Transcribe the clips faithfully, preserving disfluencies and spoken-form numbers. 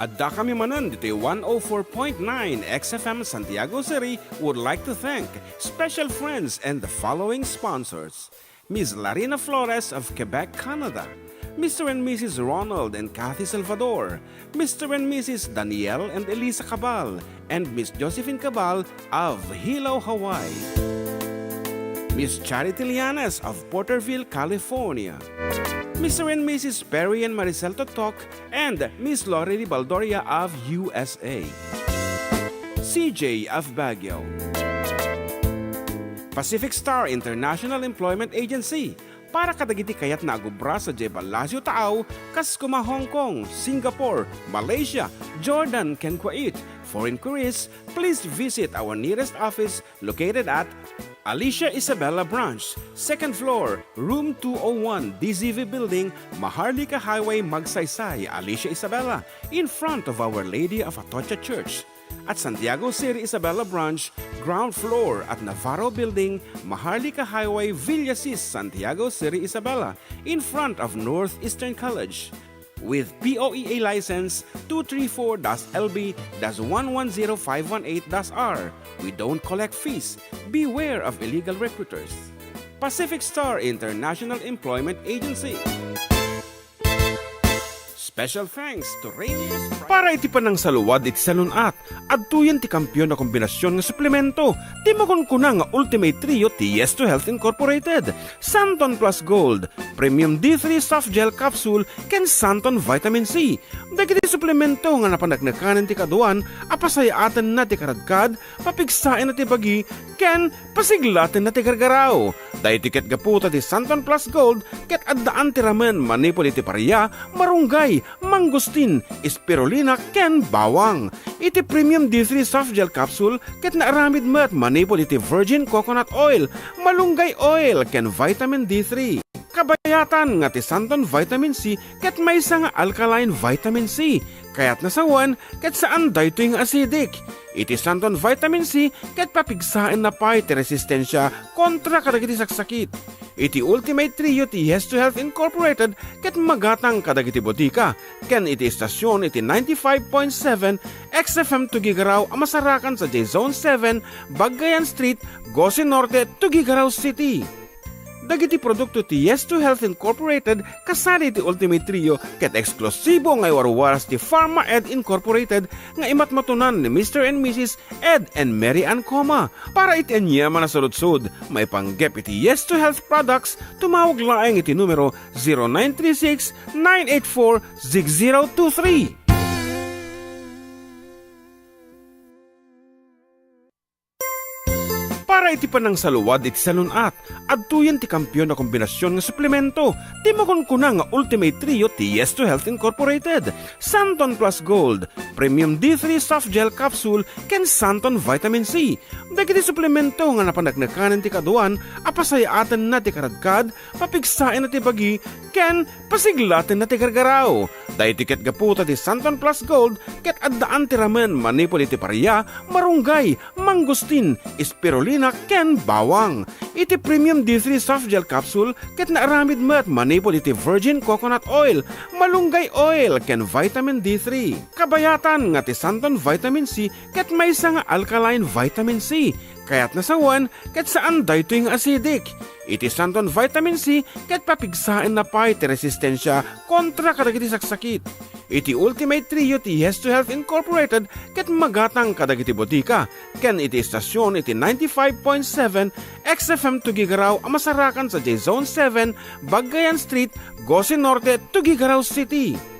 Addakami manen ditoy one oh four point nine X F M Santiago City would like to thank special friends and the following sponsors: Miss Larina Flores of Quebec, Canada, Mister and Missus Ronald and Kathy Salvador, Mister and Missus Daniel and Elisa Cabal, and Miss Josephine Cabal of Hilo, Hawaii, Miss Charity Llanes of Porterville, California, Mister and Missus Perry and Maricel Totok, and Miss Lorely Baldoria of U S A, C J of Baguio, Pacific Star International Employment Agency, para kadagiti kayatna a agubra sadiay Palacio Taaw, kas kuma Hong Kong, Singapore, Malaysia, Jordan, ken Kuwait. For inquiries, please visit our nearest office located at Alicia Isabela Branch, second floor, room two oh one, D Z V Building, Maharlika Highway, Magsaysay, Alicia Isabela, in front of Our Lady of Atocha Church. At Santiago City Isabela Branch, ground floor at Navarro Building, Maharlika Highway, Villasis, Santiago City Isabela, in front of Northeastern College. With P O E A license two three four dash L B dash one one zero five one eight dash R. We don't collect fees. Beware of illegal recruiters. Pacific Star International Employment Agency. Special thanks to Rainier's Pride. Para iti panangsaluad iti salun-at, adtoyen ti kampiyon a kombinasion nga suplemento ti makunkuna nga Ultimate Trio ti Yes to Health Incorporated, Santon Plus Gold, Premium D three Soft Gel Capsule, ken Santon Vitamin C. Dagiti suplemento nga napaneknekanen ti kaaduan a pasayaatenna ti karadkad, papigsaenna ti bagi, ken pasiglatenna ti gargaraw. Daytoy ket gapu ta ti Santon Plus Gold ket addaan ti ramen manipud iti paria, marunggay, mangustin, spirulina, ken bawang. Iti Premium D three Soft Gel Capsule ket naaramid met manipud iti virgin coconut oil, malunggay oil, ken vitamin D three. Kabayatan nga ti Santon Vitamin C ket maysa nga alkaline vitamin C. Kayatna sawen ket saan daytoy nga acidic. Iti Santon Vitamin C ket papigsaenna pay ti resistensia kontra kadagiti saksakit. Iti Ultimate Trio ti Yes to Health Incorporated ket magatang kadagiti botika ken iti estasion iti ninety-five point seven X F M Tuguegarao a masarakan sadiay Zone seven, Baggayan Street, Gosi Norte, Tuguegarao City. Dagiti produkto ti Yes to Health Incorporated kasano iti Ultimate Trio ket eksklusibo nga iwarwaras ti Pharma Ed Incorporated nga imatmatunan ni Mister and Missus Ed and Mary Ann Coma. Para iti aniaman a saludsod, maipanggep iti Yes to Health products, tumawag laeng iti numero zero nine three six, nine eight four, six zero two three. Para iti panangsaluad iti salun-at, adtoyen ti kampiyon a kombinasion nga suplemento ti makunkuna nga Ultimate Trio ti Yes to Health Incorporated, Santon Plus Gold, Premium D three Soft Gel Capsule, ken Santon Vitamin C. Dagiti suplemento nga napaneknekanen ti kaaduan a pasayaatenna ti karadkad, papigsaenna ti bagi, ken pasiglatenna ti gargaraw. Daytoy ket gapu ta ti Santon Plus Gold ket addaan ti ramen manipud iti paria, marunggay, mangustin, spirulina, ken bawang. Iti Premium D three Soft Gel Capsule ket naaramid met manipud iti virgin coconut oil, malunggay oil, ken vitamin D three. Kabayatan nga ti Santon Vitamin C ket maysa nga alkaline vitamin C. Kayatna sawen ket saan daytoy nga acidic. Iti Santon Vitamin C ket papigsaenna pay ti resistensia kontra kadagiti saksakit. Iti Ultimate Trio ti Yes to Health Incorporated ket magatang kadagiti botika ken iti estasion iti ninety-five point seven X F M Tuguegarao a masarakan sadiay Zone seven, Baggayan Street, Gosi Norte, Tuguegarao City.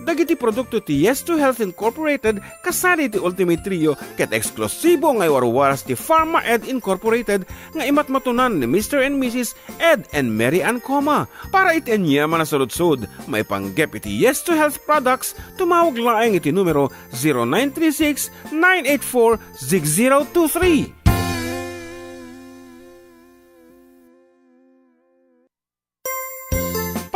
Dagiti produkto ti Yes to Health Incorporated kasano iti Ultimate Trio ket eksklusibo nga iwarwaras ti Pharma Ed Incorporated nga imatmatunan ni Mister and Missus Ed and Mary Ann Coma. Para iti aniaman a saludsod, maipanggep iti Yes to Health products, tumawag laeng iti numero zero nine three six, nine eight four, six zero two three.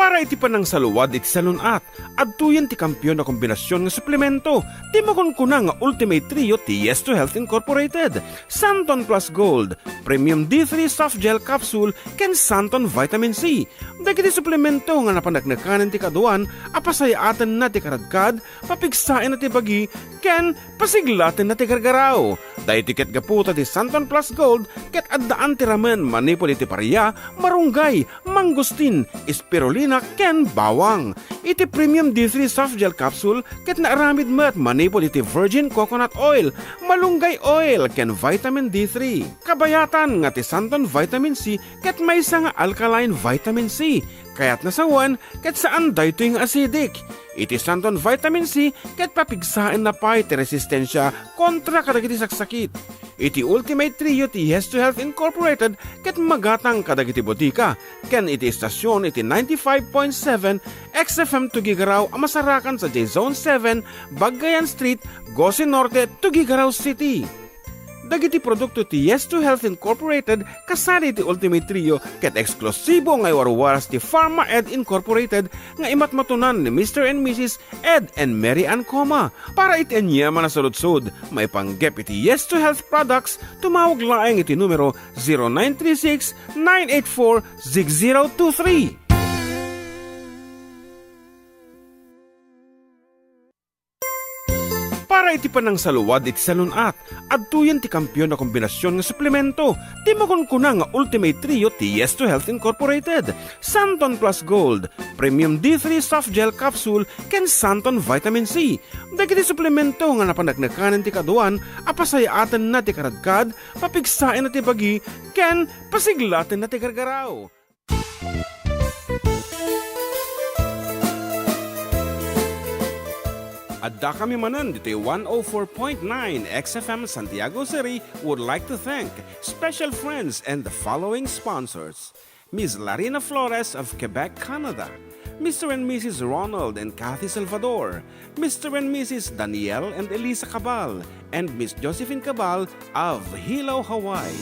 Para iti panangsaluad iti salun-at, adtoyen ti kampiyon a kombinasion nga suplemento ti makunkuna nga Ultimate Trio ti Yes to Health Incorporated, Santon Plus Gold, Premium D three Soft Gel Capsule, ken Santon Vitamin C. Dagiti suplemento nga napaneknekanen ti kaaduan a pasayaatenna ti karadkad, papigsaenna ti bagi, ken pasiglatenna ti gargaraw. Daytoy ket gapu ta ti Santon Plus Gold ket addaan ti ramen manipud iti paria, marunggay, mangustin, spirulina, ken bawang. Iti Premium D three Soft Gel Capsule ket naaramid met manipud iti virgin coconut oil, malunggay oil, ken vitamin D three. Kabayatan nga ti Santon Vitamin C ket maysa nga alkaline vitamin C. Kayatna sawen ket saan daytoy nga acidic. Iti Santon Vitamin C ket papigsaenna pay ti resistensia kontra kadagiti saksakit. Iti Ultimate Trio ti Yes to Health Incorporated ket magatang kadagiti botika ken iti estasion iti ninety-five point seven X F M Tuguegarao a masarakan sadiay Zone seven, Baggayan Street, Gosi Norte, Tuguegarao City. Dagiti produkto ti Yes to Health Incorporated kasadi iti Ultimate Trio ket eksklusibo nga iwarwaras ti Pharma Ed Incorporated nga imatmatunan ni Mister and Missus Ed and Mary Ann Coma. Para iti aniaman a saludsod, maipanggep iti Yes to Health products, tumawag laeng iti numero zero nine three six nine eight four six zero two three. Para iti panangsaluad iti salun-at, adtoyen ti kampiyon a kombinasion nga suplemento ti makunkuna nga Ultimate Trio ti Yes to Health Incorporated, Santon Plus Gold, Premium D three Soft Gel Capsule, ken Santon Vitamin C. Dagiti suplemento nga napaneknekanen ti kaaduan a pasayaatenna ti karadkad, papigsaenna ti bagi, ken pasiglatenna ti gargaraw. Addakami manen ditoy one oh four point nine X F M Santiago City would like to thank special friends and the following sponsors: Miss Larina Flores of Quebec, Canada, Mister and Missus Ronald and Kathy Salvador, Mister and Missus Daniel and Elisa Cabal, and Miss Josephine Cabal of Hilo, Hawaii.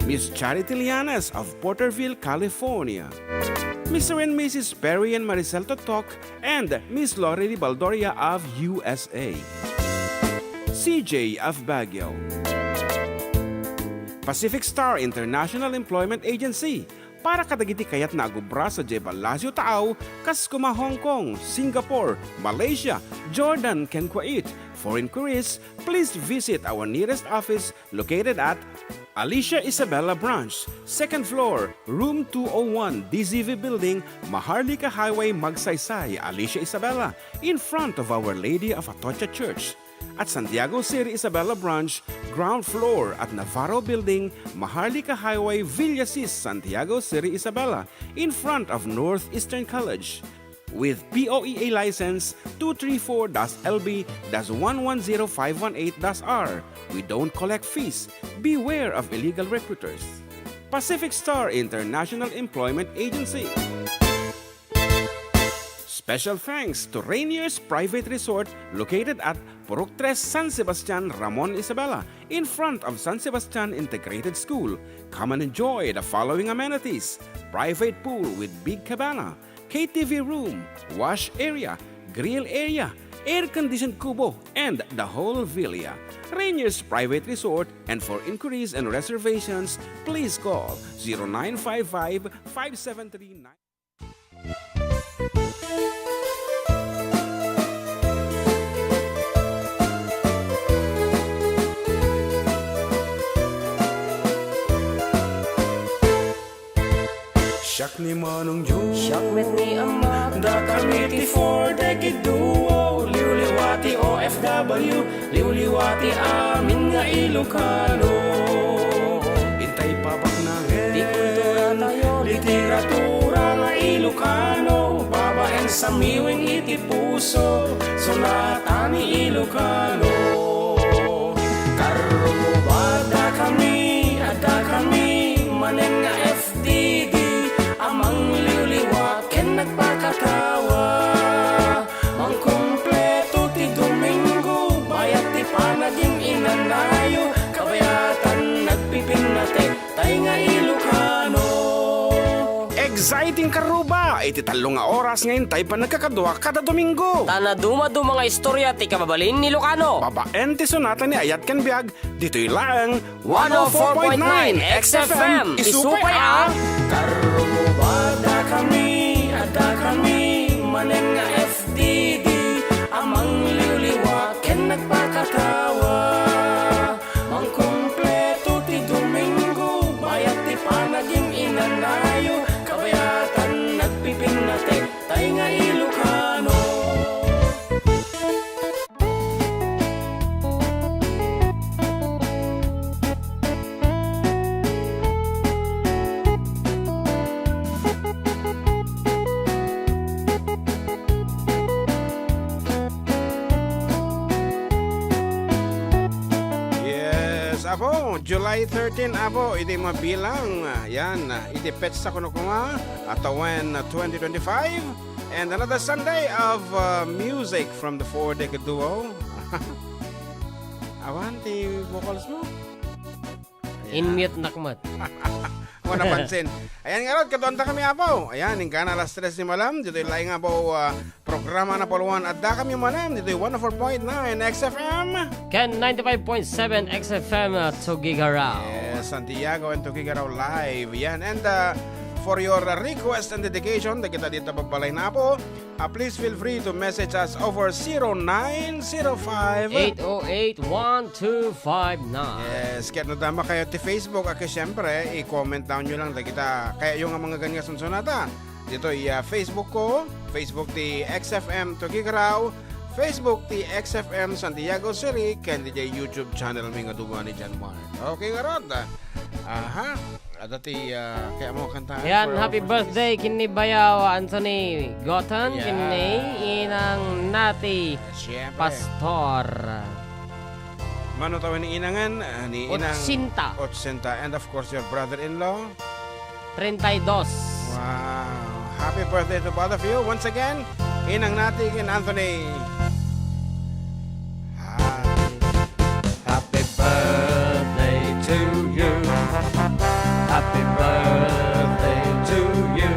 Miss Charity Lianes of Porterville, California. Mister and Missus Perry and Maricel Totok and Miss Lorely Baldoria of U S A. C J of Baguio. Pacific Star International Employment Agency, para kadagiti kayatna a agubra sadiay Palacio Taaw, kas koma Hong Kong, Singapore, Malaysia, Jordan, ken Kuwait. For inquiries, please visit our nearest office located at Alicia Isabela Branch, second floor, room two oh one, D Z V Building, Maharlika Highway, Magsaysay, Alicia Isabela, in front of Our Lady of Atocha Church. At Santiago City Isabela Branch, ground floor at Navarro Building, Maharlika Highway, Villasis, Santiago City Isabela, in front of Northeastern College. With P O E A license two three four dash L B dash one one zero five one eight dash R, we don't collect fees. Beware of illegal recruiters. Pacific Star International Employment Agency. Special thanks to Rainier's Private Resort located at Purok Tres, San Sebastian, Ramon Isabela, in front of San Sebastian Integrated School. Come and enjoy the following amenities: private pool with big cabana, K T V room, wash area, grill area, air-conditioned kubo, and the whole villa. Rainier's Private Resort, and for inquiries and reservations, please call zero nine five five, five seven three nine. Siak ni Manong Joe. Siak met ni Ama. Dakami ti Four Decade Duo. Liwliwa ti O F W. Liwliwa ti amin nga Ilocano. Intay pabaknangen ti kultura tayo, literatura nga Ilocano, babaen sa miwing iti puso, sunatan ni Ilocano. Karruba dakami, adda kami manen nga F D D a mangliwliwa ken nagpakatawa. Mangkumpleto ti Domingo, bayat ti panagin-inanayo, kabayatan nagpipinnatek tay nga Ilocano. Exact Ay, ting karruba, iti tallo nga oras nga intay panagkakadua kada Domingo. Ta nadumaduma nga istorya ti kababalin ni Ilocano. Babaen ti sonata ni Ayat ken Biag, ditoy laeng one oh four point nine X F M. Isupay a Karruba, adda kami, adda kami, manen nga F D D, a mangliwliwa ken nagpakatawa. Mangkumpleto ti Domingo, bayat ti panagin-inanayo, kabayatan nagpipinnatek, tay nga Ilocano. Yes, apo, July thirteen, apo, iti mabilang, yan, iti petsa kuno koma, a tawen twenty twenty-five, and another Sunday of, uh, music from the Four Deck Duo. Awan ti vocals mo? Ayan. In-mute nak met. Wala napansin. Ayan ngarud, kaduanta kami, apo. Ayan, inggana alas tres ni Malam. Ditoy laeng nga apo, ah, programa na puluan. Adda kami manen ditoy one oh four point nine X F M. Ken ninety-five point seven X F M, ah, Tuguegarao. Yes, Santiago and Tuguegarao live. Yan. And, ah, for your, ah, request and dedication, dagita dita babbalay na, apo. Ah, please feel free to message us over zero nine zero five. Eight oh eight, one two five nine. Yes, ket no dama kayo ti Facebook, a, ket siyempre, i-comment down nyo lang dagita kayayo nga mga ganyan nga sunsonata. Ditoy, ah, Facebook ko, Facebook ti X F M Tuguegarao, Facebook ti X F M Santiago Siri, ken diay YouTube channel mi nga duwa ni John Mark. Okay, ngarud. Aha. Adda ti, ah, kaya mo kantahan. Yan, for our happy first birthday, ken ni Bayaw Anthony Gotan, yan, ken ni Inang Nati, siyempre, Pastor. Mano tawen ni Inangan, ah, ni Inang Otsinta. Otsinta. And of course, your brother-in-law? Treinta y dos. Wow. Happy birthday to both of you. Once again, Inang Nati ken Anthony. Happy Happy birthday to you. Happy birthday to you.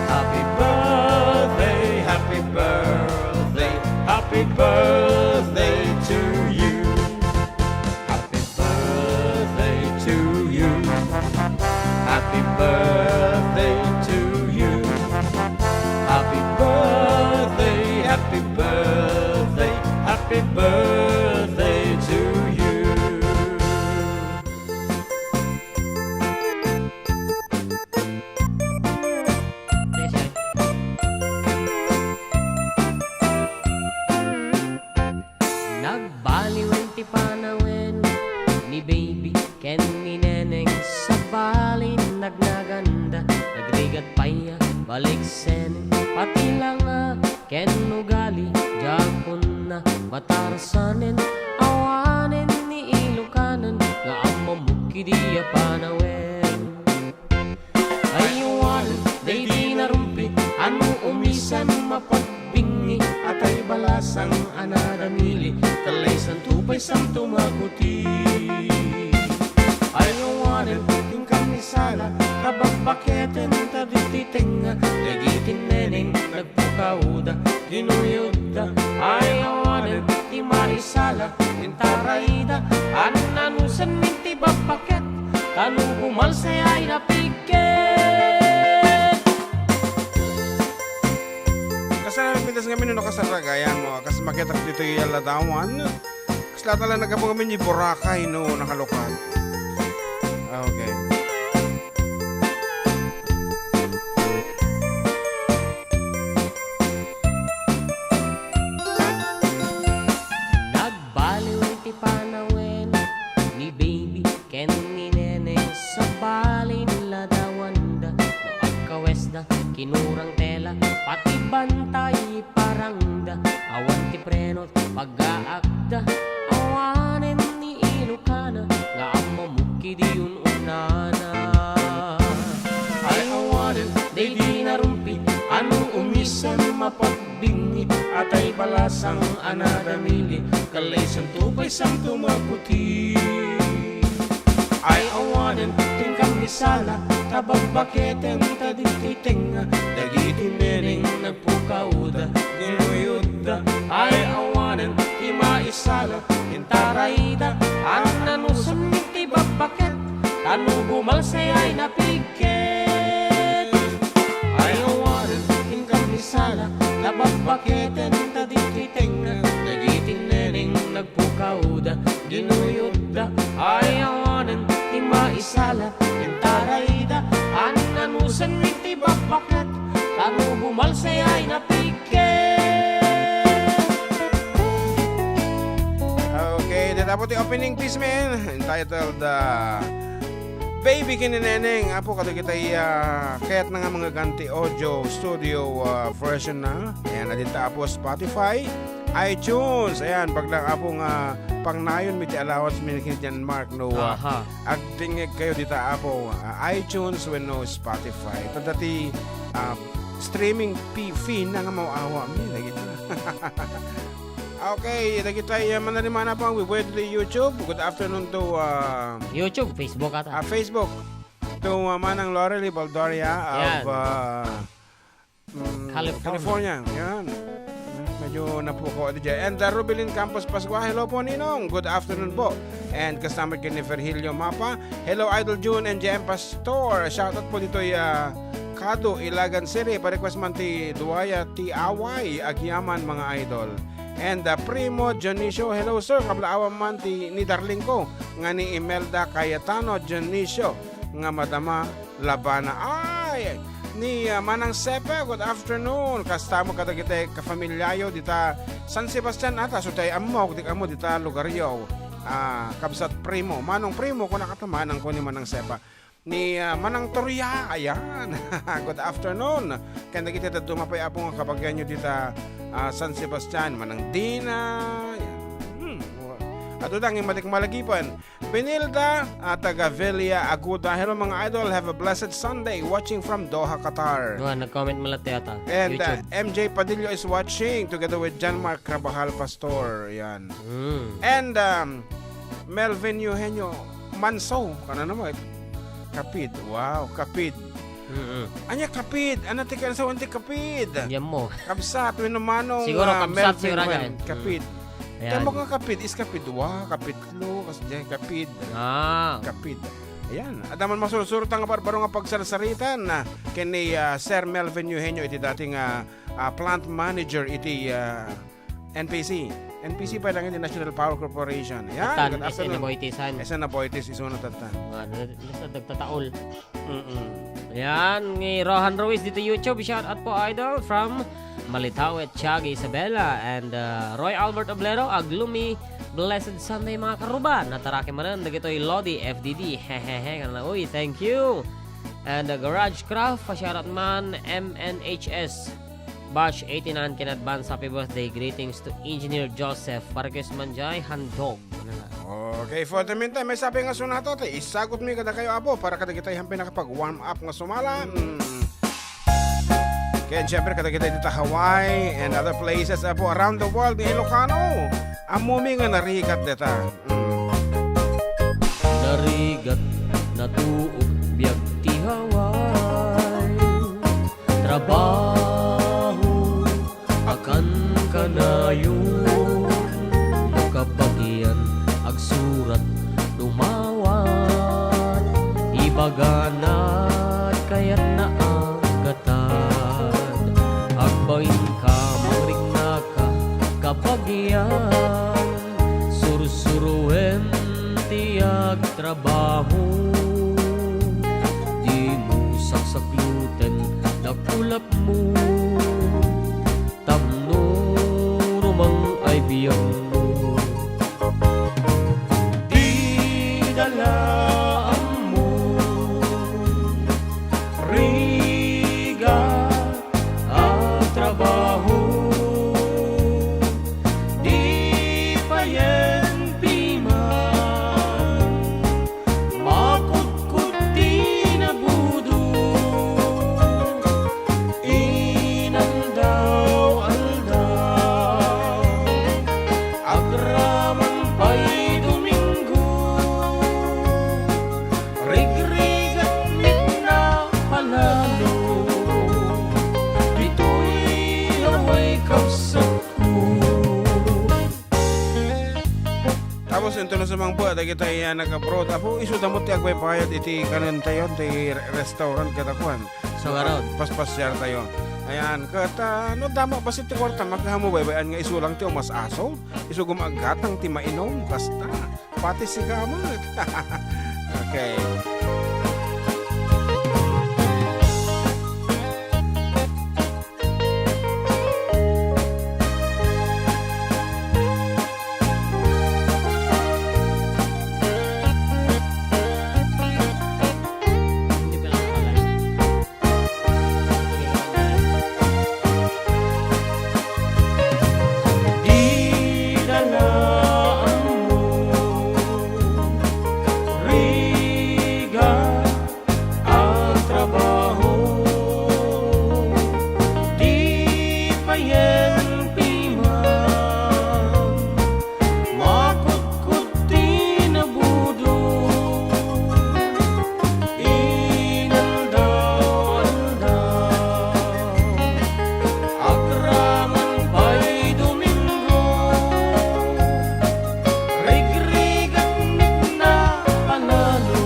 Happy birthday, happy birthday, happy birthday to you. Happy birthday to you. Happy birthday to you. Happy birthday, happy birthday, happy birthday to you. Nagbaliwen ti panawen ni baby ken ni neneng, sabali nagnaganda, nagrigat pay a baliksen, pati langa ken ugali, diakonna matarsanen, awanen ni Ilokanen nga ammom kidi a panawen. Ay awanen daydi narumpi a no umisan mapagbingi, atay balasang a nadamili, kallaysanto pay santo makuti. Ay awanen ti kamisala, kababbaketen ta ditoy tengnga, dagiti neneng nagpukawda, kinuyogda. Ay awanen ti maisala, intarayda, a nanusanmin ti babbaket, ta no bumalsay ay napigket. Kasano pintas ngamin no kasaragayan mo, kas makitak ditoy a ladawan? Kasla tala nagabang ngamin ni Boracay no nakalukat. Ah, okay. Nagbaliwen ti panawen ni baby ken ni neneng, sabali ladawanda, no agkawesda, kinurang tela, pati bantay parangda, awan ti preno, pagaakda, awanen ni Ilokana nga ammom kidi un-unana. Ay awanen daydi narumpi a no umisan mapagbingi, atay balasang a nadamili, kallaysanto pay santo makuti. Ay awanen ti kami Sala, ta babbaketen ta ditoy tengnga, dagiti neneng nagpukawda, ginuyodda, ay awanen ti maisala, intarayda, a nanusen ti babbaket, ta no bumalsay ay napigket. Ay awanen inkan ti sala, ta babbaketen ta ditoy tengnga, dagiti neneng nagpukawda, ginuyodda, ay awanen ti maisala, intarayda, a nanusen ti babbaket, ta no bumalsay ay napigket. Okay, dita po ti opening piece, man, entitled, uh, Baby ken ni Neneng, apo, kadagitay, ah, kayatna nga manggaganti audio studio, ah, version na. Ayan, adinta, apo, Spotify, iTunes. Ayan, paglang, apo, nga pangnayonmi ti allowance mi ni John Mark, no, ah, Aha. agdingngeg kayo dita, apo, ah, iTunes wenno Spotify. Tanda ti, ah, streaming fee, fee na nga mawawami, dagita. Okay, dagitay, ah, manarimana pa, we went to the YouTube. Good afternoon to, ah, YouTube, Facebook ata. ah, Facebook. To, ah, Manang Lorely Baldoria of, Yan. ah, mm, California. California. Yan. Medyo napukaw ito dyan. And, ah, Rubilin Campos Pascua, hello po, Ninong. Good afternoon po. And kasama kay ni Virgilio Mapa. Hello, Idol June and J M Pastor. Shoutout po dito, ah, Kado, Ilagan City. Pa-request man ti Duaya, ti Away, Agyaman, mga idol. And, uh, Primo Dionisio, hello sir, kablaawan man ti ni darling ko nga ni Imelda Cayetano Dionisio nga madama labana. Ay, ni, uh, Manang Sepa, good afternoon. Kasta mo kadagiti kafamilyayo dita San Sebastian ata, so tay ammok, di ammo dita lugaryo. Ah, kabsat Primo, Manong Primo, kuna ka to, manang ko ni Manang Sepa. Ni, ah, Manang Toria, ayan. Good afternoon. Ken dagiti dadduma pay, apo, nga kabagianyo dita, ah, San Sebastian, Manang Dina, ayan. Hmm. Adu dang imatik malagipan. Benilda, ah, taga Velia, Aguda. Hello, mga idol. Have a blessed Sunday. Watching from Doha, Qatar. Nga, nag-comment man latta yata. And, YouTube. Ah, M J Padillo is watching together with John Mark Carvajal Pastor. Ayan. Mm. And, um, Melvin Eugenio Manso, kana naman, kapid. Wow, kapid. Mm-mm. Ania kapid? Ano ti kansawan ti kapid? Diyan mo. Kabsat, wenno manong, Siguro ah, kabsat, Melvin, siguro wen, dyan. Kapid. Mm. Ayan. Tama nga kapid is kapid. Wow, kapitlo, kas-, diyan, kapid. Ah. Kapid. Ayan. Adda man masursuro ta nga barbaro nga pagsarsaritan, ah, ken ni, ah, Sir Melvin Eugenio iti dating, ah, ah, plant manager iti, ah, N P C. N P C pa lang iti National Power Corporation. Yan, Tan, good afternoon. S N Aboitisan. S N Aboitis, isu na tatan. Nga, na-, nasa nagtataol. Mm-mm. Yan, ni Rohan Ruiz dito YouTube. Shout out po, idol, from Malitao at Tiaga, Isabela. And, uh, Roy Albert Oblero, Aglumi, Blessed Sunday, mga karuba. Nataraki manen, dagitoy Lodi, F D D. Hehehe, kana, uy, thank you. And, uh, Garage Craft, pa-shout out man, M N H S. Batch eighty-nine, ken advance happy birthday greetings to Engineer Joseph. Para kay Manjay, handog. Okay, for the meantime, may sabi nga sunata, te, isagot mi kadakayo, apo, para kadagitay ang pinakapag-warm up nga sumala. Mm. Ken, syempre, kadagitay dito Hawaii and other places, apo, around the world, nga Ilocano. Ammo mi nga narigat deta. Mm. Narigat, natuok, biag ti Hawaii. Trabaho, akan kanayon, no kabagian, agsurat, lumawat, ibaganat, kayatna a gatad. Agbain ka, mangrikna ka, kabagian, sursuroen ti agtrabaho. Dimo saksakluten, nakulap mo, tapno rumang ay biagmo. Dida la ammo, rigat a trabaho, di payen piman. Makutkot ti nabudo, Ento no sumangpet dagiti, ah, nag-abroad. Apo, isu damo ti agbaybayad iti kanentayo, ti re-, restaurant ket kuan. So, ngarud. Paspasiar tayo. Ayan, ket, ah, no damo bassit ti kuarta, makaammo baybay-an nga isu lang ti umas-aso. Isu gumaggatang ti mainom, kasta. Pati sika met. Okay. Dida la ammo, rigat a trabaho, di payen piman makudkod ti nabudol. Inaldaw-aldaw, agraman pay Domingo, rigrigat met napanalo,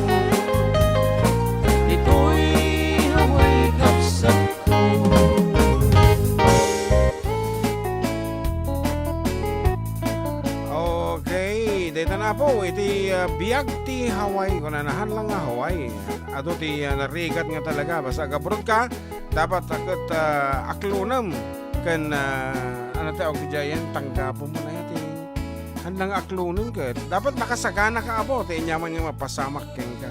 ditoy Hawaii kabsatko. Okay, dayta na po iti, ah, biag ti Hawaii. Kunana, haan lang nga Hawaii. Adu ti, ah, narigat nga talaga. Basta ag-abroad ka, dapat ket, ah, aklonem ken, ah, ano ti awag ti diay, tanggapem mo na ti. Haan lang aklonen ket. Dapat nakasagana ka, apo, ti aniaman nga mapasamak kenka.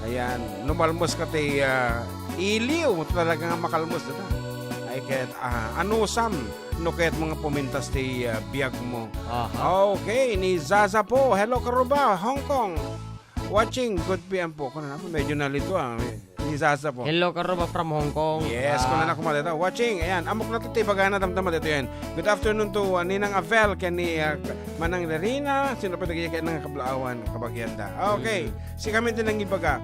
Ayan, no malmes ka ti, ah, iliw, talaga nga makalmes dita. Ay ket, ah, anusam no kayatmo nga pumintas ti, ah, biagmo. Aha. Okay, ni Zaza po. Hello, Karuba, Hong Kong. Watching, good P M po. Kunana, medyo nalito, ah. Ni Zaza po. Hello, Karuba from Hong Kong. Yes, ah, kunana koma dita. Watching, ayan. Ammok na ti ibagana, damdama dito yan. Good afternoon to, ah, Ninang Avel, ken ni, ah, Manang Lerina, sino pa dagiti ket nang kablaawan, kabagianda. Okay, Mm. Sika met ti nangibaga.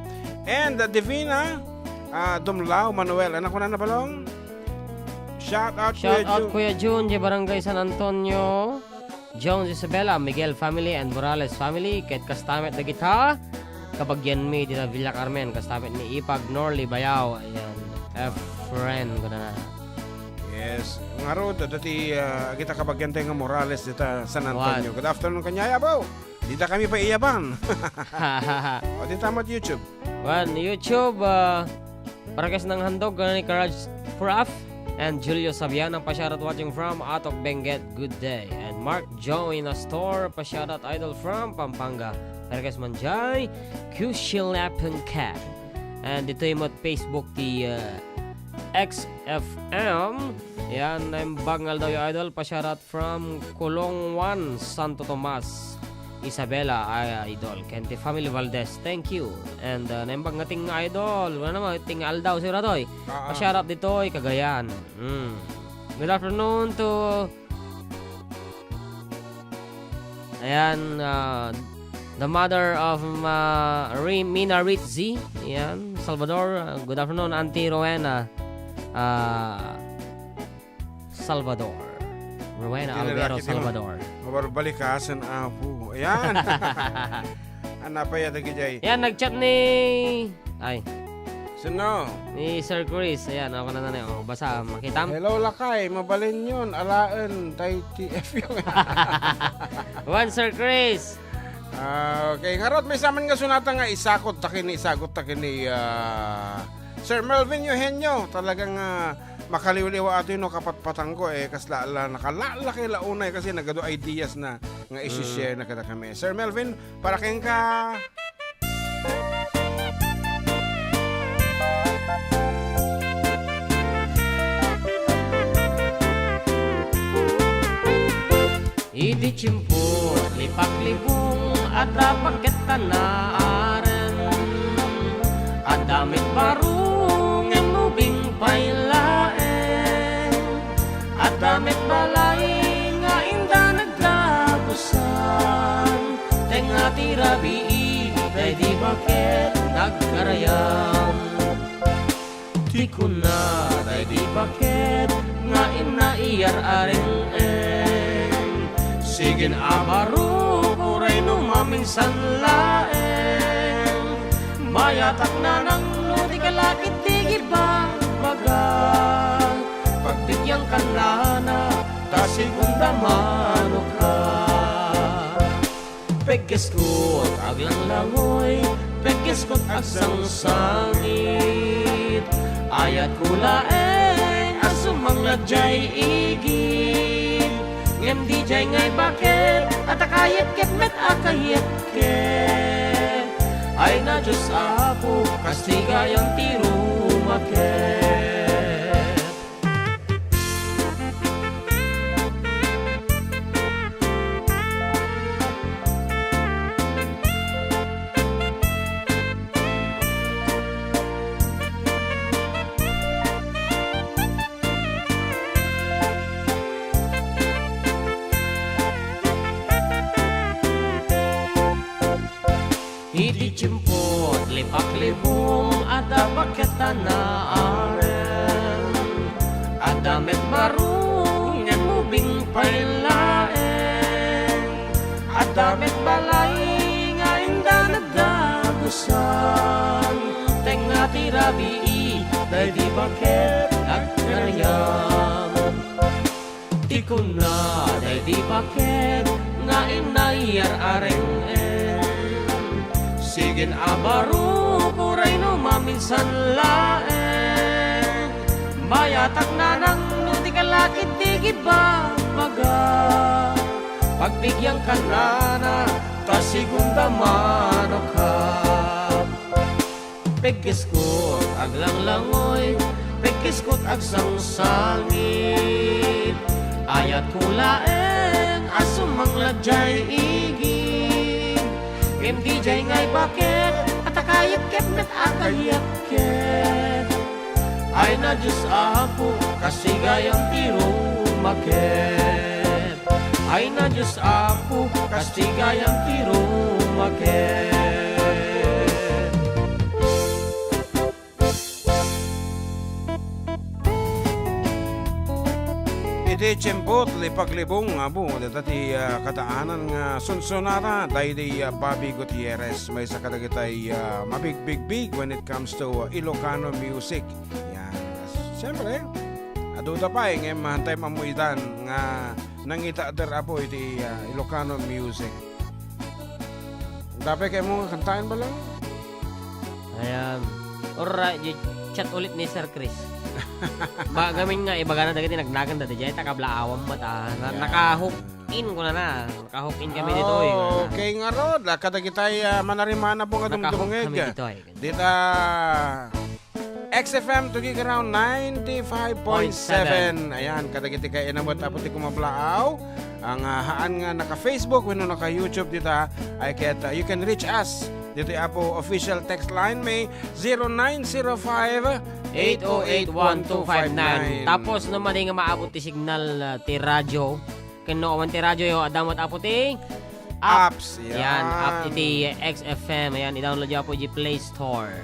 And, ah, Divina, ah, Dumlao, Manuel. Ano kunana, Balong? Shout out, Shout Kuya out, Jun. Kuya Jun, di Barangay San Antonio. Jones Isabela, Miguel family, and Morales family. Ket kasta met dagita kabagianmi dita Villa Carmen. Kasta met ni Ipag Norly Bayaw. Ayan. A friend ko na na. Yes. Ngarud, dati, ah, agita kabagian tayo nga Morales dita San Antonio. What? Good afternoon, kanya, Yabaw. Dita kami pa iyaban. O, dita met YouTube. Wen, YouTube, ah, para kes nang handog, ni Karaj Praf and Julio Sabian, ang pa-shoutout watching from Atok Benguet, good day. And Mark Joey Nastor, pa-shoutout idol from Pampanga. Para kes manjay, Kushilapengka. And ditoy met Facebook ti, ah, X F M. Yan, naimbag nga aldaw, idol, pa-shoutout from Kulong Juan, Santo Tomas, Isabela, ay, idol. Ken ti family Valdez, thank you. And, uh, naimbag nga ting idol, wala naman, ting aldaw, sigurado, eh. Ah, ah. Pa-shoutout ditoy, Cagayan. Mm. Good afternoon to, ayan, uh, the mother of, uh, Ri-, Mina Ritzy. Ayan, Salvador. Uh, good afternoon, Auntie Rowena. Uh, Salvador. Rowena Hindi na Alvero laki, di mo. Salvador. Mabarbalikasan, apo. Ayan. Anapa ya, dagijay. Yan, nag-chat ni, ay. Sino? Ni Sir Chris. Ayan, ako na na, oh. Basa, makitam. Hello, lakay. Mabalin yun. Alaen, tay T F yung. One, Sir Chris. Ah, okay. Ngarud, may saman nga sunata nga isakot ta kini, isagot ta kini, ah, Sir Melvin Eugenio. Talagang, ah, makaliwliwa ato no kapatpatangko, eh, kasla la, nakalala kay la unay kasi nagadu ideas na nga isi-share Mm. na kadakami. Sir Melvin, para kenka. Iti tiempo ti paglibong, adda baket a naaren. Adda met baro ngem ubing pay laeng. Adda met balay nga inda nagdagusan. Tengnga ti rabii daydi baket nagkarayam. Ti kuna daydi baket nga inna iyar-areng-eng. Sigin a baro, uray No maminsan laeng, mayatak nanang no di ka lakit ti gibabaga. Pagbigyankan nana, ta sigun damano ka. Pegkeskot aglanglangoy, pegkeskot agsangsangit. Ayatko laeng a sumangla diay igid. Ngem di diay nga ibaket, a ta kayat ket met a kayat ket. Ay na Dios Apo, kastigayam ti rumaket. Iti tiempot lipaklibong, adda baket a naarem. Adda met baro ngem ubing pay laeng. Adda met balay nga inda nagdagusan. Tengnga ti rabii daydi baket agkariam. Ti kunna daydi baket nga inayar-areng-en. Sigen a baro, uray no maminsan laeng. Mayatak nanang no di ka lakit ti gibabaga. Pagbigyankan nana, ta sigun damano ka. Pegkeskot aglanglangoy, pegkeskot agsangsangit. Ayatko laeng a sumangla diay igid. Ngem di diay nga ibaket, a ta kayat ket met a kayat ket. Ay na Dios Apo, kastigayam ti rumaket. Ay na Dios Apo, kastigayam ti rumaket. Iti tiempot lipaglibong, Apo, dita ti, ah, kataanan nga sunsonata daydi, ah, Bobby Gutierrez, maysa kadagitay, ah, mabigbigbig when it comes to, ah, Ilocano music. Yan. Siyempre, aduda pay, ngem, ah, tay mammuitan nga nangitader, Apo, iti, ah, Ilocano music. Dapay kaymo nga kantaen bala? Ayan. Uray, di chat ulit ni Sir Chris. Ba, gamin nga, ibagana dagiti nagnagan dati, jay, ta kablaawam met, ah. Na-, Yeah. naka-hook in ko na na. Naka-hook in kami dito, eh. Okay, ngarud, ah, kadagitay, ah, manarimana po nga Naka-hook dumdumngeg. kami dito, eh. Dita, X F M Tuguegarao ninety-five point seven. Ayan, kadagiti kay inawat Apo ti kumablaaw. Ang, ah, haan nga naka-Facebook wenno naka-YouTube dita, ay ket, ah, you can reach us dito, Apo, official text line may zero nine zero five, eight oh eight, one two five nine. Tapos no madi nga maabot ti signal, ah, ti radyo, ken no awan ti radyo yo, adda met, Apo, ti Apps, Apps, yan, app yan. Iti X F M, ayan, i-download yo, Apo, iti Play Store.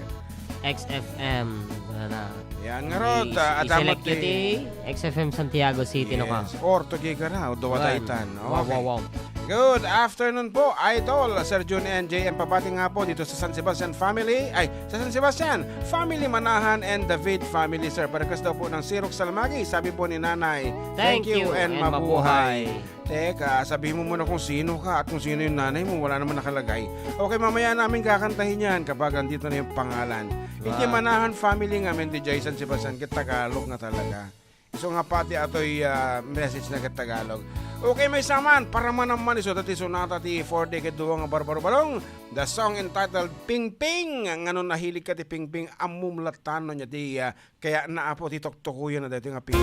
X F M, wala na. Yan nga rod, I-, ah, adda met i-select yo ti ti X F M Santiago City, no ka? Yes, or Tuguegarao, duwa Yan. daytan. Wow, Okay. wow, wow. Good afternoon po, Idol Sir Jun and J M. Pabati nga po dito sa San Sebastian family. Ay, sa San Sebastian, family Manahan and David family, sir. Para kas daw po ng Sirok Salmagi, sabi po ni Nanay, Thank "Thank you you and and mabuhay." mabuhay. Teka, sabihin mo muna kung sino ka at kung sino yung nanay mo, wala naman nakalagay. Okay, mamaya namin kakantahin yan kapag andito na yung pangalan. Iti Wow. Manahan family nga, men, ti Jason Sebastian, ket Tagalog nga talaga. So nga pati atoy, ah, message na ket Tagalog. Okay, maysa man, para manaman iso, dati sonata ti four decade duo nga Barbaro Balong, the song entitled Pingping. Ngano nahilig ka ti Pingping, ammom latta no nia ti, ah, Kaya na, Apo, ti tuktukoyen na daytoy nga pingping.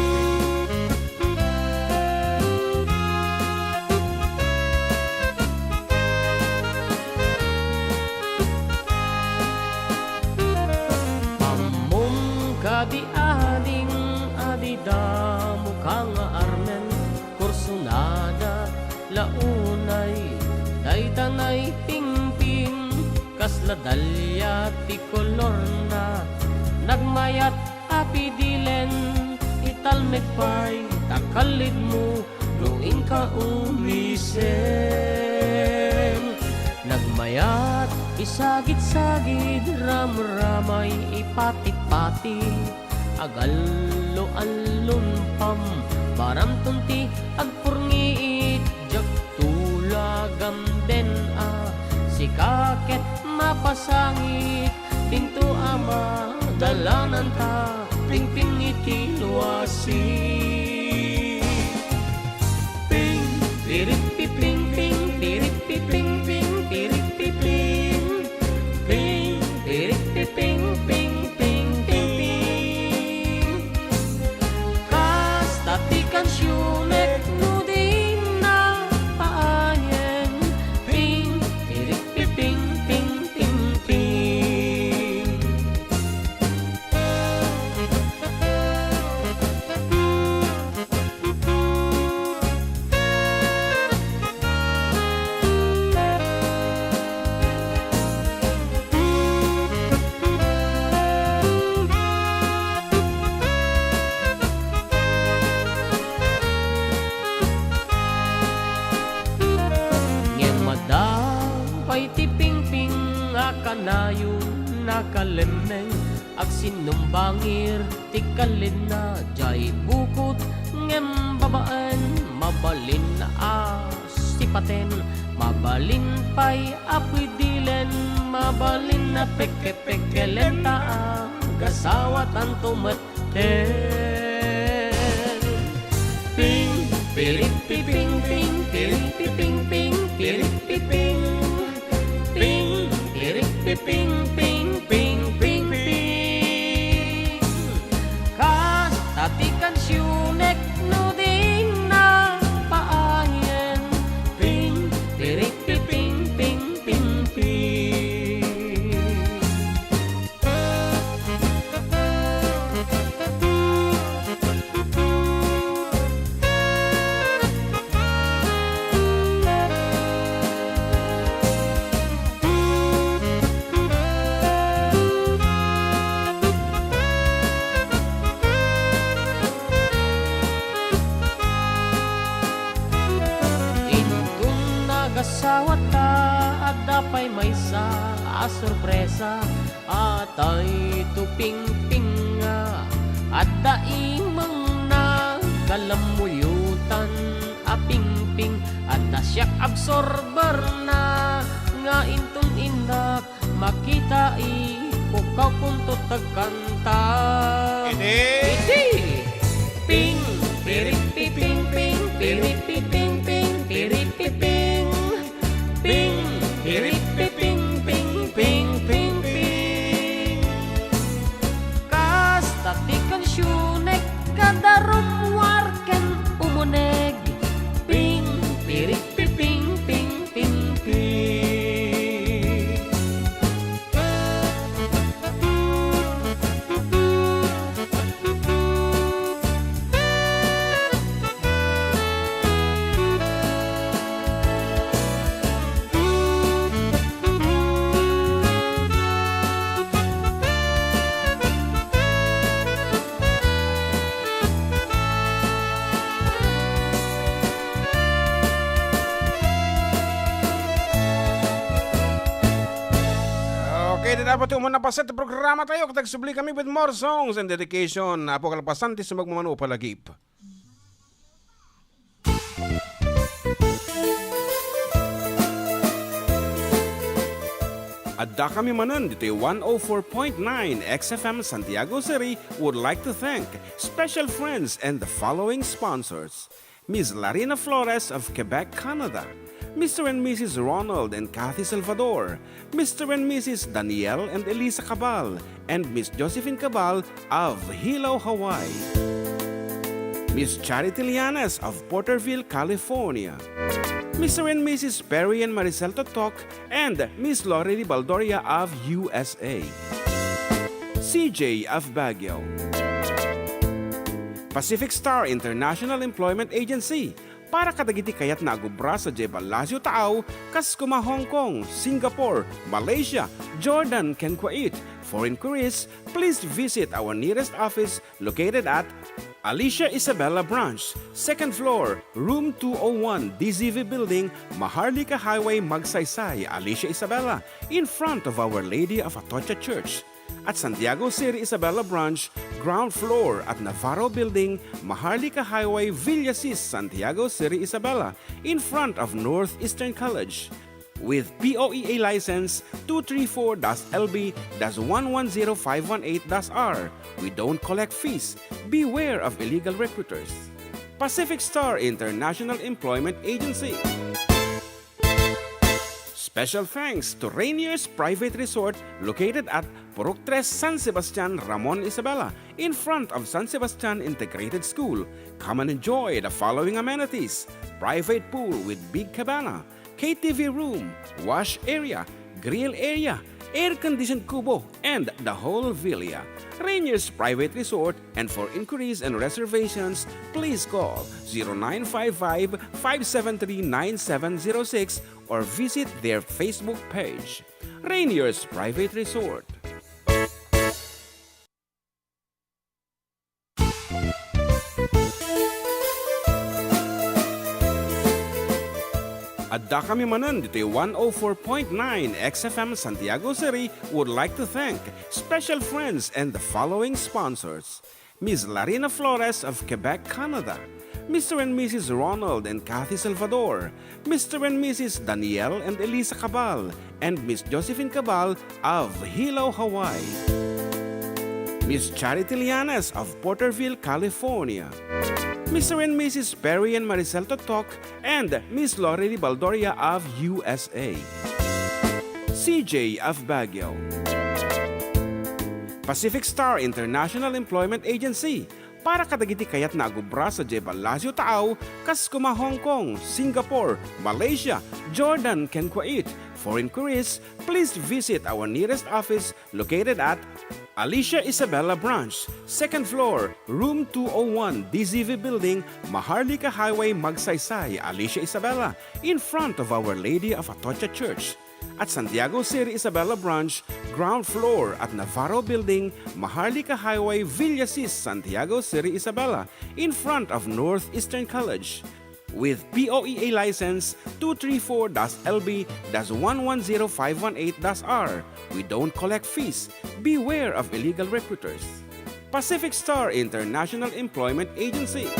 Ammom kadi, ading, a dida mo ka nga armen, kursunada la unay, dayta nay pingping, kasla dalia ti kolorna, nagmayat a pidilen, italmek pay ta kallidmo no inka umisen. Kat isagid-sagid, ramramay, ipati-pati, agallo-allon pambaramton ti agpurngit, diak tulagam den a sika ket mapasangit, dinto a madalananta, pingping iti luasi. Ping, piripiping, ping, piripiping, ping, piripiping. Ping, piripiping, ping, ping, ping, ping. Kasta ti kansionek no di napaayen. Ping, piripiping, ping, ping, ping. Ngem adda pay ti pingping a kanayon a kalemmeng. Agsinumbangir ti kalinna, diay bukot ngem babaen, mabalin a sipaten, mabalin pay a pidilen, mabalin a pekepekelen ta agasawatanto metten. Ping, piripiping, ping, piripiping, ping, piripiping. Ping, piripiping, ping, ping, ping, ping. Kasta ti kansionek no di napaayen. Ping, piripiping, ping, ping, ping. Inton nagasawata, adda pay maysa a sorpresa. Atay to pingping nga adda imengna, kalammuyotan a pingping, adda siak absorberna, nga inton innak makita, ipukawkonto tagkanta. Iti? Iti! Ping, piripiping, ping, piripiping, ping, piripiping. Ping, piripiping, ping, ping, ping, ping. Kasta ti kansionek, kada rummuar ken umuneg. Ping, piripiping, ping, ping, ping. Okay, dita pay ti umuna a paset ti programa tayo, ket agsubli kami with more songs and dedication. Apo kalpasan ti sumagmamano palagip. Adda kami manen ditoy one oh four point nine X F M Santiago City would like to thank special friends and the following sponsors. Miss Larina Flores of Quebec, Canada, Mister and Missus Ronald and Kathy Salvador, Mister and Missus Daniel and Elisa Cabal, and Miss Josephine Cabal of Hilo, Hawaii, Miss Charity Lianes of Porterville, California, Mister and Missus Perry and Maricel Totok, and Miss Lorely Baldoria of U S A, C J of Baguio, Pacific Star International Employment Agency, para kadagiti kayatna a agubra sadiay Palacio Taaw, kas koma Hong Kong, Singapore, Malaysia, Jordan, ken Kuwait. For inquiries, please visit our nearest office located at Alicia Isabela Branch, second floor, room two oh one, D Z V Building, Maharlika Highway, Magsaysay, Alicia Isabela, in front of Our Lady of Atocha Church. At Santiago City Isabela Branch, ground floor at Navarro Building, Maharlika Highway, Villasis, Santiago City Isabela, in front of Northeastern College. With P O E A license two three four dash L B dash one one zero five one eight dash R. We don't collect fees. Beware of illegal recruiters. Pacific Star International Employment Agency. Special thanks to Rainier's Private Resort, located at Purok Tres, San Sebastian, Ramon Isabela, in front of San Sebastian Integrated School. Come and enjoy the following amenities: private pool with big cabana, K T V room, wash area, grill area, air-conditioned kubo, and the whole villa. Rainier's Private Resort, and for inquiries and reservations, please call zero nine five five, five seven three, nine seven zero six or visit their Facebook page. Rainier's Private Resort. Adda kami manen ditoy one oh four point nine X F M Santiago City would like to thank special friends and the following sponsors: Miss Larina Flores of Quebec, Canada, Mister and Missus Ronald and Kathy Salvador, Mister and Missus Daniel and Elisa Cabal, and Miss Josephine Cabal of Hilo, Hawaii. Miss Charity Lianes of Porterville, California. Mister and Missus Perry and Maricel Totok and Miss Lorely Baldoria of U S A. C J of Baguio. Pacific Star International Employment Agency, para kadagiti kayatna a agubra sadiay Palacio Taaw, kas kuma Hong Kong, Singapore, Malaysia, Jordan, ken Kuwait. For inquiries, please visit our nearest office located at Alicia Isabela Branch, second floor, room two oh one, D Z V Building, Maharlika Highway, Magsaysay, Alicia Isabela, in front of Our Lady of Atocha Church. At Santiago City Isabela Branch, ground floor at Navarro Building, Maharlika Highway, Villasis, Santiago City Isabela, in front of Northeastern College. With P O E A license two three four dash L B dash one one zero five one eight dash R, we don't collect fees. Beware of illegal recruiters. Pacific Star International Employment Agency.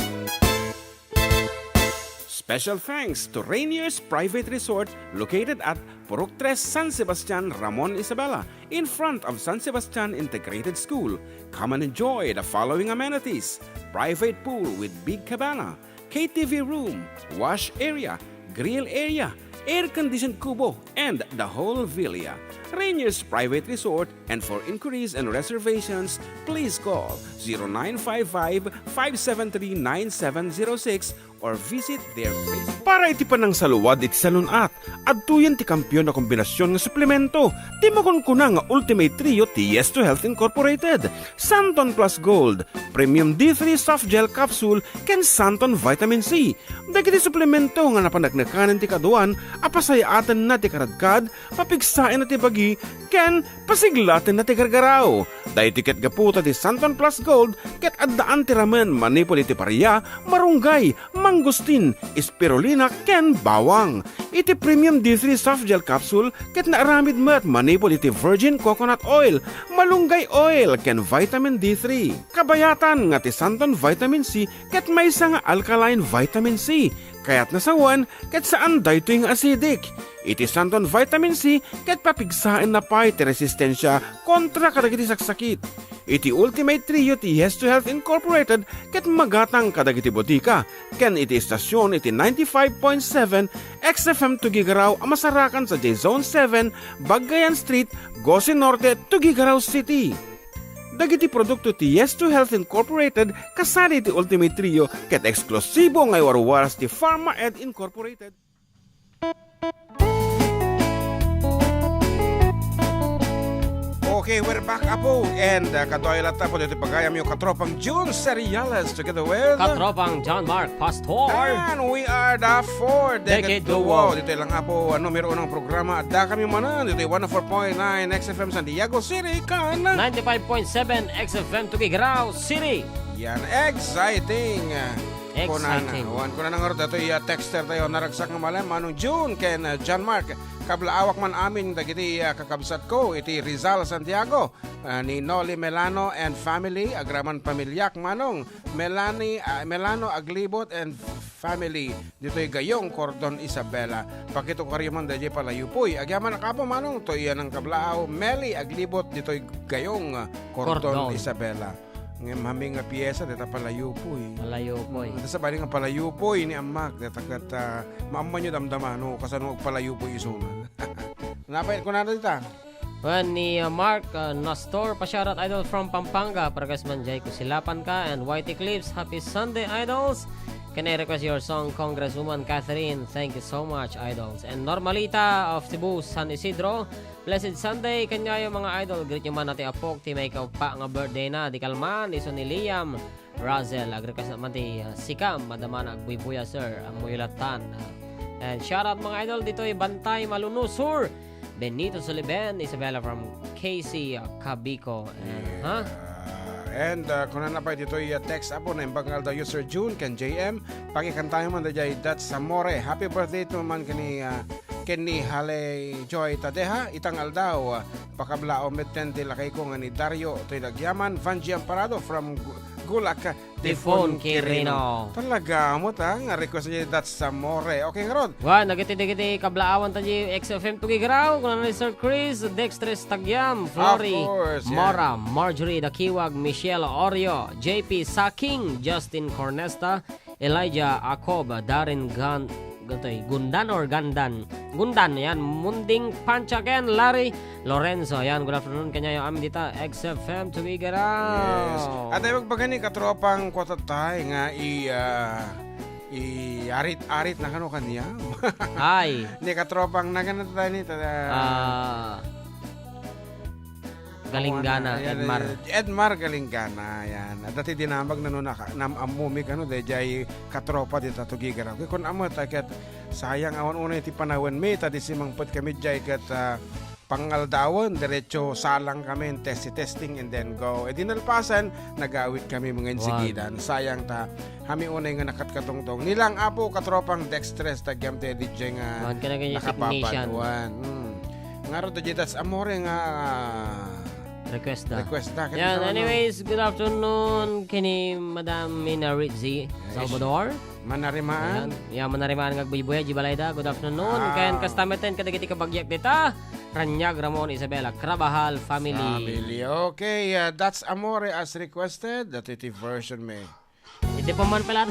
Special thanks to Rainier's Private Resort, located at Purok Tres, San Sebastian, Ramon Isabela, in front of San Sebastian Integrated School. Come and enjoy the following amenities: private pool with big cabana, K T V room, wash area, grill area, air-conditioned kubo, and the whole villa. Rainier's Private Resort, and for inquiries and reservations, please call zero nine five five, five seven three, nine seven zero six or visit their Facebook. Para iti panangsaluad iti salun-at, adtoyen ti kampiyon a kombinasion nga suplemento ti makunkuna nga Ultimate Trio ti Yes to Health Incorporated: Santon Plus Gold, Premium D three Soft Gel Capsule, ken Santon Vitamin C. Dagiti suplemento nga napaneknekanen ti kaaduan a pasayaatenna ti karadkad, papigsaenna ti bagi, ken pasiglatenna ti gargaraw. Daytoy ket gapu ta ti Santon Plus Gold ket addaan ti ramen manipud iti paria, marunggay, mangustin, spirulina, ken bawang. Iti Premium D three Soft Gel Capsule ket naaramid met manipud iti virgin coconut oil, malunggay oil, ken vitamin D three. Kabayatan nga ti Santon Vitamin C ket maysa nga alkaline vitamin C. Kayatna sawen ket saan daytoy nga acidic. Iti Santon Vitamin C ket papigsaenna pay ti resistensia kontra kadagiti saksakit. Iti Ultimate Trio ti Yes to Health Incorporated ket magatang kadagiti botika ken iti estasion iti ninety-five point seven X F M Tuguegarao a masarakan sadiay Zone seven, Baggayan Street, Gosi Norte, Tuguegarao City. Dagiti produkto ti Yes to Health Incorporated kasano iti Ultimate Trio ket eksklusibo nga iwarwaras ti Pharma Ed Incorporated. Okay, we're back, Apo. And, uh, kaduay latta po dito pagayam yung katropang June Seriales together with Katropang John Mark Pastor. And we are the Four Decade Decade Duo. Duo. Dito lang, Apo, ang numero unang programa. Adda kami manan dito, one oh four point nine X F M San Diego City, kan ninety-five point seven X F M Tuguegarao City. Yan, exciting. Exciting. Kunana, wan, kunana ngarud datoy, ah, texter tayo, naragsak nga malem, Manong June ken, ah, John Mark. Kablaawak man amin dagiti, ah, kakabsatko iti Rizal, Santiago, ah, ni Noli Melano and family, agraman pamiliak, Manong Melanie, ah, Melano Aglibot and family, ditoy Gayong, Cordon, Isabela. Pakitukaryo man daydiay palayupoy. Agyaman a kapo, Manong, to iyan ang kablaaw, Meli Aglibot, ditoy Gayong, Cordon, Cordon. Isabela. Ngem hami nga piyesa, deta palayupoy. Palayupoy. Mm, deta sabali nga palayupoy ni Amak, deta ket, ah, maammanyo damdama, no, kasano agpalayupoy isuna. Napay, kunana dita? Wen ni, uh, Mark, uh, Nastor, pa-shoutout, idol, from Pampanga. Parehas man jay kusilapan ka. And Y T Clips, happy Sunday, idols. Can I request your song, Congresswoman Catherine? Thank you so much, idols. And Normalita of Cebu, San Isidro, blessed Sunday kaniayo, mga idol. Greet nyo man ti apok, ti maikaupa nga birthday na. Di kalman, isu ni Liam Razel, ag-request naman ti, uh, sika, madama na agbuybuya, sir. Ammoyo lattan. Uh, and shoutout, mga idol, ditoy Bantay, Malunod Sur. Benito Soliben, Isabela from K C, uh, Cabico. And, Yeah. ha? And, uh, kunana pay ditoy, uh, text, apo, naimbag nga aldaw, Sir June ken J M. Pakikantayo man daydiay, That's Amore. Happy birthday to man ken ni, uh, ken ni Hale Joy Tadeha. Itang aldaw, uh, pakablaaw metten ti lakayko nga ni Dario toy Lagyaman, Vanji Amparado from Gu-, Gulak, Tifon Quirino. Talaga, amo ta, nga request niya, That's Amore. Okay, ngarud. Wen, dagiti, dagiti kablaawan ta di X F M Tugigraw, kuna ni Sir Chris, Dextres Tagiam, Flori Of course, yeah. Mora, Marjorie Dakiwag, Michelle Orio, J P Saking, Justin Cornesta, Elijah Acob, Darren Gan-, Gatoy, Gundan or Gandan? Gundan, yan. Munding Pancha ken Larry Lorenzo, yan. Good afternoon kaniayo amin dita, X F M Tugigraw. Yes. At ay magpagani katropang kuatatay nga i, ah, i arit-arit na kano kaniam. Ay. Ni katropang nagana tayo ni, ta-, Ah. Galinggana, Awan, ayan, Edmar. eh, Edmar Galinggana, ayan. At dati dinamag na no naka-, nam-, ammumi kano, dayjay katropa dita Tugigraw. Kaya kun amo, ta-, ket sayang awan unay ti panawen mi, ta di simangpet kami jay ket, ah, pangaldawen, diretso salang kami, testi-testing, and then go. E di nalpasan, nagawid kami mga Wan. insigidan. Sayang ta, Hami unay nga nakatkatungtong. Nilang apo, katropang Dextres, tagiam ti D J nga Wan ka na ganyan nakababad. technician. Wan. Mm. Ngarud, dayjay That's Amore nga, ah, Request da. request da. Ket Yan, ikaw, ano? anyways, good afternoon kini Madam Mina Rizzi, Yes. Salvador. Manarimaan. Ayan. Yan, manarimaan nga agbuybuya, di balay da. Good afternoon. Wow. Ken kasta metten kadagiti kabagyak dita, Ranyag Ramon Isabela, Carabajal family. Family. Okay, uh, That's Amore as requested. Dati ti version mi. Hindi pa man pala.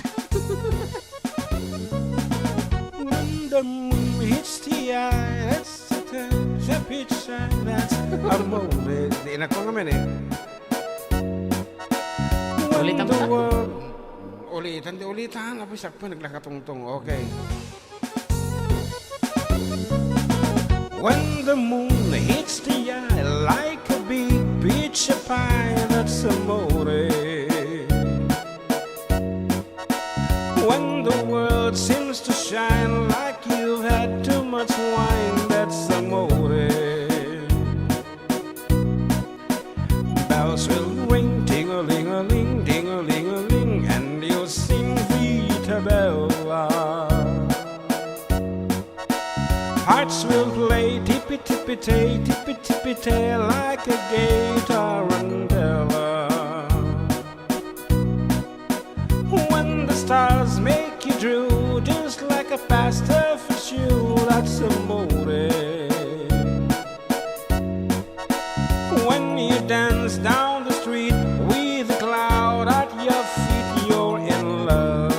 When the moon hits the eye, that's the time, the pitch, and that's a moment. Di na ko naman eh. When Ulitan mo the na. world Ulitan, di ulitan. Apoy, sakto, naglakatungtong. Okay. When the moon hits the eye like a big pizza pie, that's amore. When the world seems to shine like you've had too much wine, that's amore. Bells will ring, ting-a-ling-a-ling, ting-a-ling-a-ling, and you'll sing Vita Bella. Hearts will play tippy-tippy-tay, tippy-tippy-tay, like a gay tarantella. When the stars make you drool, just like a pasta for you, that's amore. When you dance down the street with a cloud at your feet, you're in love.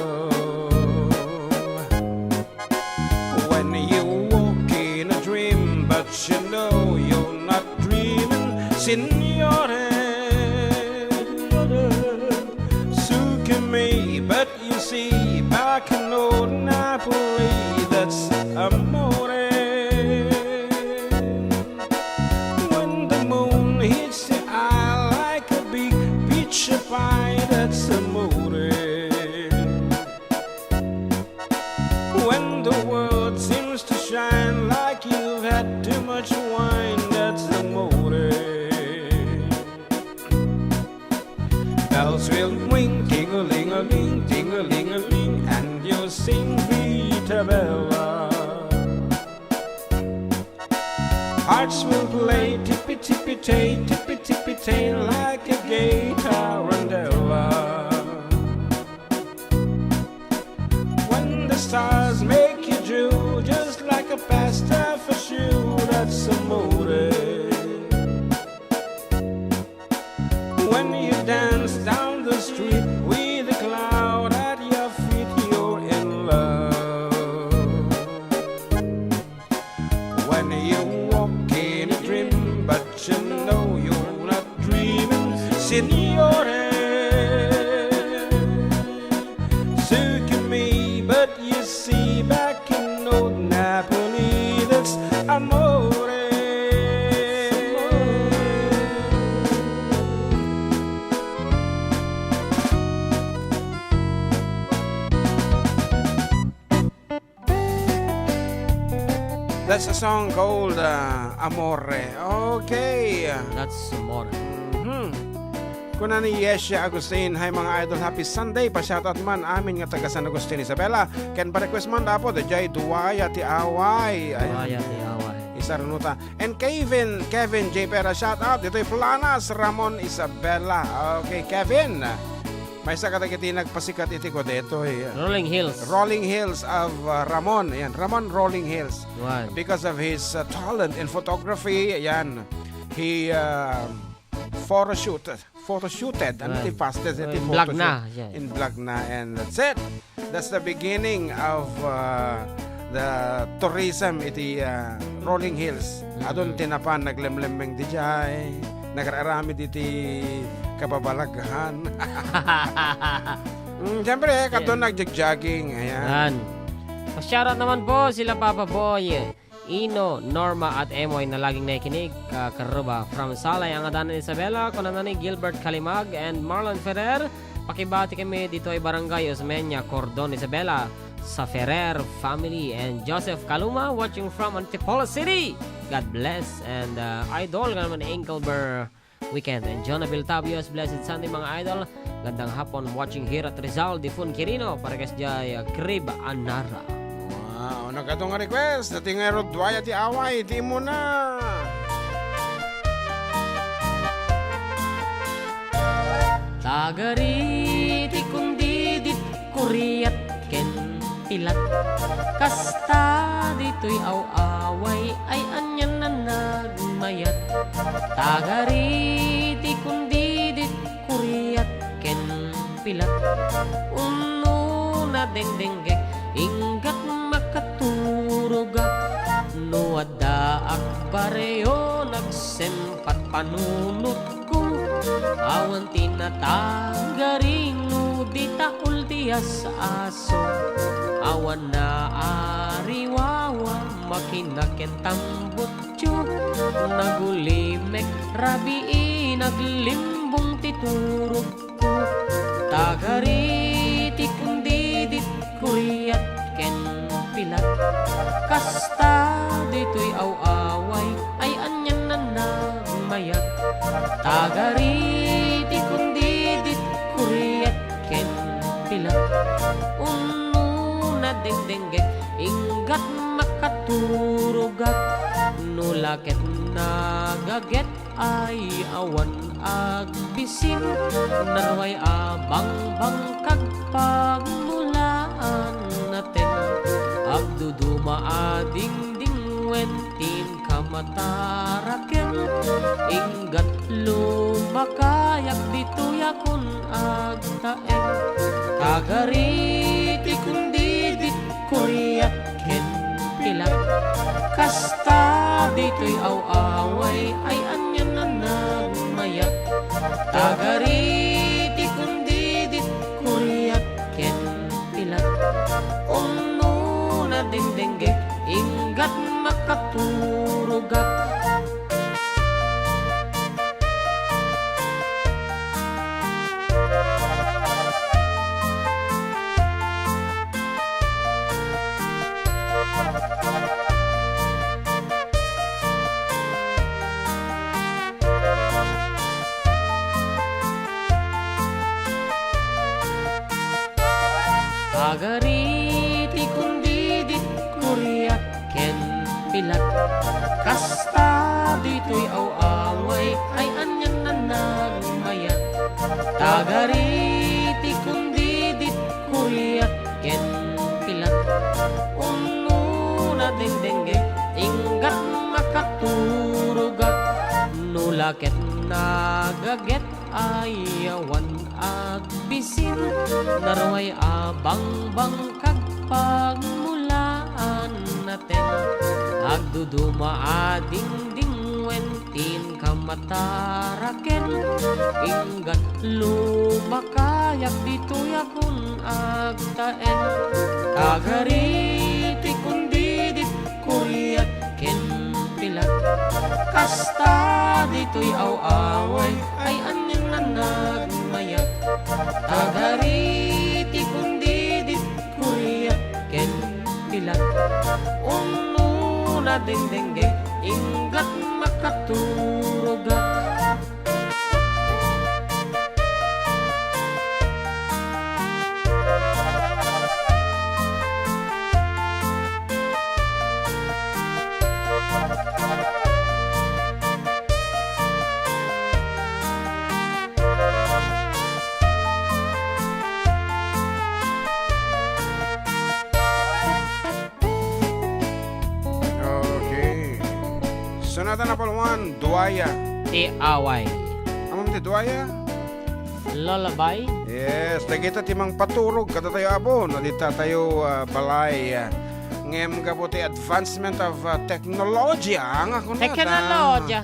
When you walk in a dream, but you know you're not dreaming, signore. Su che me, but you see, back in old Napoli, that's amore. When the moon hits the eye like a big pizza pie, that's amore. When the world seems to shine like you've had too much wine, that's amore. Bells will ring, Tay, tippy, tippy, tay, like a gay tarantella. When the stars make you drool, just like a pasta for you, that's amore. When you dance down the street with a cloud at your feet, you're in love. When you walk in a dream, but you know you're not dreaming, signore. Look at me, but you see back in old Napoli, that's amore. That's a song called, uh, Amore. Okay. That's Amore. Mhm. Kuna ni Yesha Agustin, "Hi, mga idol, happy Sunday." Pa-shoutout man amin nga taga San Agustin, Isabela. Ken pa-request man, Apo, daydiay Duaya ti Away. Ayan. Duaya ti Away. Isa runuta. And Kevin, Kevin J Pera, shoutout. Ditoy Planas, Ramon, Isabela. Okay, Kevin. Maysa kadagiti nagpasikat iti kua daytoy. Rolling Hills. Rolling Hills of, uh, Ramon. Ayan, Ramon Rolling Hills. Wan. Because of his, uh, talent in photography, ayan, he, uh, photoshoot, photoshooted, ano Wan. ti fastest, Wan, iti vlog photoshoot? na, yeah. In vlog na, and that's it. That's the beginning of, uh, the tourism iti, uh, Rolling Hills. Mm. Adun ti napan naglemlemmeng daydiay, nagar-aramid iti kababalaghan. Mm, siyempre, eh, kadto Yeah. nagja-jogging. Ayan. Yan. Pa-shoutout naman po sila Papa Boy, Ino, Norma at Emoy na laging nakikinig, kakarruba. From Salay, Angadanan, Isabela, kunana ni Gilbert Kalimag and Marlon Ferrer, pakibati kami ditoy Barangay Osmeña, Cordon, Isabela, sa Ferrer family and Joseph Kaluma, watching from Antipolo City. God bless and, uh, idol, nga naman Engelbert Weekend. And Jonah Viltabios, blessed Sunday, mga idol. Gandang hapon, watching here at Rizal, Difun Quirino, Paregas Jay, uh, Crib Anara. Wow, nagkadto nga request. Dati nga Rod Duaya ti Away, ti muna. Tagari ti kundidit, kuriat ken pilat. Kasta ditoy aw-away ay anian a nagmayat. Tagari ti kundidit, kuriat ken pilat. Unno nadengdenggek, inggat makaturogak. No addaak barrio, nagsempat panunotko. Awan ti natagari no di taul ti as-aso. Awan naariwawa, makina ken tambutio. Nagulimek rabii, naglimbong ti turog. Tagari ti kundidit, kuriat ken pilat. Kasta ditoy aw-away ay anian a nagmayat. Tagari ti kundidit, kuriat ken pilat. Unno nadengdenggek, inggat makaturogak. No la ket nagaget ay awan agbisin, naruay a bangbangkag pagmulaan naten. Agduduma a dingding wen ti inkamataraken, inggat lumakayak ditoy a kun agtaeng. Tagari ti kundidit, kuriat ken pilat. Kasta ditoy aw-away ay anian a nagmayat. Tagari ti kundidit, kuriat ken pilat. Unno nadengdenggek, inggat makaturogak. Tagari ti kundidit, kuriat ken pilat. Kasta ditoy aw-away Ay anian a nagmayat, tagari ti kundidit, kuriat ken pilat. Unno nadengdengngeg, inggat makaturogak. No la ket nagaget, ay awan agbisin, naruay a bangbangkag pagmulaan naten. Agduduma a dingdingwen tin kamataraken, inggat lumakayak ditoy a kun agtaen. Tagari ti kundidit, kuriat ken pilat. Kasta ditoy aw-away, ay anian a nagmayat. Tagari ti kundidit, kuriat ken pilat. Unno nadengdengngeg, inggat makaturogak. Okay. Sonata number one, Duaya. Ti away. Ammom ti Duaya? Lullaby? Yes, dagita ti mangpaturog kadatayo, Apo, no, dita tayo, ah, balay, ah. Ngem gapu ti advancement of, ah, technology, ah, nga kunada. Technology.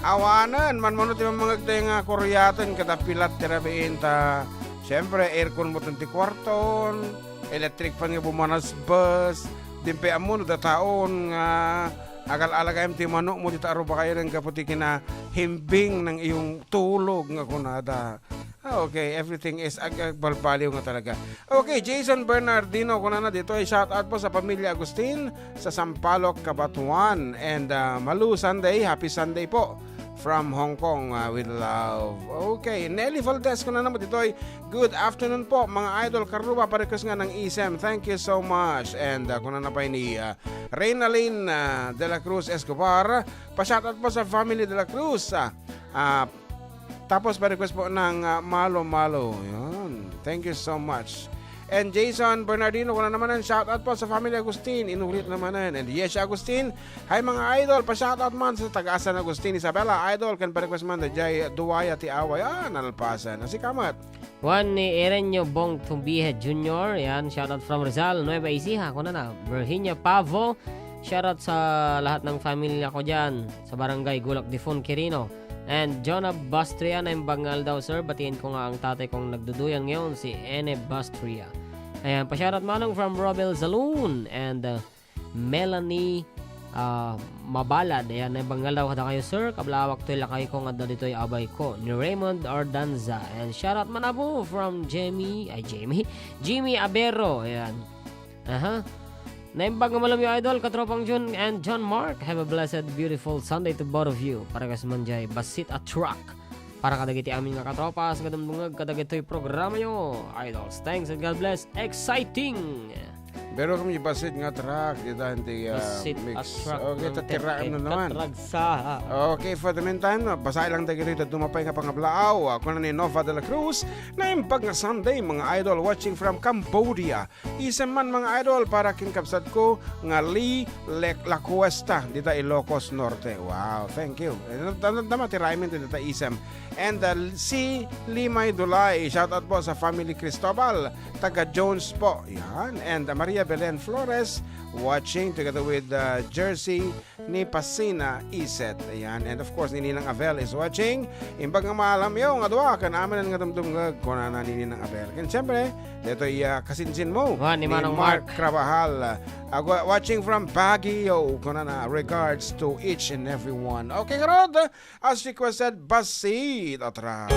Awanen, manmano ti mamangegtayo nga kuriaten, kada pilat ti rabiin ta, siyempre, aircon mo ti kuarton, electric fan nga bumanasbas, dimpay ammo no dataon nga agal-alagayem ti manokmo dita a rubakayo, gapu ti kinahimbing ng iyong tulog nga kunada. Ah, okay, everything is ag-, agbalbaliw nga talaga. Okay, Jason Bernardino, kunana ditoy, shout out po sa pamilya Agustin sa Sampaloc, Cabatuan. And, ah, Malu Sunday, happy Sunday po. From Hong Kong, ah, with love. Okay, Nelly Valdez, kunana mo ditoy, good afternoon po, mga idol, karuba, pa-request nga ng isem. Thank you so much. And, ah, kunana pa ni, ah, Reynalyn, ah, de la Cruz Escobar, pa-shout out po sa family de la Cruz. Ah, ah, tapos pa-request po ng, ah, Malo Malo. Yun. Thank you so much. And Jason Bernardino, kuna naman ang shout out po sa family Agustin. Inulit naman yan. And Yesha Agustin, hi mga idol, pa-shout out man sa taga San Agustin, Isabela, idol, ken pa-request man da jay Duaya ti away. Ah, nalpasan. Asikamat. Juan ni Erenio Bong Tumbihe Junior, yan, shout out from Rizal, Nueva Ecija, kuna na, Virginia Pavo, shout out sa lahat ng familia ko dyan, sa Barangay Gulak Difon, Quirino. And Jonah Bastria, naimbag nga aldaw, sir. Batiin ko nga ang tatay kong nagduduyang ngayon, si Ene Bastria. Ayan, pa-shoutout manong from Robel Zalun and, uh, Melanie, uh, Mabalad. Ayan, naimbag nga aldaw kada kayo, sir. Kablawak toy lakay ko nga adda ditoy abay ko, ni Raymond Ardanza. And shoutout man abo from Jamie, ay, Jamie, Jimmy Abero. Ayan. Aha. Naimbag nga malem yo, idol, katropang Jun and John Mark. Have a blessed, beautiful Sunday to both of you. Para kas man jay, basit a track. Para kadagiti amin nga katropas nga dumdumngeg kadagitoy programa yo, idols. Thanks and God bless. Exciting! Pero kami basit nga track, dita, hindi, ah, Basit a mix. track Okay, ng tatiraem na Teket naman. Katragsa. Okay, for the meantime, basae lang dagitoy dadduma pay nga pangablaaw. Ako na ni Nova de la Cruz, naimbag nga Sunday, mga idol, watching from Cambodia. Isem man, mga idol, para ken kabsatko nga Lee Lec-, La Cuesta, dita Ilocos Norte. Wow, thank you. Eh, dama ti rhyming to dita isem. And, uh, si Limay Dulay, shout out po sa family Cristobal, taga Jones po. Yan. And, uh, Maria Belen Flores, watching together with, uh, Jersey ni Pasina Iset. Ayan. And of course, ni Ninang Avel is watching. Imbag nga maalam yo nga dua, ken amin nga dumdumngeg, kunana ni Ninang Avel. Ken siyempre, detoy, ah, kasinsin mo, Wa, ni ni Manong Mark Mark. Carvajal. Ah, wa-, watching from Baguio, kunana, regards to each and every one. Okay, ngarud, as requested, Basit a Track.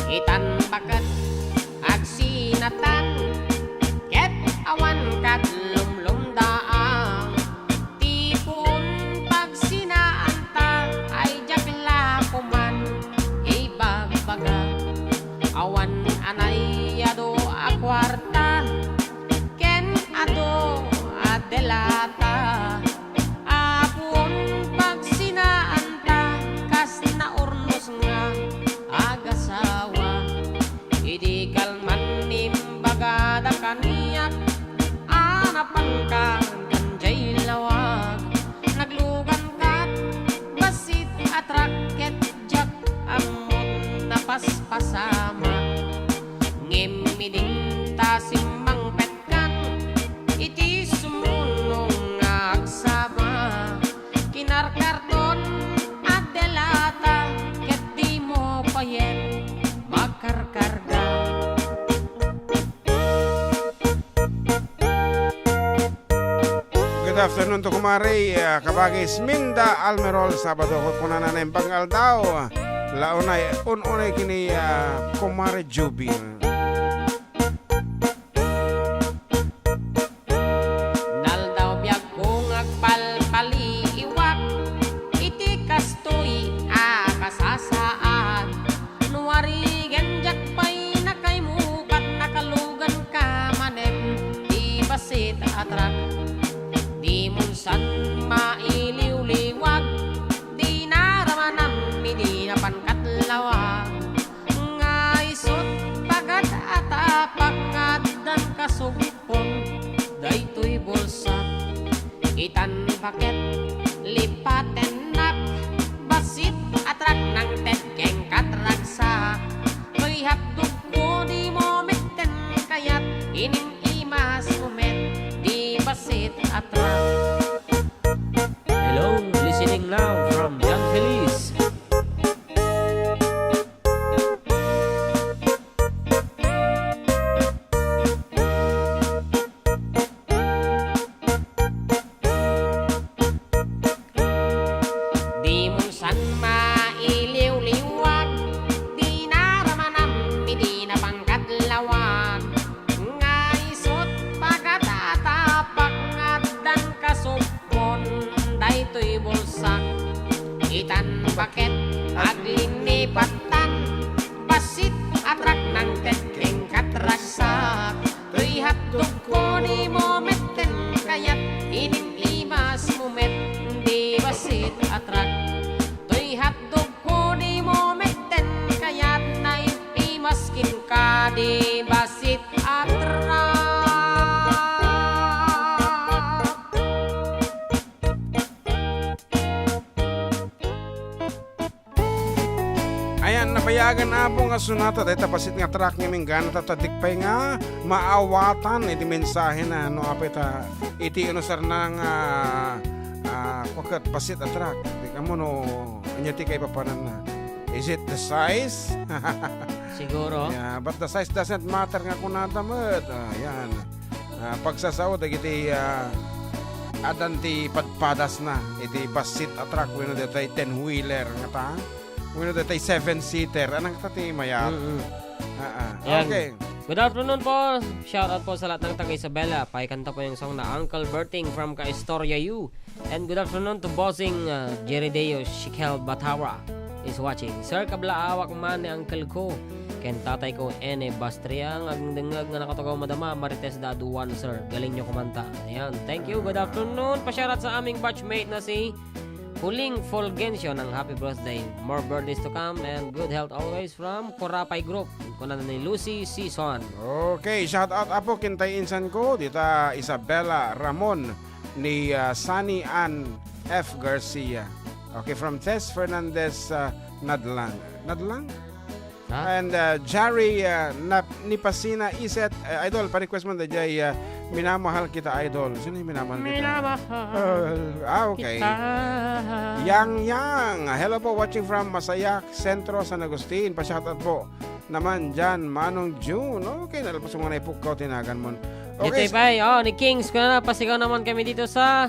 Itan baket agsinatan, ket awan kat lumlumdaan. Ti puon Awan a nayado a kuarta ken adu a delata. Apuon pagsinaanta kas naurnos nga agasawa. Idi kalman imbagada kaniak a napanka diay lawag. Naglugankat bassit a truck ket diak ammon napaspasama. Ngem idinta simmangpetkan iti sumuno nga agsama, kinarkardon a delata ket dimo payen makarkarga. Good afternoon to kumare, ah, kabagis Minda Almerol Sabado. Kunana naimbag nga aldaw. La unay, un-unay kini, ah, kumare Juby. Naldaw biagko nga agpalpaliiwak iti kastoy a kasasaad. No arigen diak pay nakaimukat, nakaluganka manen ti bassit a truck. Dimon san mailiwliwag, dinaramanam idi napankat lawag. Nga isut' pagad a tapak nga addan kasugpon daytoy bulsak. Itan baket lipatennak, bassit a truck nangted ken katragsak. Toy hotdogko dimo metten kayat, inim-imasmo met ti bassit a truck. Hello, listening now from John Feliz. Dimon san mailiwliwag, dinaramanam idi napankat lawag. Nga isut' pagad a tapak nga addan kasugpon daytoy bulsak. Itan baket aglinnipattan, bassit a truck nangted ken katragsak. Toy hotdogko dimo metten kayat, inim-imasmo met ti bassit a truck. Toy hotdogko dimo metten kayat, naim-imas kenka ti bassit a truck. Ayan, nabayagan, Apo, nga sunata dayta bassit nga truck nga inggana ta, ta dikpay nga maawatan iti mensahena, no, apay ta iti inusarna nga, ah, kua ket bassit a truck. Di kamo no ania ti kaipapananna. Is it the size? Siguro. Yeah, but the size doesn't matter nga kunata met. Ah, yan. Ah, pagsasao dagiti, ah, addan ti padpadasna iti bassit a truck wenno daytoy ten-wheeler ngata, wenno daytoy seven-seater. Anang ta ti mayat? Mm-mm. Ah, ah. Yan. Okay. Good afternoon po. Shout out po sa lahat ng taga Isabela. Pakikanta po yung song na Uncle Berting from Kaistorya U. And good afternoon to Bossing, uh, Jerry Deo Shikel Batara is watching. Sir, kablaawak man ni uncle ko ken tatay ko, Ene Bastria, nga agdengngeg nga nakatugaw madama, Marites da Aduan, sir. Galing nyo kumanta. Ayan. Thank you. Good afternoon. Pasyarat sa aming batchmate na si Huling Fulgencio ng happy birthday. More birthdays to come and good health always from Korapay Group. Kuna ni Lucy Sison. Okay, shout out, Apo, kintay insan ko, dita Isabella Ramon ni, ah, Sunny Ann F Garcia. Okay, from Tess Fernandez, ah, Nadlang. Nadlang? Ha? And, ah, Jari, ah, Nap-, Nipasina Iset, ah, Idol, pa-request mo na dyan, ah, Minamahal Kita, Idol. Sino yung Minamahal Kita? Minamahal Ah, okay. Kita. Yang Yang, hello po, watching from Masayak, Centro, San Agustin. Pa-shoutout po naman dyan, Manong June. Okay, nalpas mo na ipukkaw, tinagan mo. Dito Okay, s- pay, oh, ni Kings, kuna na, pasigaw naman kami dito sa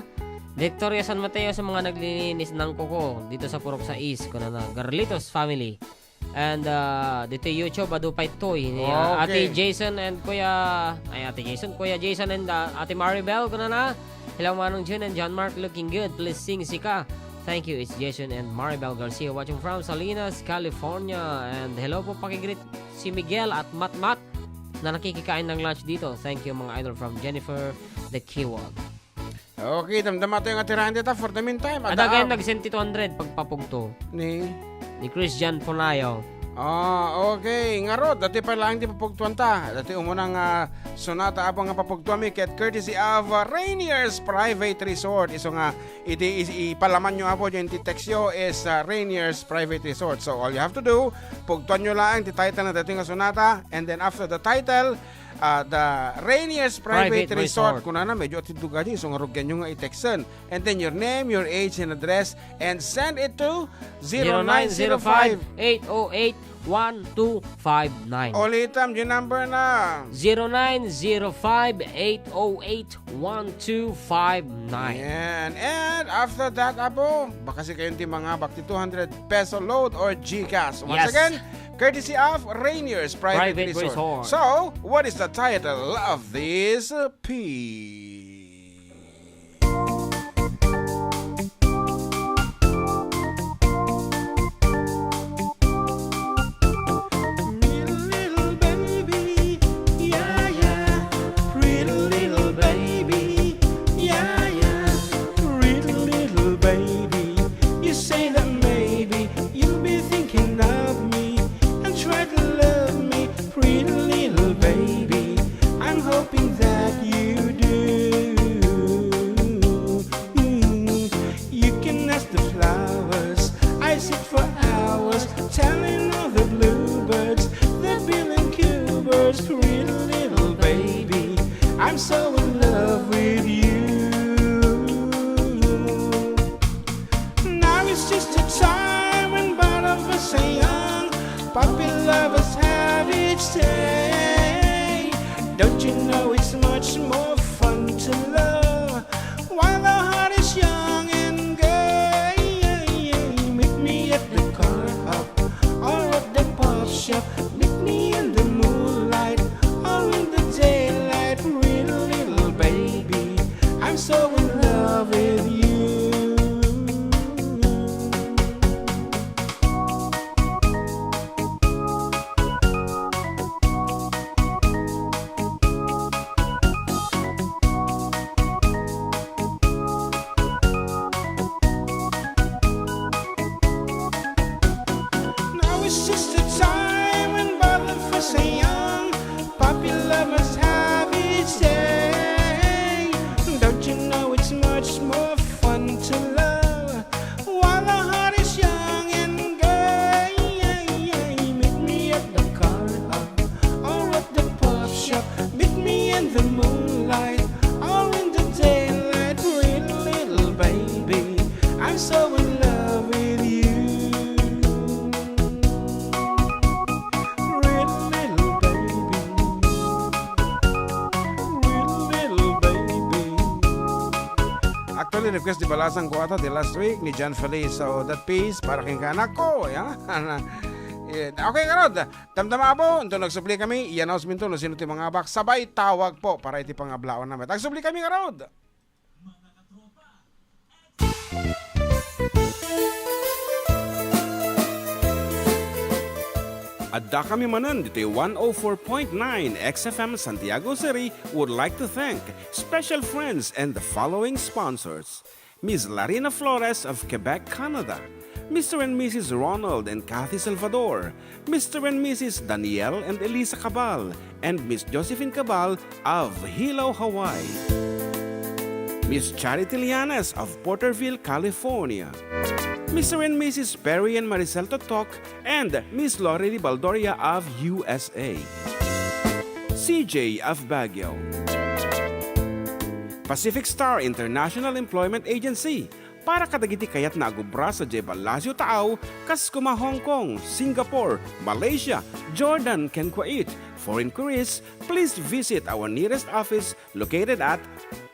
Victoria San Mateo sa mga naglilinis ng kuko dito sa Purok sais, kuna na, Garlitos family. And, uh, dito YouTube, adu pay toy ni, uh, Okay. Ate Jason and Kuya, ay, Ate Jason, Kuya Jason and, uh, Ate Maribel, kuna na, "Hello, Manong June and John Mark, looking good. Please sing Sika." Thank you, it's Jason and Maribel Garcia watching from Salinas, California. And hello po, pakigreet Si Miguel at Matmat na nakikikain ng lunch dito. Thank you, mga idol, from Jennifer the Kiwag. Okay, damdama tayo nga tirahan dita for the meantime. Ada kayo nag-send ti two hundred pagpapugto? Ni? Ni Christian Ponayo. Ah, okay. Ngarud, dati pa lang ti papugtuan ta. Dati umuna nga sonata, Apo, nga papugtuan mi ket courtesy of, uh, Rainier's Private Resort. Isu nga iti is-, ipalaman nyo, Apo, dyan ti text yo is, uh, Rainier's Private Resort. So, all you have to do, pugtuan nyo lang ti title na dati nga sonata, and then after the title, uh, the Rainier's Private Private Resort. Resort. Kunana, medyo atiddog adi, so nga rugian nyo nga i-texten. And then your name, your age, and address, and send it to zero nine zero five, eight oh eight, one two five nine. Ulitam, yung number na. Zero nine zero five, eight oh eight, one two five nine. Yan. And after that, Apo, baka si kayo ti mga bakti two hundred peso load or GCash. Once Yes. again, courtesy of Rainier's Private Private Resort. Resort. So, what is the title of this, uh, piece? Pretty little baby, yeah, yeah. Pretty little baby, yeah, yeah. Pretty little baby, you say that maybe you'll be thinking of me and try to love me. Pretty little baby, I'm hoping that you do. Mm, you can ask the flowers, I sit for hours, telling all the bluebirds, the bill and coo birds, pretty little baby, I'm so in love with you. Now it's just a time when both of us are young. Puppy lovers have each day. Don't you know it's much more fun to love while the heart is young and gay? Meet me at the corner hop or at the pop shop. Meet me in the moonlight or in the daylight. Pretty little baby, I'm so in love with you. Now it's just a time when both of us are young. Puppy lovers have each day. Don't you know it's much more fun to love while the heart is young and gay? Meet me at the corner hop or at the pop shop. Meet me in the moonlight or in the daylight. Pretty little baby, I'm so in love with you. Pretty little baby. Pretty little baby. Actually, request ni Balasang Kuwata the last week ni John Feliz. So, that piece, para kang anak ko, yan. Yeah. Okay, ngarud. Damdama, Apo, ito nagsubli kami, i-announce mi ito, no sino ti mangabak, sabay tawag po para iti pangablawan namin. Nagsubli kami, ngarud. Adda kami manen ditoy one oh four point nine X F M Santiago City would like to thank special friends and the following sponsors: Miss Larina Flores of Quebec, Canada, Mister and Missus Ronald and Kathy Salvador, Mister and Missus Daniel and Elisa Cabal, and Miss Josephine Cabal of Hilo, Hawaii. Miss Charity Lianes of Porterville, California. Mister and Missus Perry and Maricel Totok, and Miss Lori Baldoria of U S A. C J of Baguio. Pacific Star International Employment Agency, para kadagiti kayatna a gubra sadiay ballasiw taaw, kas kuma Hong Kong, Singapore, Malaysia, Jordan, ken Kuwait. For inquiries, please visit our nearest office located at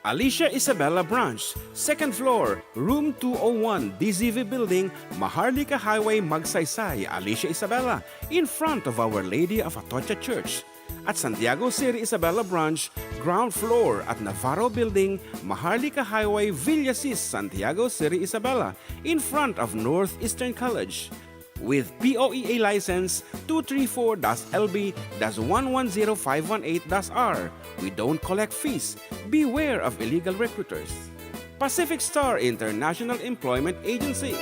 Alicia Isabela Branch, second floor, room two oh one, D Z V Building, Maharlika Highway, Magsaysay, Alicia Isabela, in front of Our Lady of Atocha Church. At Santiago City Isabela Branch, ground floor at Navarro Building, Maharlika Highway, Villasis, Santiago City Isabela, in front of Northeastern College. with P O E A license two three four dash L B dash one one zero five one eight dash R. We don't collect fees. Beware of illegal recruiters. Pacific Star International Employment Agency.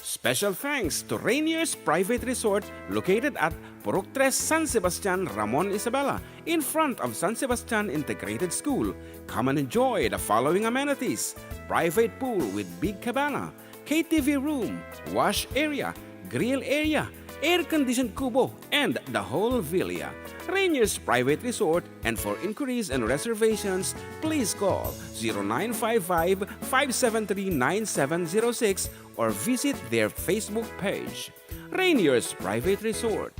Special thanks to Rainier's Private Resort, located at Purok Tres, San Sebastian, Ramon Isabela, in front of San Sebastian Integrated School. Come and enjoy the following amenities: private pool with big cabana, K T V room, wash area, grill area, air-conditioned kubo, and the whole villa. Rainier's Private Resort, and for inquiries and reservations, please call zero nine five five, five seven three, nine seven zero six or visit their Facebook page. Rainier's Private Resort.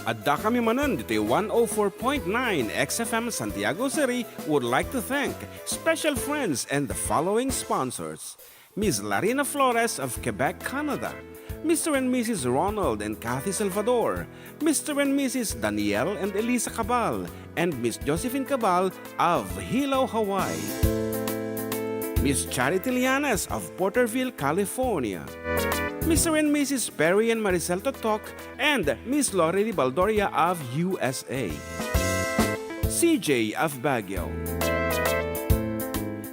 Addakami manen ditoy one oh four point nine X F M Santiago City would like to thank special friends and the following sponsors: Miss Larina Flores of Quebec, Canada, Mister and Missus Ronald and Kathy Salvador, Mister and Missus Daniel and Elisa Cabal, and Miss Josephine Cabal of Hilo, Hawaii. Miss Charity Lianes of Porterville, California. Mister and Missus Perry and Maricel Totok and Miss Lorely Baldoria of U S A. C J of Baguio.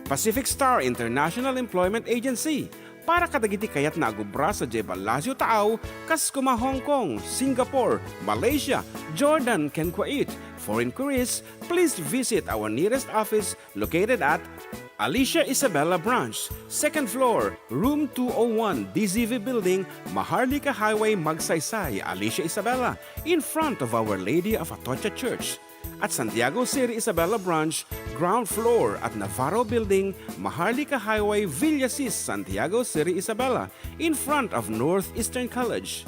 Pacific Star International Employment Agency, para kadagiti kayatna a agubra sadiay ballasiw taaw, kas koma Hong Kong, Singapore, Malaysia, Jordan, ken Kuwait. For inquiries, please visit our nearest office located at Alicia Isabela Branch, second floor, room two oh one, D Z V Building, Maharlika Highway, Magsaysay, Alicia Isabela, in front of Our Lady of Atocha Church. At Santiago City Isabela Branch, ground floor at Navarro Building, Maharlika Highway, Villasis, Santiago City Isabela, in front of Northeastern College.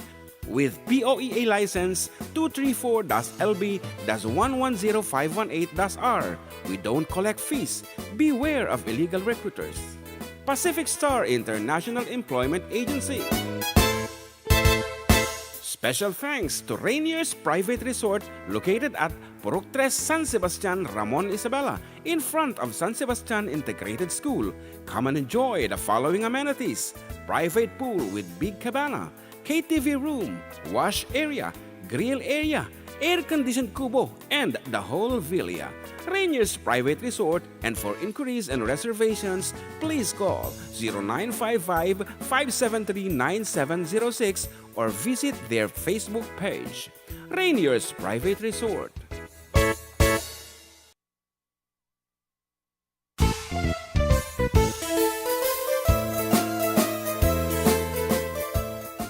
With P O E A license two three four dash L B dash one one zero five one eight dash R. We don't collect fees. Beware of illegal recruiters. Pacific Star International Employment Agency. Special thanks to Rainier's Private Resort, located at Purok Tres, San Sebastian, Ramon Isabela, in front of San Sebastian Integrated School. Come and enjoy the following amenities: private pool with big cabana, K T V room, wash area, grill area, air-conditioned kubo, and the whole villa. Rainier's Private Resort, and for inquiries and reservations, please call zero nine five five, five seven three, nine seven zero six or visit their Facebook page. Rainier's Private Resort.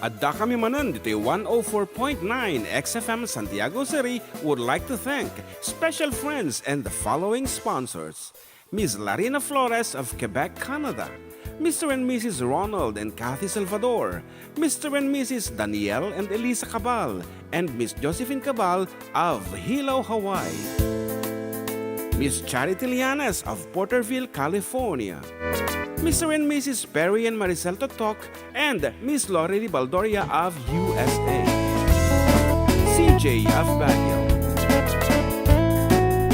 Addakami manen ditoy one oh four point nine X F M Santiago City would like to thank special friends and the following sponsors: Miss Larina Flores of Quebec, Canada, Mister and Missus Ronald and Kathy Salvador, Mister and Missus Daniel and Elisa Cabal, and Miss Josephine Cabal of Hilo, Hawaii, Miss Charity Lianes of Porterville, California, Mister and Missus Perry and Maricel Totok, and Miss Lorely Baldoria of U S A, C J of Baguio,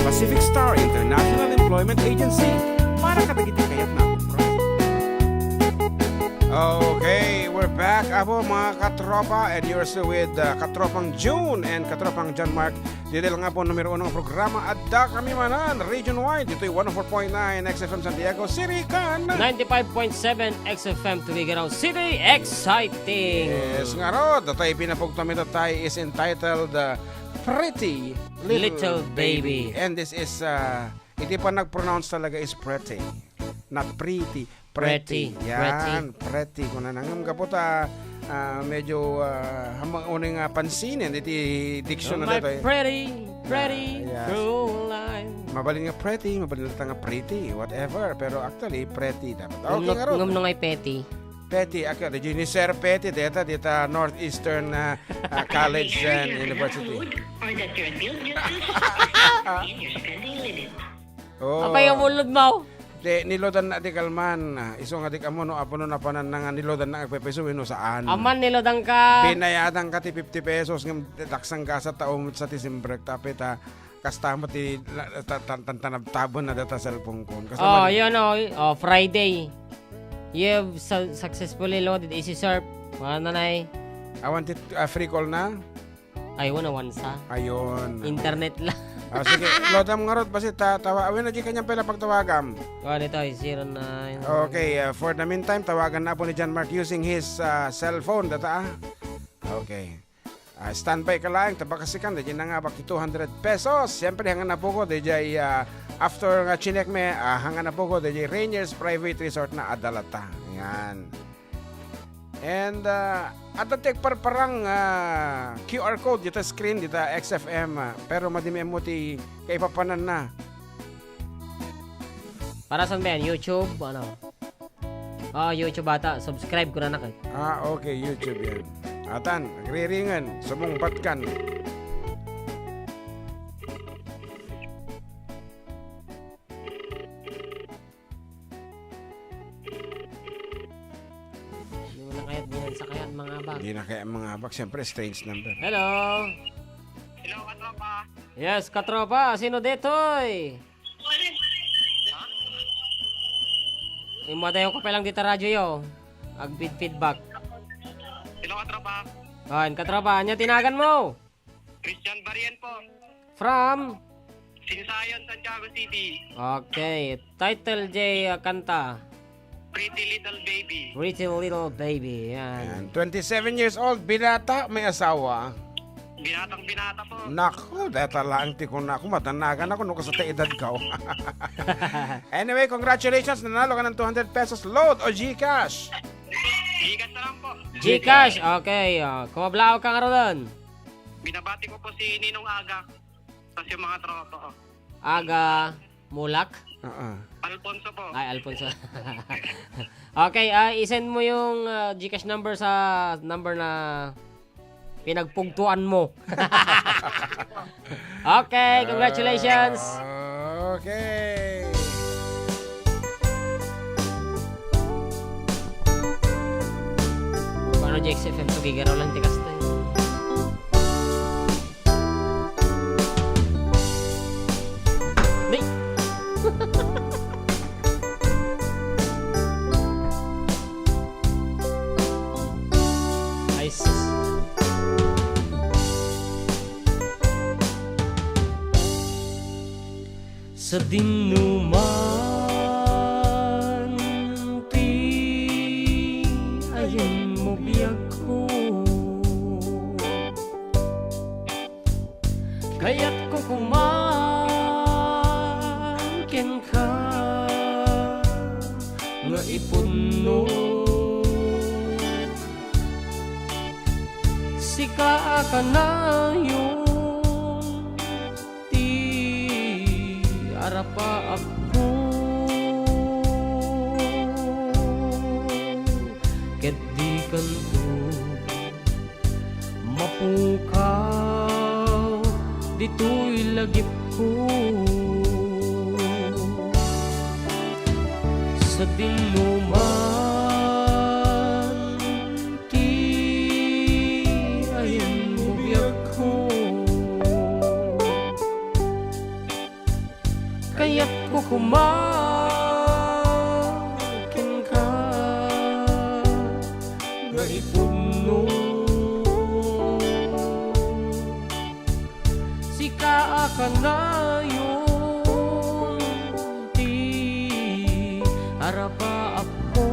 Pacific Star International Employment Agency, para kadagiti kayatna. Okay, we're back, apo, mga katropa, and you're still with, uh, Katropang June and Katropang John Mark. Ditoy lang nga po numero uno nga programa, Addakami Manen, region-wide. Ditoy one oh four point nine X F M Santiago City, ken ninety-five point seven X F M Tubigarao City. Exciting! Yes, ngarud, datoy pinapugtam ita tay is entitled, uh, Pretty Little Little Baby. Baby. And this is, uh, iti panag-pronounce talaga is pretty, not pretty. Pretty. Pretty. Yan, pretty. Pretty. Kung nanangam ka po ta, ah, medyo, ah, hamang unay nga pansinen iti diction na datoy. Pretty, pretty, ah, yes, cruel life. Mabalin nga pretty, mabalin ta nga pretty, whatever. Pero actually, pretty dapat. Okay, ngam, ngarud. Ngam na nga petty. Petty, actually, di ni Sir Petty, deta, deta Northeastern, ah, ah, College and University. Or that your bill just in your spending limit. Oh. Apay, ang ulod mo. Ti nilodanna ti kalman, isu nga di ka ammo no apay no napananna nga nilodanna nga agpayso wenno saan. Amman nilodanka. Binayadanka ti fifty pesos ngem daksang gasat ta umut sa ti simbrek ta apay ta kasta met ti la-, ta-, ta-, tan-, tanabtaben na data cellphone ko. Kasta Oh, man- yun, oh. Oh, Friday. You have su-, successfully loaded Easy Surf. Mga nanay. Awan ti, ah, free call na? Ay, wala, wansa. Ayun. Internet lang. Ah, sige, loadam ngarud, basta ta-, tawa-, awen na di kanyang pala pagtawagam. Oh, dito ay zero nine. Okay, ah, for the meantime, tawagan na po ni John Mark using his, ah, cellphone, data, ah. Okay. Ah, standby ka lang, tabakasikan, di na nga baki two hundred pesos. Siyempre, hanggang na po ko, di jay, ah, after nga chinek me, ah, hanggang na po ko, di jay Rainier's Private Resort na adalata. Yan. And, ah, adda ti agparparang, ah, Q R code dita screen, dita X F M, ah, pero madi met ammo ti kaipapananna. Para saan ba yan? YouTube? Ano? Ah, YouTube ata. Subscribe ko na na kay. Ah, okay, YouTube yan. Atan, nagriringen, sumungpatkan. Di mo na kaya binansa kaya ang mga bag. Di na kaya ang mga bag. Siyempre, strange number. Hello. Hello, katropa. Yes, katropa. Sino detoy? Imadayo ka pa lang dita radyo yo. Agpid feedback. Hello, katropa. Ayan, katropa. Anya tinagan mo? Christian Barrientos. From? Sinsayon, Santiago City. Okay. Title, Jay, uh, kanta? Pretty Little Baby. Pretty Little Baby. Yan. Yan. Twenty-seven years old, binata, may asawa. Binatang binata po. Naku, deta lang ti kunako, matanagan ako, no, kasano ti edad ko. Anyway, congratulations, nanalo ka ng two hundred pesos load o GCash. GCash na lang po. GCash, okay. Uh, kumablaw ka nga ron. Binabati ko po si Ninong Aga. Tapos yung mga tropa ko. Aga Mulak? Oo. Alfonso po. Ay, Alfonso. Okay, ah, i-send mo yung, ah, GCash number sa number na pinagpugtuan mo. Okay, congratulations. Okay. Paano, J X F M to, gigaraw lang ti kasta. Nay! Ay, sus. Sadin no man ti ayan mo biagko. Kayatko koma kenka nga ipunno. Sika a kanayon ti arapaapko. Ket dikanto mapukaw ditoy lagipko. Sadin no man ti ayan mo biagko. Kayatko koma kenka nga ipunno. Sika a kanayon ti arapaapko.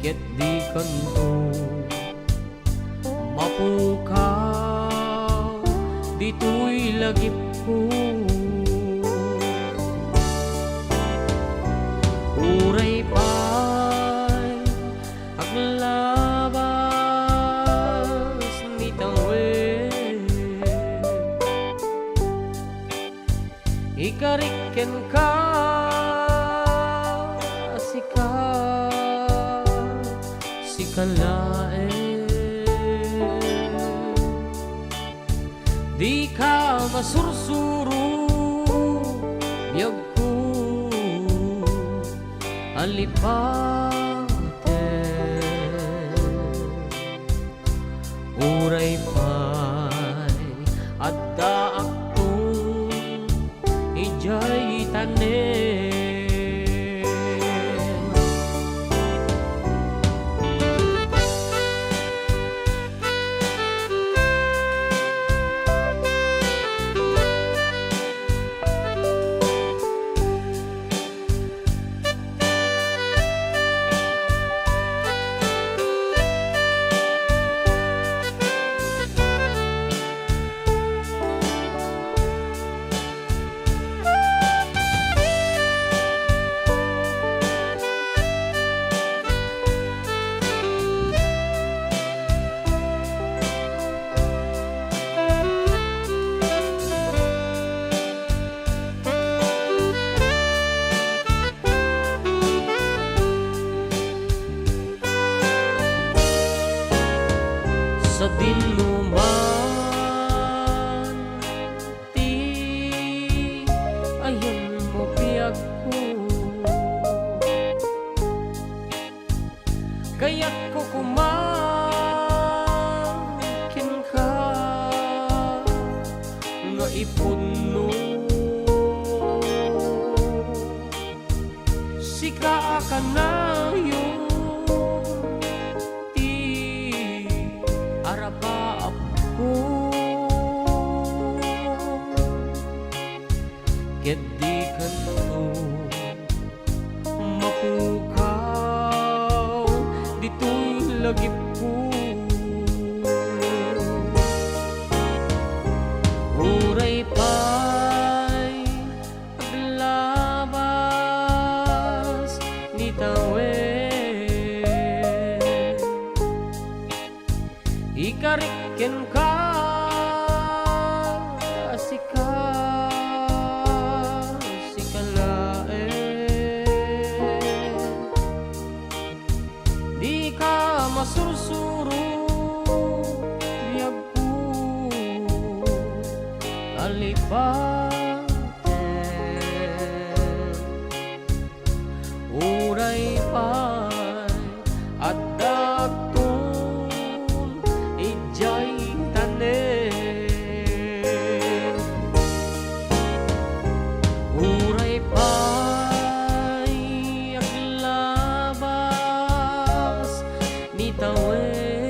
Ket dikanto mapukaw ditoy lagipko. Uray pay aglabas ni tawen, ikarik kenka a sika, sika laeng. Dika masursuro Yagko a lipaten, uray pay addaakto idiay tanem. Sadino man ti ayanmo, biagko. Kayatko koma kenka nga ipudno. Sika a kanayon ti arapaapko. Ket dikanto mapukaw ditoy lagipko. Uray pay aglabas ni tawen, ikarik kenka a sika, sika laeng. Dika masursuro, biagko a lipaten. Uray pay addaakton idiay tanem. Uray pay aglabas ni tawen,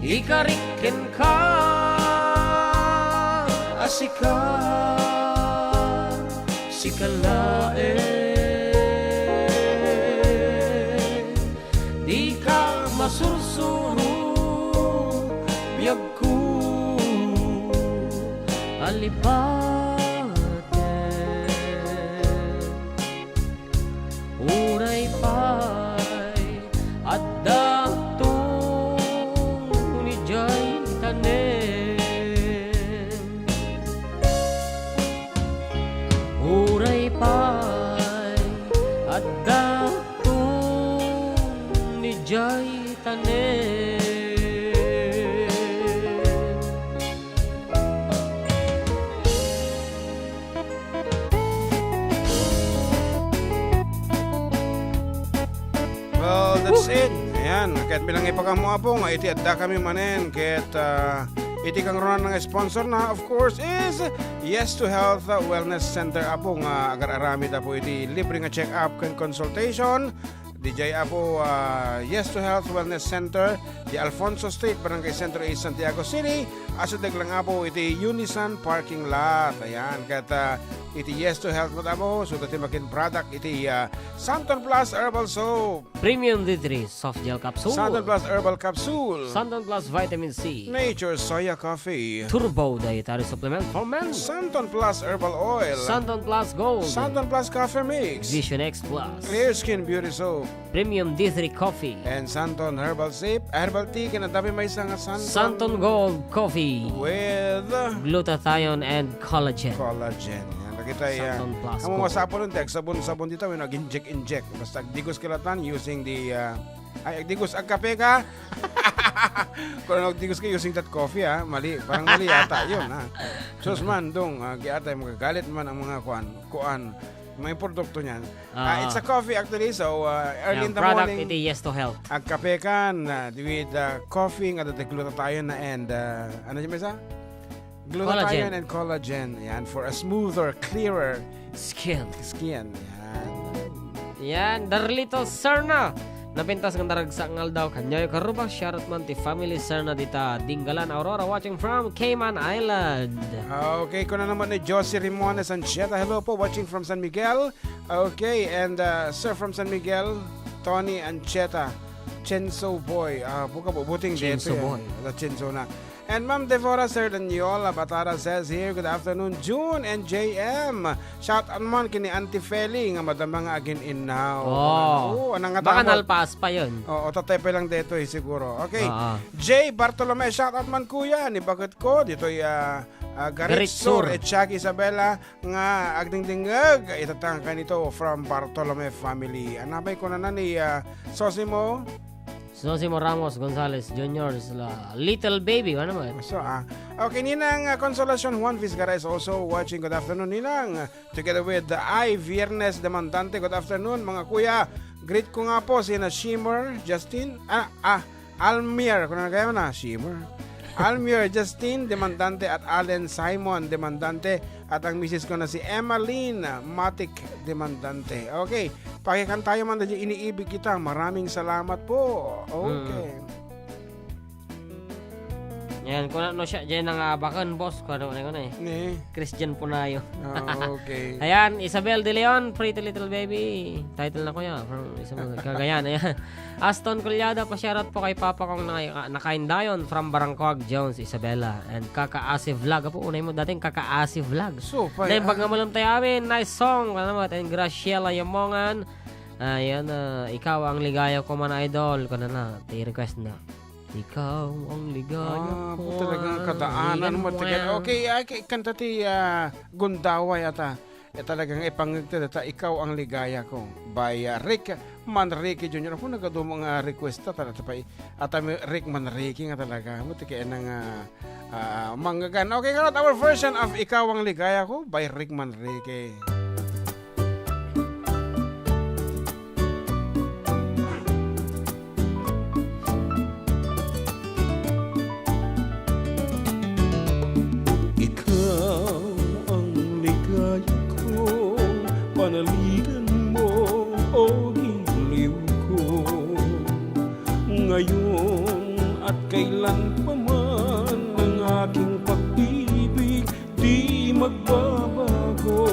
ikarik kenka a sika, sika laeng. Dika masursuro, biagko a lipaten. Uray pay addaakton idiay tanem. Uray pay addaakton idiay tanem. Well, that's it. Ayan, ket bilang ipakaammo, Apo, nga iti adda kami manen, ket, ah, iti kangrunan nga sponsor na, of course, is Yes to Health, ah, Wellness Center, Apo, nga agar-aramid, Apo, iti libre nga check-up ken consultation. Diay, Apo, ah, Yes to Health Wellness Center, di Alfonso Street, Barangay Central East, Santiago City. Asideg lang, Apo, iti Unisan parking lot. Ayan, ket, ah, iti Yes to Health met, Apo, suda ti makin product iti, ah, Santon Plus Herbal Soap. Premium D three Soft Gel Capsule. Santon Plus Herbal Capsule. Santon Plus Vitamin C. Nature Soya Coffee. Turbo Dietary Supplement for Men. Santon Plus Herbal Oil. Santon Plus Gold. Santon Plus Coffee Mix. Vision X Plus. Clear Skin Beauty Soap. Premium D three Coffee. And Santon Herbal Soap, Herbal Tea, ken adda pay maysa nga Santon Santon Gold Coffee. With Glutathione and collagen. Collagen. Yan, nakita yan. Santon Plus Gold. Masapul ti agsabon-sabon dita, wenno ag-inject-inject. Basta agdigos ka latan using the, uh, ay, agdigos, agkape ka. Kung ano, di gusto kayo using that coffee, ah. Mali. Parang mali yata yun, ah. Sus man, dong, ah, giatay, magagalit man ang mga kuan, kuan, mga produkto niyan. Ah, it's a coffee actually, so, ah, early in the morning, iti Yes to Health. Agkape kan, ah, with, ah, coffee nga ada glutathione na and, ah, ano yung isa? Glutathione and collagen. Yan, for a smoother, clearer skin. Skin. Yan. Yan, Darlito Serna. Napintas nga naragsak nga aldaw, kaniayo karubas, shoutout man ti family Serna dita, Dinggalan, Aurora, watching from Cayman Island. Okay, kuna naman ni Josie Rimones Anchieta. Hello po, watching from San Miguel. Okay, and, uh, sir from San Miguel, Tony Anchieta. Chenso Boy. Ah, buka po, buting Chenso Boy. The Chenso na. And Ma'am Devora Serdaniola Batara says here, "Good afternoon, June and J M." Shout out man kini Auntie Feli nga madama nga agin-innaw. Oh. Oo, anang nga baka tama. Nalpas pa yun. Oo, tatay pa lang dito eh, siguro. Okay. Oo. Jay Bartolome, shout out man kuya, ni bakit ko, dito ay, ah, ah, Garit Garit Sur, Sur. Echaki Isabela, nga agdingdingeg, itatang kanito from Bartolome family. Anapay ko na na ni, ah, Sosimo. Sosimo Ramos Gonzalez Junior, la Little Baby, ano ba? So, ah, okay, Ninang, ah, Consolacion Juan Vizcara is also watching. Good afternoon, Ninang. Together with, ah, I, Viernes Demandante. Good afternoon, mga kuya. Greet ko nga po sina Shimmer, Justin, ah, ah, Almir, kung ano kaya na, Shimmer. Almir, Justin Demandante at Allen Simon Demandante at ang misis ko na si Emmaline Matic Demandante. Okay, pakikan tayo man da iniibig kita. Maraming salamat po. Okay. Mm. Yan, kung ano siya, dyan ang abakan, boss. Kung ano, ano, ano eh. Ne. Christian Punayo. Ah, okay. Ayan, Isabel De Leon, Pretty Little Baby. Title na ko yan. From Isabel, Cagayan. Ayan. Aston Collada, pa-shoutout po kay Papa kong naka-, nakaindayon from Barangcoag, Jones, Isabela. And Kaka Asi Vlog. Apo, unay mo dating Kaka Asi Vlog. So, pa-, Then, ah, pagkamalam tayo amin, nice song. Ano mo, and Graciela Yamongan. Ayan, ah, ikaw ang ligaya ko man, idol. Kung na, ti request na. Ikaw ang ligaya ko. Ah, po talagang kadaanan mo. Ikaw ang ligaya ko. Okay, ay, kay-, kanta ti, ah, Gundaway ata. Eh, talagang ipangegta data, Ikaw ang Ligaya Ko by, ah, Rick Manrique Junior. Ako nagadumo nga request ta, talaga pa, ata mi Rick Manrique nga talaga. Mo, ti kaya na nga, ah, manggagan. Okay, karot, our version of Ikaw ang Ligaya Ko by Rick Manrique. Ikaw ang ligaya ko, panaligan mo, o giliw ko. Ngayon at kailan pa man, ang aking pag-ibig di magbabago.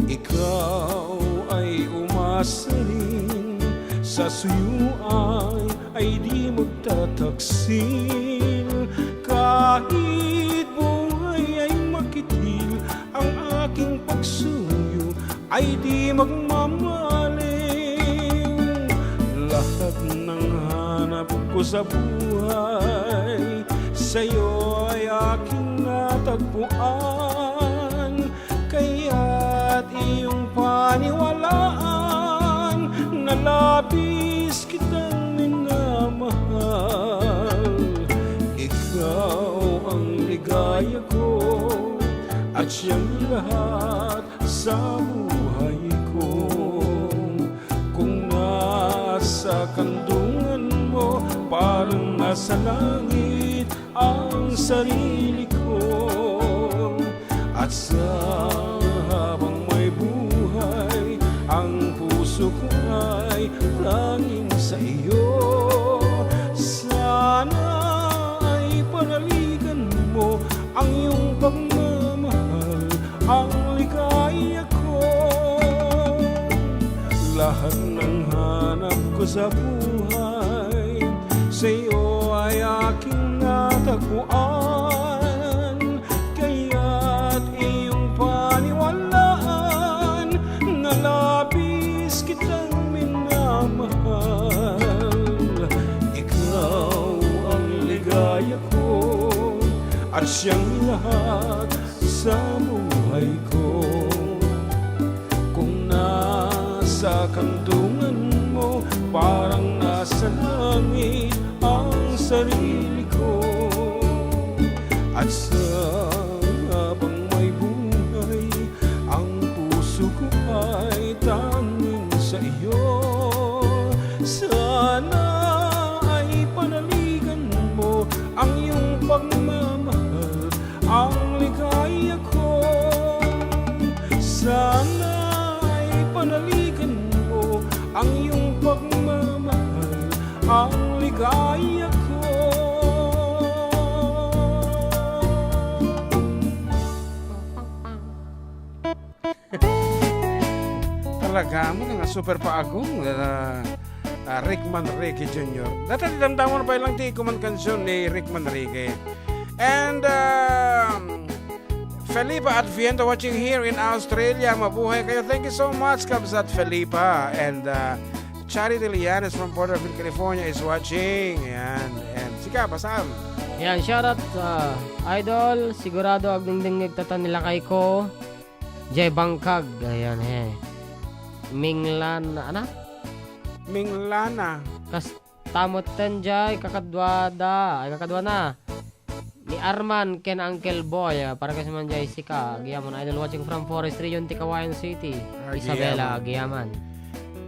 Ikaw ay umasaling sa suyuan ay di magtataksil. Kahit buhay ay makitil, ang aking pagsuyo ay di magmamaliw. Lahat ng hanap ko sa buhay, sa'yo ay aking natagpuan. Kaya't iyong paniwalaan na labis kitang minamahal. Ikaw ang ligaya ko at siyang lahat sa buhay ko. Kung nasa kandungan mo, parang nasa langit ang sarili ko. At sa habang may buhay, ang puso ko ay tanging sa iyo. Sana ay panaligan mo ang iyong pagmamahal, ang ligaya ko. Lahat ng hanap ko sa buhay, sa iyo ay aking natagpuan. Kaya't iyong paniwalaan na labis kitang minamahal. Ikaw ang ligaya ko at siyang lahat sa buhay ko. Kung nasa kandungan mo, parang nasa langit ang sarili ko. At sana bang may buhay ang puso ko ay tanging sa iyo. Sana ay panaligan mo ang iyong pagmamahal, ang ligaya ko. Sana ay panaligan mo ang iyong pagmamahal, ang ligaya ko. Talaga, amo nga super paagong, ah, ah, Rick Manrique Junior. Data di damdamon pa lang ti kuman kansion ni Rick Manrique. And, um, Felipa Adviento watching here in Australia. Mabuhay kayo. Thank you so much, Kabsat Felipa. And, uh, Charity Lianes from Porterville, California is watching. Ayan. And sika, basam. Ayan, shoutout, uh, idol. Sigurado agdingdingngeg ta ta ni lakay ko. Jay Bangkag. Ayan, he. Minglan, ana? Minglana. Kas-, Tamotten jay kakaduada, ay, kakaduana. Ni Arman ken Uncle Boy, ah, para kas man jay sika, agiaman, idol watching from Forest Region, ti Cauayan City, Agiaman. Isabela, agiaman.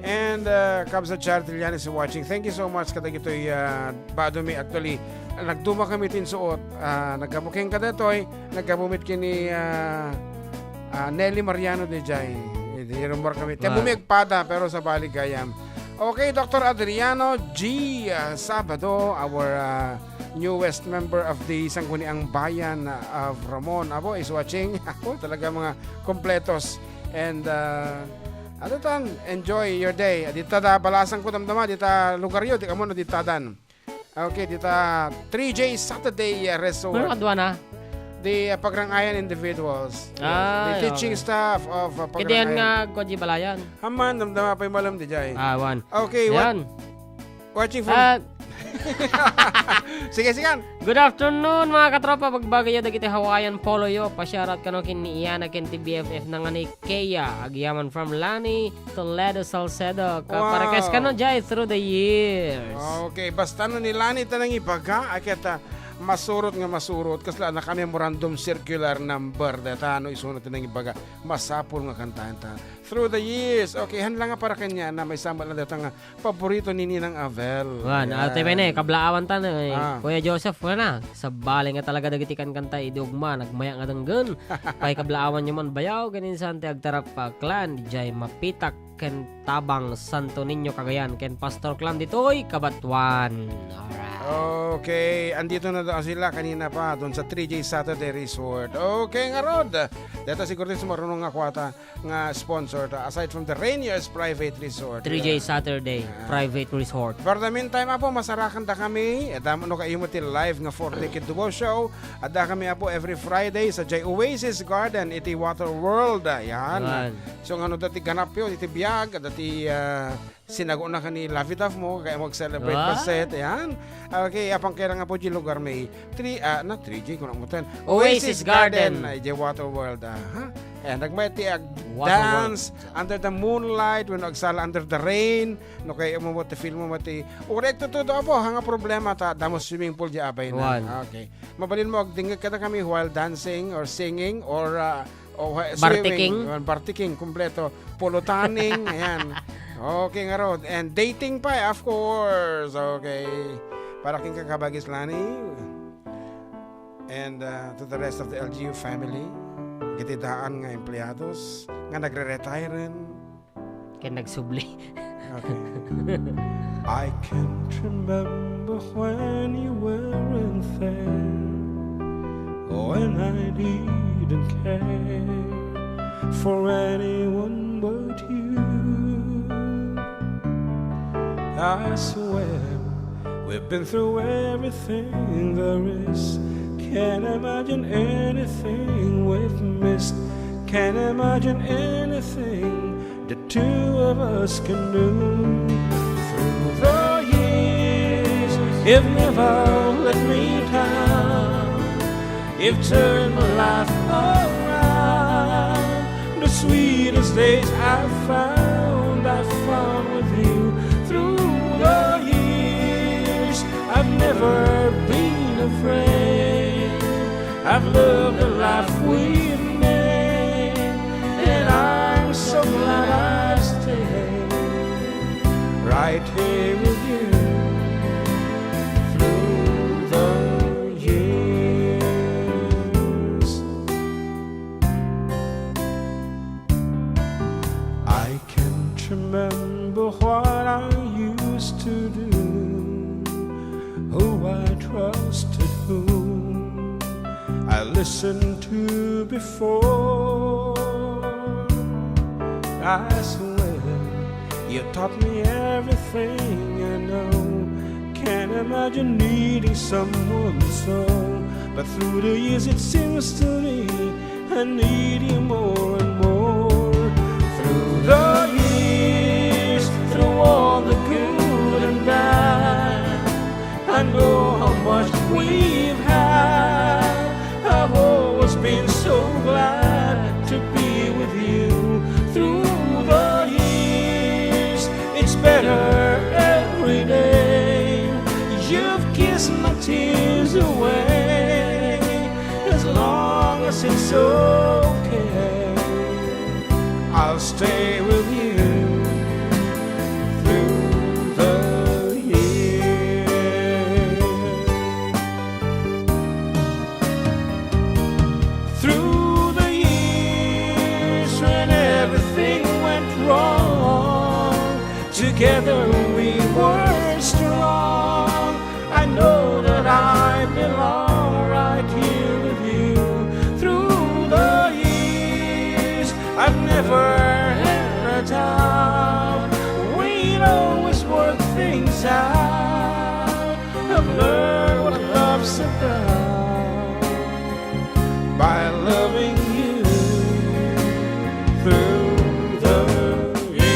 And, uh, Kabsat Charity Lianes is watching. Thank you so much kadagitoy, uh, bado mi. Actually, nagduma kami ti insuot. Ah, naggapu ken kadatoy, naggapu met ken ni, ah, ah, Nelly Mariano de jay. Idi rumor kami. Ti Wow. Bumi agpada, pero sabali gayam. Okay, Doctor Adriano G, ah, Sabado, our, ah, newest member of the Sangguniang Bayan, ah, of Ramon. Abo is watching. Ako, talaga mga kompletos. And, ah, ano tan, enjoy your day. Dita da balasan ko damdama, dita lugaryo, di kamo no dita dan. Okay, dita three J Saturday, ah, Resort. Ano kadua na? The, ah, Pagrangayan individuals. Yes. Ah, The teaching okay. Staff of, ah, Kaya diyan Pagrangayan. Nga, kwadji balayan. Aman, damdama pay malam di jay. Ah, wan. Okay, what? Ayan. Watching from Ah. Sige, sigan. Good afternoon, mga katropa. Bagbagayo dagiti Hawaiian polo yo. Pasiarat kano ken ni Iana ken ti B F F na nga ni Kea. Agiaman from Lani, Toledo, Salcedo. Ka-, Wow. Parekas kano jay through the years. Okay, basta no ni Lani ta nangibaga, a ket, ah, masurot nga masurot. Kasla na kami memorandum circular number. Deta no isunod ta nangibaga. Masapul nga kantaen ta. Through the years. Okay, han lang nga para kanya na may sambat lang deta nga Paborito ni Ninang Avel. Wan, Ayan. Ate Bene, kablaawan ta no, eh. Ah. Kuya Joseph, wana, sabali nga talaga dagiti kankanta idi ugma, nagmayak nga denggen. Pay kablaawan yo man bayaw, ken insan ti Agtarap, ah, Clan, jay Mapitak, ken Tabang, Santo Niño, Cagayan, ken Pastor Clan ditoy, Cabatuan. Alright. Okay, andito na daw sila kanina pa, dun sa three J Saturday Resort. Okay, ngarud. Deta siguro ti sumarunong nga kuwata. Nga sponsor ta, aside from the Rainier's Private Resort. Three J Saturday, Ah. Private Resort. For the meantime, apo, masarakan da kami. Adda no kaiyo ti live nga four Decade Duo Show. Adda kami, apo, every Friday sa jay Oasis Garden, iti Water World. Ayan. Yan. So, ngano dati ganap yo, iti biag, dati, ah, sinago na ka ni Lavi Duff mo, kaya mag-celebrate Ah? pa set, ayan. Okay, apang kaya nga po di lugar may three, ah, na three G, kung namutan. Oasis Oasis Garden. Garden, ay, di Water World, ah, ha? Ayan, nagmay ti ag-, Water dance World. Under the moonlight, when agsala under the rain, no, kaya mo mo ti feel mo mo ti, uray to, to, to, apo, hanga problema ta, damo swimming pool di abay na. One. Okay. Mabalin mo, agdingig kada kami while dancing or singing or, ah, O, ha-, Bartiking. Swimming, yun, bartiking, kumpleto. Polo tanning, ayan. Okay, ngarud. And dating pa, eh, of course. Okay. Para king kakabagis, Lani. And, uh, to the rest of the L G U family, iti daan nga empleados nga nagre-retire. Ken nagsubli. Okay. I can't remember when you weren't there, when I didn't care for anyone but you. I swear we've been through everything there is. Can't imagine anything we've missed. Can't imagine anything the two of us can do. Through the years, you've never let me down. You've turned my life around. The sweetest days I found, I found with you. Through the years, I've Never been afraid. I've loved the life we've made, and I'm so glad I stayed right here with you through the years. I can't remember what I used to do, who I trusted, whom I listened to before. I swear you taught me everything I know. Can't imagine needing someone so, but through the years it seems to me I need you more and more. Through the years, through all the good and bad, I know how much we've had. I've always been so glad to be with you. Through the years, it's better every day. You've kissed my tears away. As long as it's okay, I'll stay with you through the years. Through the years when everything went wrong, together we were strong. I know that I belong right here with you. Through the years, I've never had a doubt. We'd always work things out. I've learned what love's about by loving you through the years.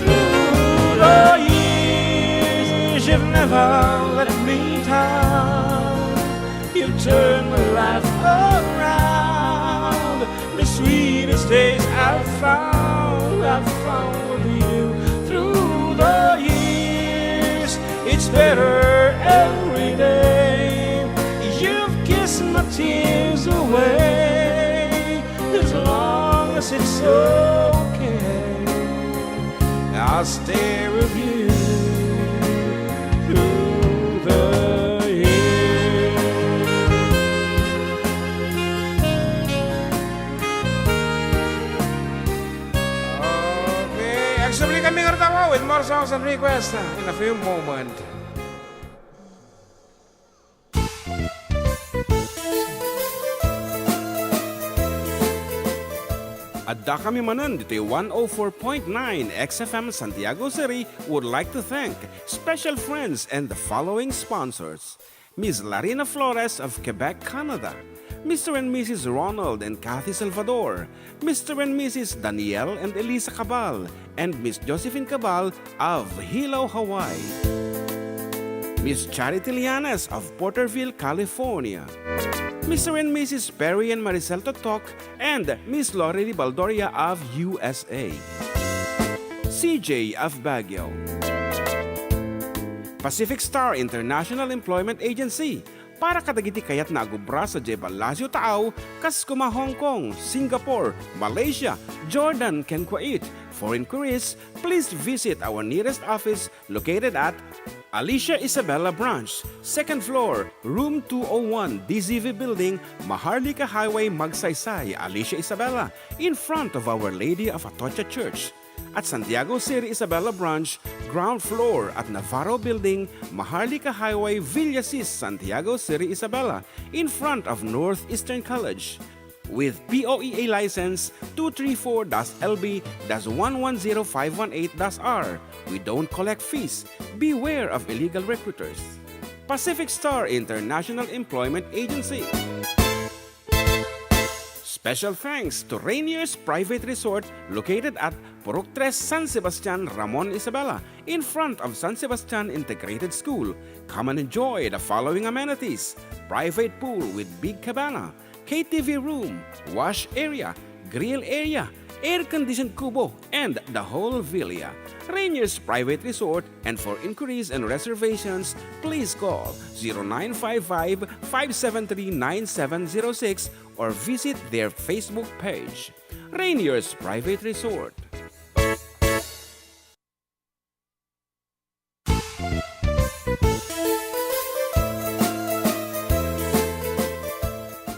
Through the years, you've never let me down. You've turned my life around. The sweetest days I've found, I've found with you. Through the years, it's better every day. You've kissed my tears away. As long as it's okay, I'll stay with you through the years. Okay, agsubli kami ngarud, with more songs and requests in a few moments. Adda kami manen ditoy one oh four point nine X F M Santiago City would like to thank special friends and the following sponsors: Miss Larina Flores of Quebec, Canada, Mister and Missus Ronald and Kathy Salvador, Mister and Missus Daniel and Elisa Cabal, and Miss Josephine Cabal of Hilo, Hawaii. Miss Charity Lianes of Porterville, California. Mister and Missus Perry and Maricel Totok and Miss Lori Baldoria of U S A. C J of Baguio. Pacific Star International Employment Agency, para kadagiti kayatna a gubra sadiay Palacio Taaw, kas koma Hong Kong, Singapore, Malaysia, Jordan, ken Kuwait. For inquiries, please visit our nearest office located at Alicia Isabela Branch, second floor, room two oh one, D Z V Building, Maharlika Highway, Magsaysay, Alicia Isabela, in front of Our Lady of Atocha Church. At Santiago City Isabela Branch, ground floor at Navarro Building, Maharlika Highway, Villasis, Santiago City Isabela, in front of Northeastern College. With P O E A license two three four dash L B dash one one zero five one eight dash R, we don't collect fees. Beware of illegal recruiters. Pacific Star International Employment Agency. Special thanks to Rainier's Private Resort located at Purok Tres, San Sebastian, Ramon, Isabela, in front of San Sebastian Integrated School. Come and enjoy the following amenities: private pool with big cabana, K T V room, wash area, grill area, air-conditioned kubo, and the whole villa. Rainier's Private Resort, and for inquiries and reservations, please call zero nine five five, five seven three, nine seven zero six or visit their Facebook page. Rainier's Private Resort.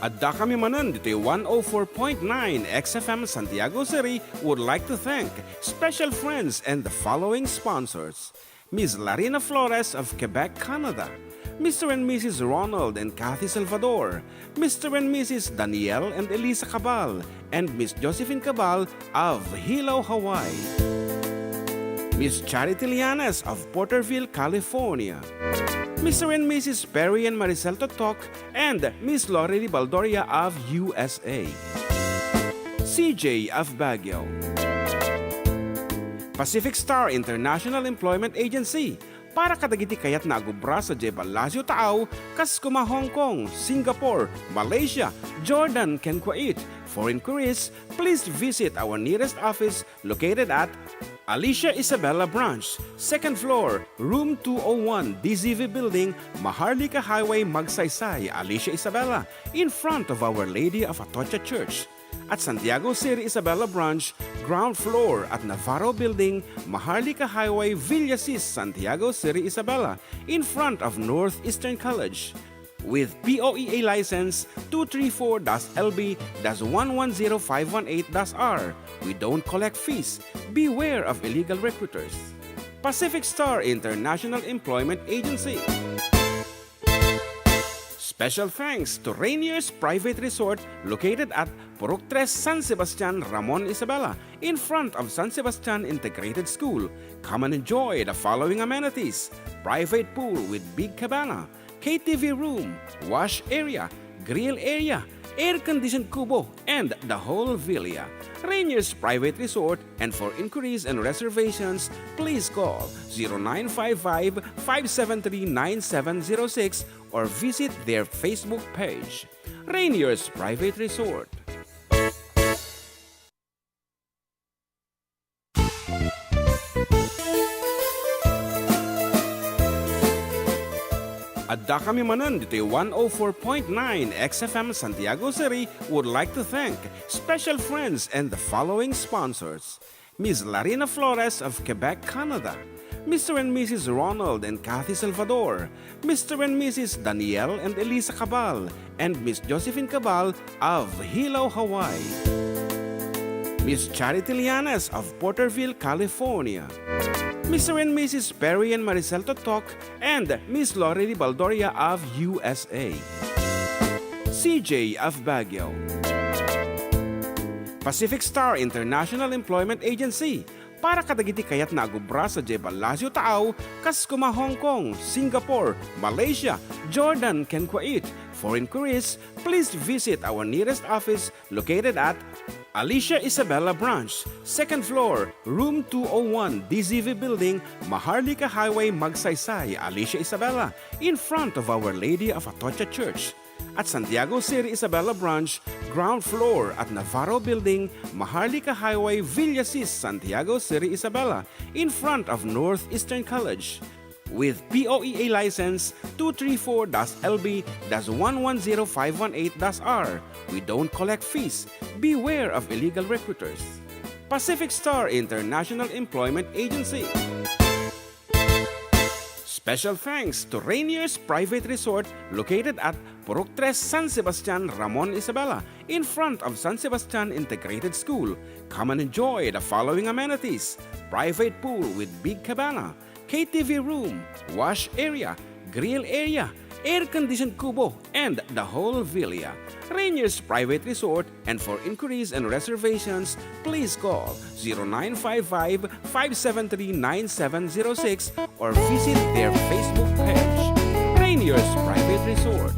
Addakami manen ditoy one oh four point nine X F M Santiago City would like to thank special friends and the following sponsors: Miss Larina Flores of Quebec, Canada, Mister and Missus Ronald and Kathy Salvador, Mister and Missus Daniel and Elisa Cabal, and Miss Josephine Cabal of Hilo, Hawaii, Miss Charity Llanes of Porterville, California, Mister and Missus Perry and Maricel Totok, and Miss Lorely Baldoria of U S A, C J of Baguio, Pacific Star International Employment Agency, para kadagiti kayat nga agubra sadiay Palacio Taaw, kas kuma Hong Kong, Singapore, Malaysia, Jordan, ken Kuwait. For inquiries, please visit our nearest office located at Alicia Isabela Branch, second floor, room two oh one, D Z V Building, Maharlika Highway, Magsaysay, Alicia Isabela, in front of Our Lady of Atocha Church. At Santiago City Isabela Branch, ground floor at Navarro Building, Maharlika Highway, Villasis, Santiago City Isabela, in front of Northeastern College. With P O E A license two three four dash L B dash one one zero five one eight dash R. We don't collect fees. Beware of illegal recruiters. Pacific Star International Employment Agency. Special thanks to Rainier's Private Resort located at Purok Tres, San Sebastian, Ramon, Isabela, in front of San Sebastian Integrated School. Come and enjoy the following amenities: private pool with big cabana, K T V room, wash area, grill area, air-conditioned kubo, and the whole villa. Rainier's Private Resort, and for inquiries and reservations, please call zero nine five five, five seven three, nine seven zero six or visit their Facebook page. Rainier's Private Resort. Addakami manen ditoy one oh four point nine X F M Santiago City would like to thank special friends and the following sponsors: Miss Larina Flores of Quebec, Canada, Mister and Missus Ronald and Kathy Salvador, Mister and Missus Daniel and Elisa Cabal, and Miss Josephine Cabal of Hilo, Hawaii, Miss Charity Llanes of Porterville, California, Mister and Missus Perry and Maricel Totok, and Miss Lorely Baldoria of U S A, C J of Baguio, Pacific Star International Employment Agency, para kadagiti kayat nga agubra sadiay Palacio Taaw, kas kuma Hong Kong, Singapore, Malaysia, Jordan, ken Kuwait. For inquiries, please visit our nearest office located at Alicia Isabela Branch, second floor, room two oh one, D Z V Building, Maharlika Highway, Magsaysay, Alicia Isabela, in front of Our Lady of Atocha Church. At Santiago City Isabela Branch, ground floor at Navarro Building, Maharlika Highway, Villasis, Santiago City Isabela, in front of Northeastern College. With P O E A license two three four dash L B dash one one zero five one eight dash R. We don't collect fees. Beware of illegal recruiters. Pacific Star International Employment Agency. Special thanks to Rainier's Private Resort located at Purok Tres, San Sebastian, Ramon, Isabela, in front of San Sebastian Integrated School. Come and enjoy the following amenities: private pool with big cabana, K T V room, wash area, grill area, air-conditioned kubo, and the whole villa. Rainier's Private Resort, and for inquiries and reservations, please call zero nine five five, five seven three, nine seven zero six or visit their Facebook page, Rainier's Private Resort.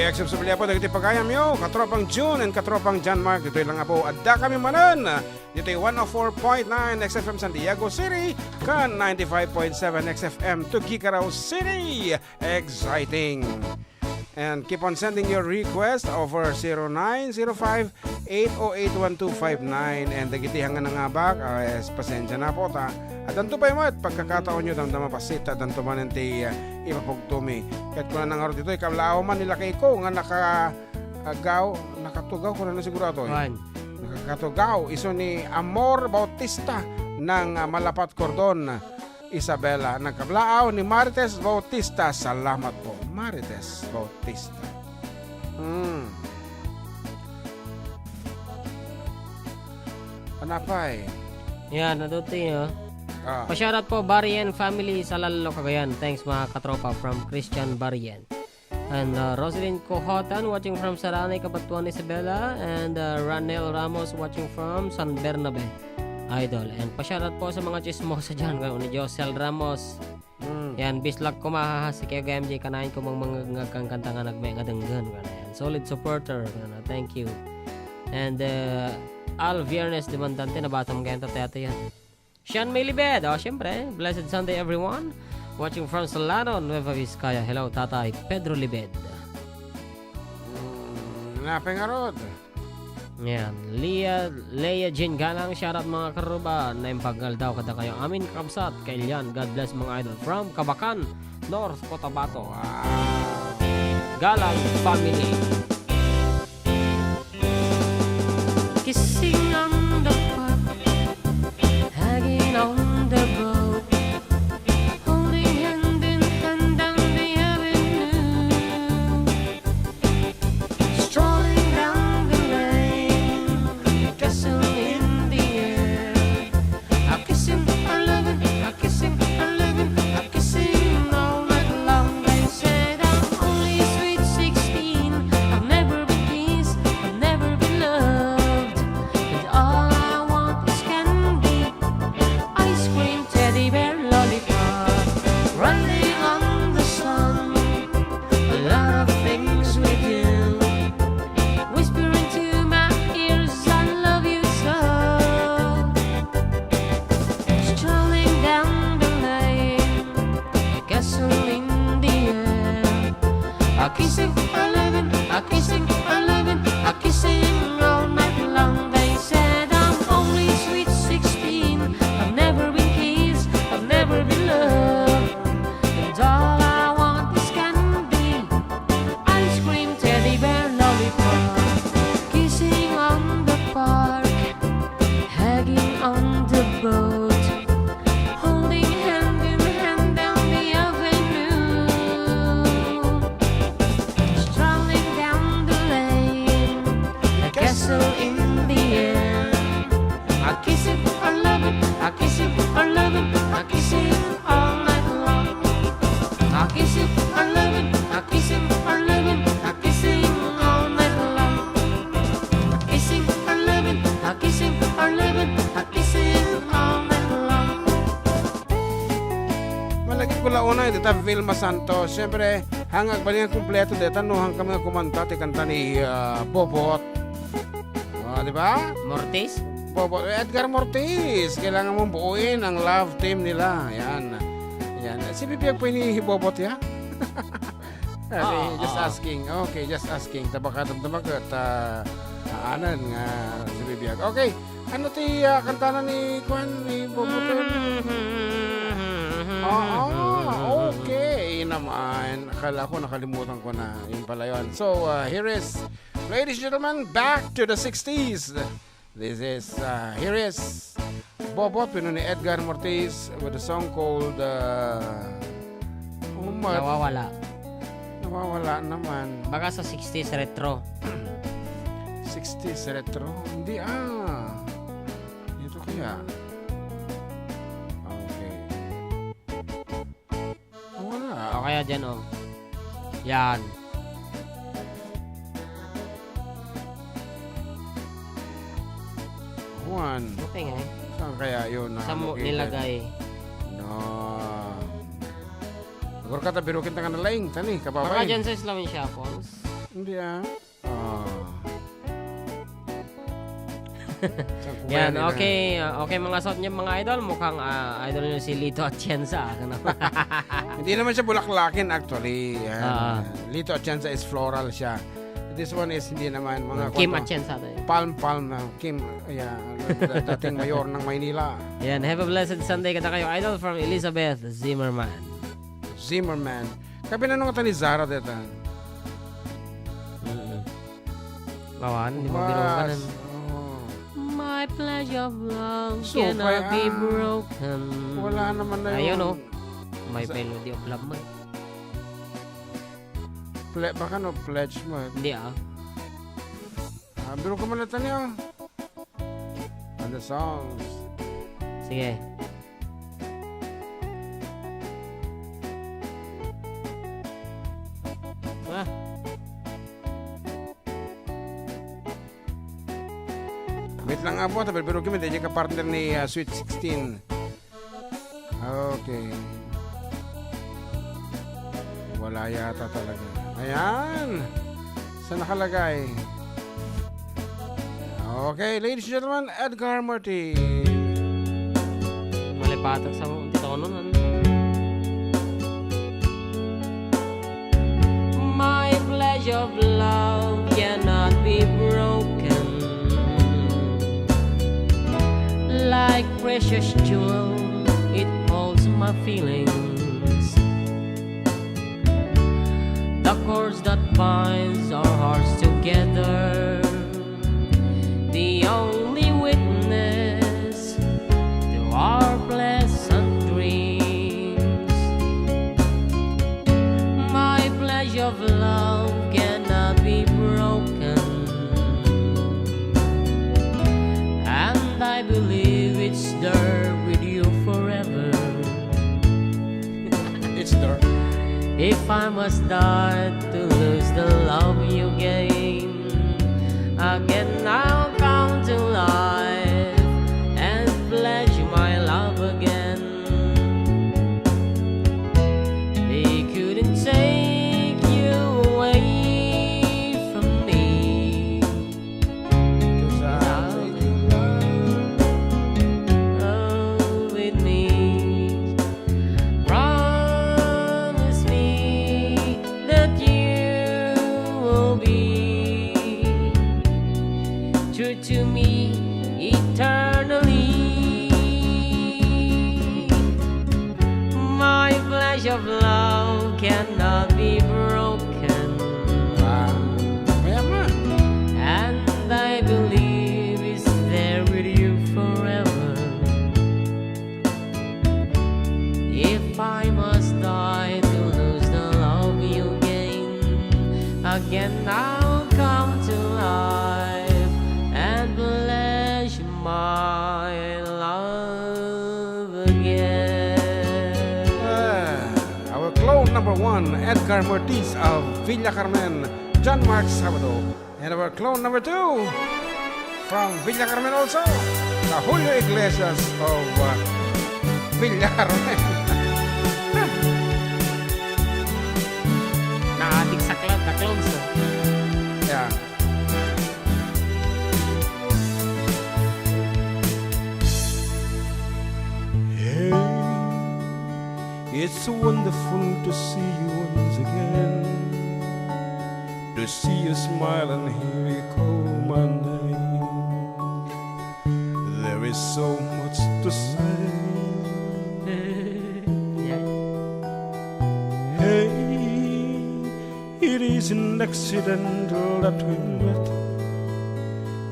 Except sa Bilyapod, dagiti pagayamyo, katropang June and katropang John Mark, ditoy lang nga po. Adda kami manen, ditoy one oh four point nine X F M San Diego City, kan ninety-five point seven X F M Tuguegarao City. Exciting! And keep on sending your request over zero nine zero five, eight oh eight, one two five nine. And dagiti nga nangabak, ah, yes, pasensya na po ta. Addanto pay met pagkakataonyo, damdama bassit, addanto manen ti, ah, ipapugtomi. Ket kuna ngarud ditoy, kablaaw man ni lakayko nga naka-, agaw, nakatugaw, kuna na siguro atoy. Wan. Nakakatugaw, isu ni Amor Bautista ng, ah, Malapat Cordon. Isabela, nagkablaaw ni Marites Bautista. Salamat po, Marites Bautista. Hmm. Anapay? Yan, naduti, no? Ah. Pa-shoutout po, Barien family, Salallo, Cagayan. Thanks, mga katropa, from Christian Barien. And, uh, Roselyn Cohotan watching from Sarani, Cabatuan, Isabela. And, uh, Ranel Ramos watching from San Bernabe, Idol. And pa-shoutout po sa mga chismosa dyan, kay ni Josel Ramos. Mm. Yan, bislak ko mahaha si Kuya M J, kanayon ko mang mangngegngeg kan kanta nga nagme-, nga denggen, kanayon. Solid supporter, kana, thank you. And, uh, Al Viernes Demandante, nabasam kayo ta, tete, yan. Sean May Libed, oh, siyempre, blessed Sunday, everyone. Watching from Solano, Nueva Vizcaya. Hello, Tatay Pedro Libed. Mm, napay ngarud. Yan. Leah, Leah Jean Galang, shoutout mga karuba. Naimbag nga aldaw kadakayo amin, kakabsat. Kay Lian, God bless mga idol. From Kabacan, North Cotabato. Wow. Galang family. Kissing on the park, hugging on the boat, holding hand in hand down the avenue, strolling down the lane, castle in the air. A kissing, a loving, a kissing, a loving, a kissing all night long. They said I'm only sweet sixteen. I've never been kissed, I've never been loved. And all I want is candy, ice cream, teddy bear, lollipop, riding on the sun. A lot of things we do, whispering to my ears, "I love you so." Strolling down the lane, a castle in the air. A kissing, a loving, a kissing, a loving, a kissing all night long. They said I'm only sweet sixteen. I've never been kissed, I've never been loved. And all I want is candy, ice cream, teddy bear, lollipop. Kissing on the park, hugging on the boat, holding hand in hand down the avenue, strolling down the lane, a castle in the air. A kissing, a loving, a kissing, a loving, a kissing all night long. A kissing, a loving, a kissing, a loving, a kissing all night long. A kissing, a loving, a kissing, a loving, a kissing all night long. Malagip ko la unay, dita Vilma Santos. Siyempre, hangag ba niya kumpleto dita, no, hangkam nga kumanta, ti kanta ni, ah, Bobot. Oh, di ba? Mortis? Bobot, Edgar Mortis. Kailangan mong buuin ang love team nila. Yan. Yan. Si Bibiag po ini Bobot, ya? Okay, Oo, just oo. asking. Okay, just asking. Tabakadam tumagat, ah, aanan nga si Bibiag. Okay. Ano ti, ah, kantana ni Kwan, ni Bobot? Oo, okay. Naman. Akala ko nakalimutan ko na. Yun pala yun. So, ah, here is, ladies and gentlemen, back to the sixties. This is, uh, here is Bobot, pino ni Edgar Mortis with a song called, uh, Umat. Nawawala. Nawawala naman. Baka sa sixties retro. Sixties retro? Hindi, ah. Ito kaya? Okay. Wala. O kaya dyan, oh. Yan. Juan. Okay nga eh. Saan kaya yun na Sa mo located? nilagay. No. Agor ka, tabirukin ta nga nalaing. Tani, Baka kababay. dyan sa Islam in Shuffles. Hindi, ah. Ah. Yan, okay, ah, okay, mga suot niyo, mga idol. Mukhang, ah, idol niyo si Lito Atienza, ah, ano? Hindi naman siya bulaklakin, actually. Yan. Ah. Lito Atienza is floral siya. This one is hindi naman, mga Kim kwan to. Atienza tayo. Palm, palm na. Kim, yeah, da-, dating mayor ng Maynila. Yan, have a blessed Sunday kadakayo, idol, from Elizabeth Zimmerman. Zimmerman. Kapinanong ta ni Zara deta. Mm. Awan, di mo Mas, binukanan. Oh. My pledge of love So, cannot kaya, be ah, broken. Wala naman na Ayun, yun. Oh. My Sa- melody of love man. Ple-, baka no, pledge mo, eh. Hindi, ah. Ah, pero kumalata niya. And the songs. Sige. Ah. Wait lang nga po, tabi, pero kami, di ka partner ni, ah, Sweet sixteen. Okay. Wala yata talaga. Ayan. Saan nakalagay? Okay, ladies and gentlemen, Edgar Marti. Malipatan sa tono, ano? My pledge of love cannot be broken. Like precious jewel, it holds my feelings. The cords that binds our hearts together, the only witness to our pleasant dreams. My pledge of love cannot be broken, and I believe it's there with you forever. It's there. If I must die to lose the love you gain, again I'll come to life and pledge my love again. They couldn't take you away from me. 'Cause I take you love with me. Promise me that you will be true to me eternally. My pledge of love cannot be broken. Ah, kaya nga. And I believe it's there with you forever. If I must die to lose the love you gain, again I'll come to life and pledge my love again. Ah, our clone number one, Edgar Mortiz of Villa Carmen, John Mark Sabado. And our clone number two, from Villa Carmen also, the Julio Iglesias of, uh, Villa Carmen. Naadik sa clown, the clones, ah. Yeah. Hey, it's wonderful to see you once again. To see you smile and hear you call my name. There is so much to say. Yeah. Hey, it isn't accidental that we met.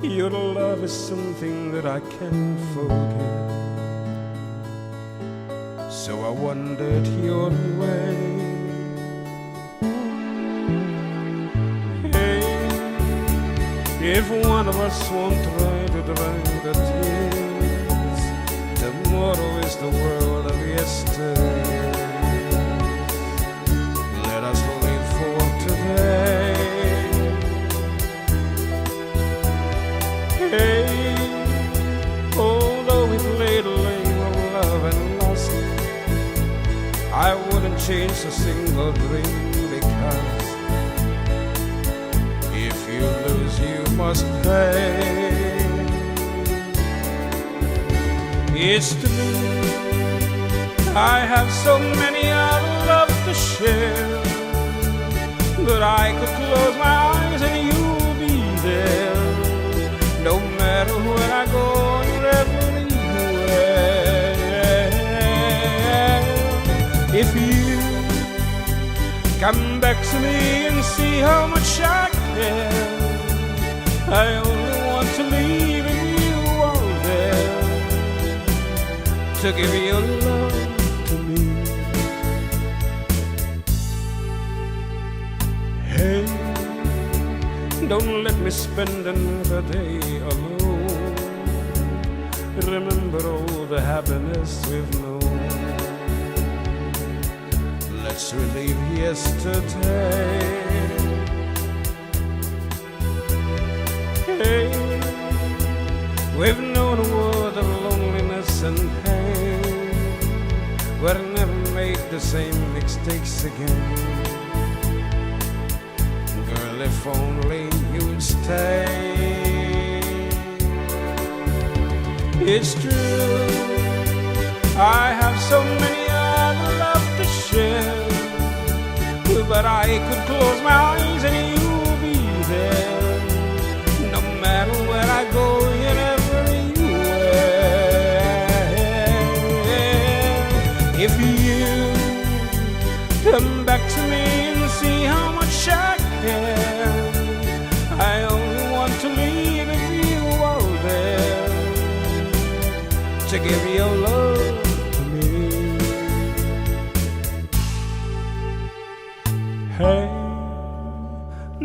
Your love is something that I can't forget. So I wandered your way. Hey, if one of us won't try to dry the tears, tomorrow is the world of yesterday. Let us live for today. Hey, although we played a game of love and lost, I wouldn't change a single dream because You lose, you must pay. It's true, I have so many other love to share, but I could close my eyes and you'll be there. No matter where I go, you're everywhere. If you come back to me and see how much I care. I only want to live if you are there to give your love to me. Hey, don't let me spend another day alone. Remember all the happiness we've known. Let's relive yesterday. Hey, we've known a world of loneliness and pain. We'll never make the same mistakes again. Girl, if only you'd stay. It's true, I have so many other love to share, but I could close my eyes and you'll be there. No matter where I go, you're everywhere. If you come back to me and see how much I care, I only want to live if you are there to give your love to me. Hey,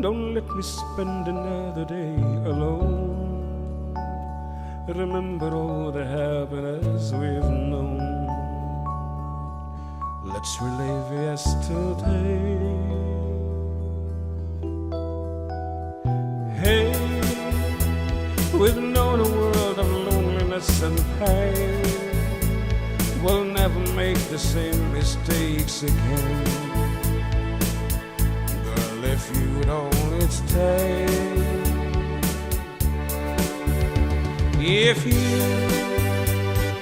don't let me spend another day alone. Remember all the happiness we've known. Let's relive yesterday. Hey, we've known a world of loneliness and pain. We'll never make the same mistakes again. Girl, if you'd only stay. If you,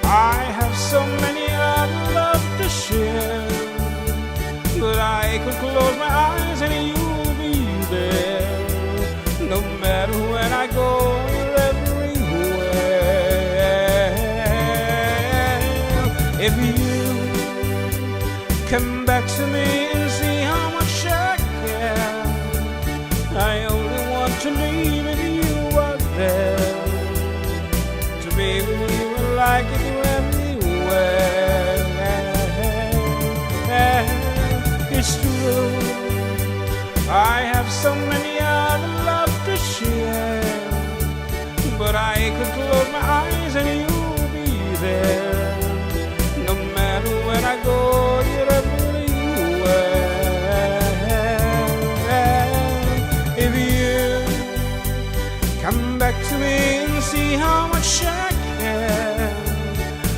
I have so many other love to share, but I could close my eyes and you'll be there. No matter where I go, you're everywhere. If you come back to me and see how much I care, I only want to live if you are there. To be with you, I like it everywhere. It's true, I have so many other love to share, but I could close my eyes and you'll be there. No matter where I go, you're everywhere. If you come back to me and see how much I care,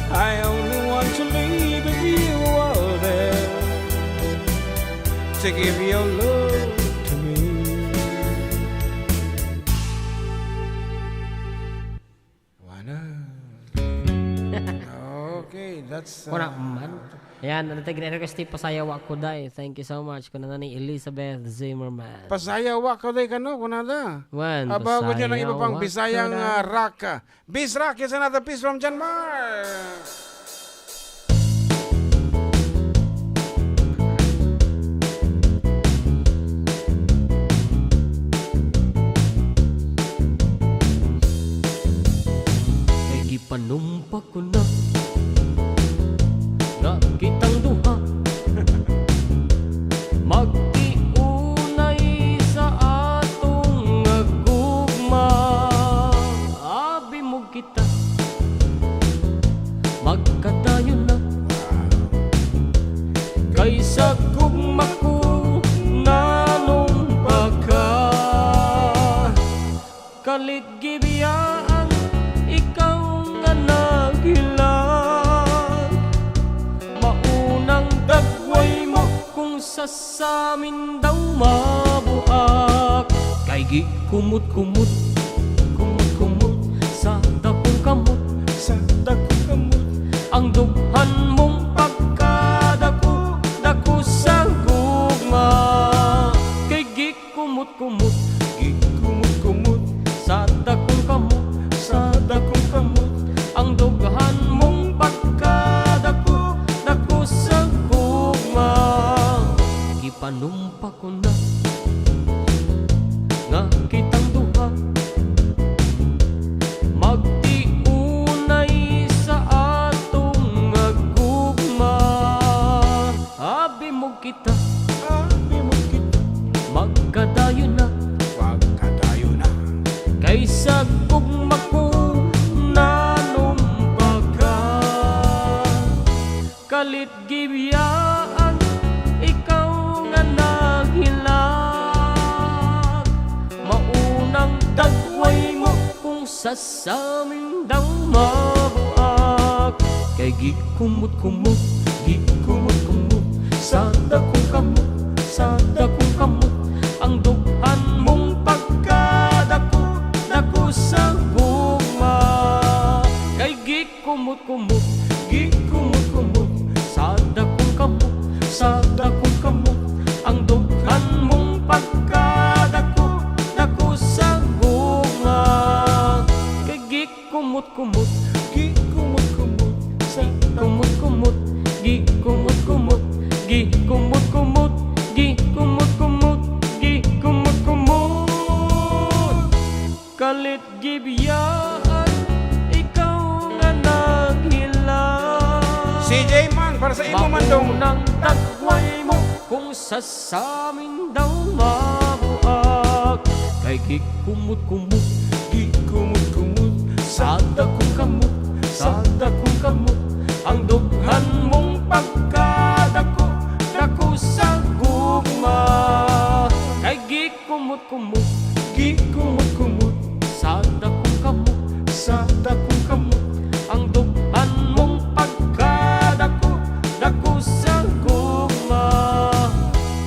I only want to live if you are there. To give your love to me. Wala. Okay, that's, uh, Wala man. Ayan, ano tayo gina-request ti Pasayawak Ko Day. Thank you so much. Kunana ni Elizabeth Zimmerman. Pasayawak Ko Day kano, kunada. Wan, Aba, kanya ng iba pang Pasayawak Bisayang, Ko Day. Ah, rock. Bisrak, here's another piece from Janmar. Kay gipanumpakuna nga kitang duha magtiunay sa atong nga gugma. Abi mo kita, magkadayon na. Kaysa gugmako, nanong pagka kaligibiyaan, ikaw nga naghilag. Maunang dagway mo kung sasamin daw mabuak. Kay Igi kumot-kumot, kumot-kumot, sa dakong kamot, sa dakong kamot. Ang dughan mong pagkadako, dako sa gugma. Kay gikumot-kumot, gikumot-kumot, sa dakong kamot, sa dakong kamot. Ang dughan mong pagkadako, dako sa gugma. Gipanumpa ko na nga kitang duha magtiunay sa atong nga gugma. Abimog kita, abimog kita, magkadayo na, magkadayo na. Kaysa gugma ko nanumpa ka. Kalit gibiyaan, ikaw nga naghilag. Maunang dagway mo kung sasamin daw mabuak. Kay gikumot-kumot, gikumot-kumot, sa dakong kamot, sa dakong kamot. Ang dughan mong pagkadako, dako sa gugma. Kay gi- Kumot-kumot, gikumot-kumot, sa dakong kamot, sa dakong kamot. Ang dughan mong pagkadako, dako sa gugma. Kay gikumot-kumot, gikumot-kumot, sa kumot-kumot, gikumot-kumot, gikumot-kumot, gikumot-kumot, gikumot-kumot. Kalit gibiyaan, ikaw nga naghilag. C J man, para sa imo man, dong. Maunang dagway mo kung sasamin daw mabuak. Kay gikumot-kumot, gikumot-kumot, sa dakong kamot, sa dakong kamot. Ang dughan mong pagkadako, dako sa gugma. Kay gi- Kumot-kumot, gikumot-kumot, sa dakong kamot, sa dakong kamot. Ang dughan mong pagkadako, dako sa gugma.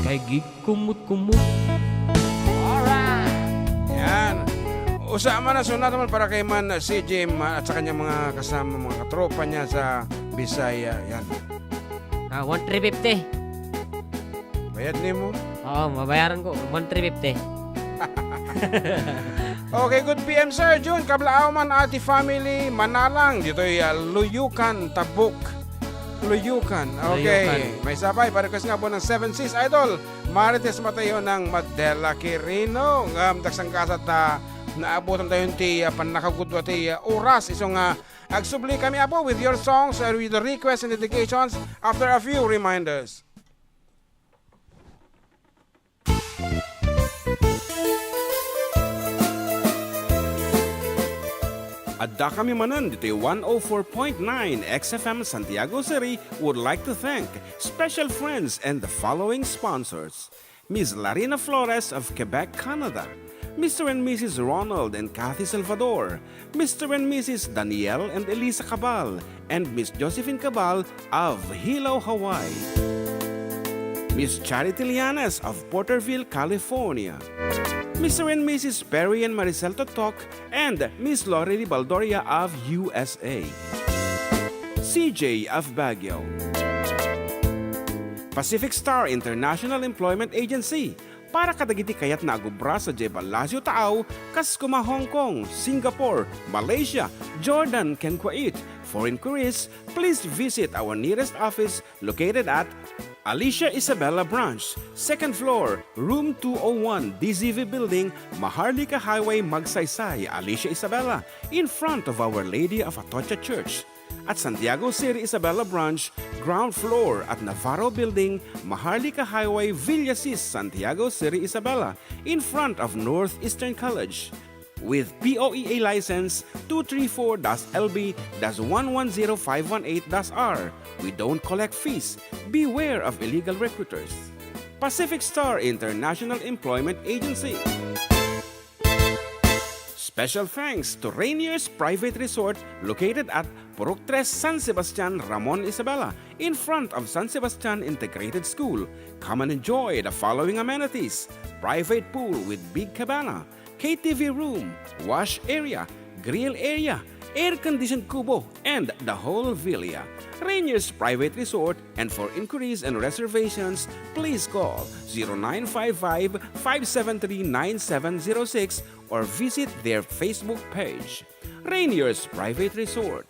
Kay gikumot-kumot. Alright! Yan. Usa man a sonada man para kay man C J man at sa kanyang mga kasama, mga katropa niya sa Bisaya. Yan. Ah, one three fifty. Bayad nimo? Oo, mabayaran ko. One three fifty. Okay, good P M, Sir Jun. Kablaaw man, Ati family, Manalang, ditoy, ah, Luyukan, Tabuk. Luyukan. Okay. Luyukan. May sabay, pa-request nga po ng Seven Seas Idol, Marites Mateo ng Madela Quirino. Ngem, daksang kasat ta, naabutan tayo ti, ah, pannakagudua ti, ah, oras. Isu nga, agsubli kami, Apo, with your songs and with the requests and dedications after a few reminders. Adda kami manen ditoy one oh four point nine X F M Santiago City would like to thank special friends and the following sponsors: Miss Larina Flores of Quebec, Canada, Mister and Missus Ronald and Kathy Salvador, Mister and Missus Daniel and Elisa Cabal, and Miss Josephine Cabal of Hilo, Hawaii. Miss Charity Lianes of Porterville, California. Mister and Missus Perry and Maricel Totok and Miss Lorely Baldoria of U S A. C J of Baguio. Pacific Star International Employment Agency, para kadagiti kayatna a gubra sadiay Palacio Taaw, kas kuma Hong Kong, Singapore, Malaysia, Jordan, ken Kuwait. For inquiries, please visit our nearest office located at Alicia Isabela Branch, second floor, room two oh one, D Z V Building, Maharlika Highway, Magsaysay, Alicia Isabela, in front of Our Lady of Atocha Church. At Santiago City Isabela Branch, ground floor at Navarro Building, Maharlika Highway, Villasis, Santiago City Isabela, in front of Northeastern College. With P O E A license two three four dash L B dash one one zero five one eight dash R, we don't collect fees. Beware of illegal recruiters. Pacific Star International Employment Agency. Special thanks to Rainier's Private Resort, located at Purok Tres, San Sebastian, Ramon, Isabela, in front of San Sebastian Integrated School. Come and enjoy the following amenities: private pool with big cabana, K T V room, wash area, grill area, air-conditioned kubo, and the whole villa. Rainier's Private Resort, and for inquiries and reservations, please call zero nine five five, five seven three, nine seven zero six or visit their Facebook page. Rainier's Private Resort.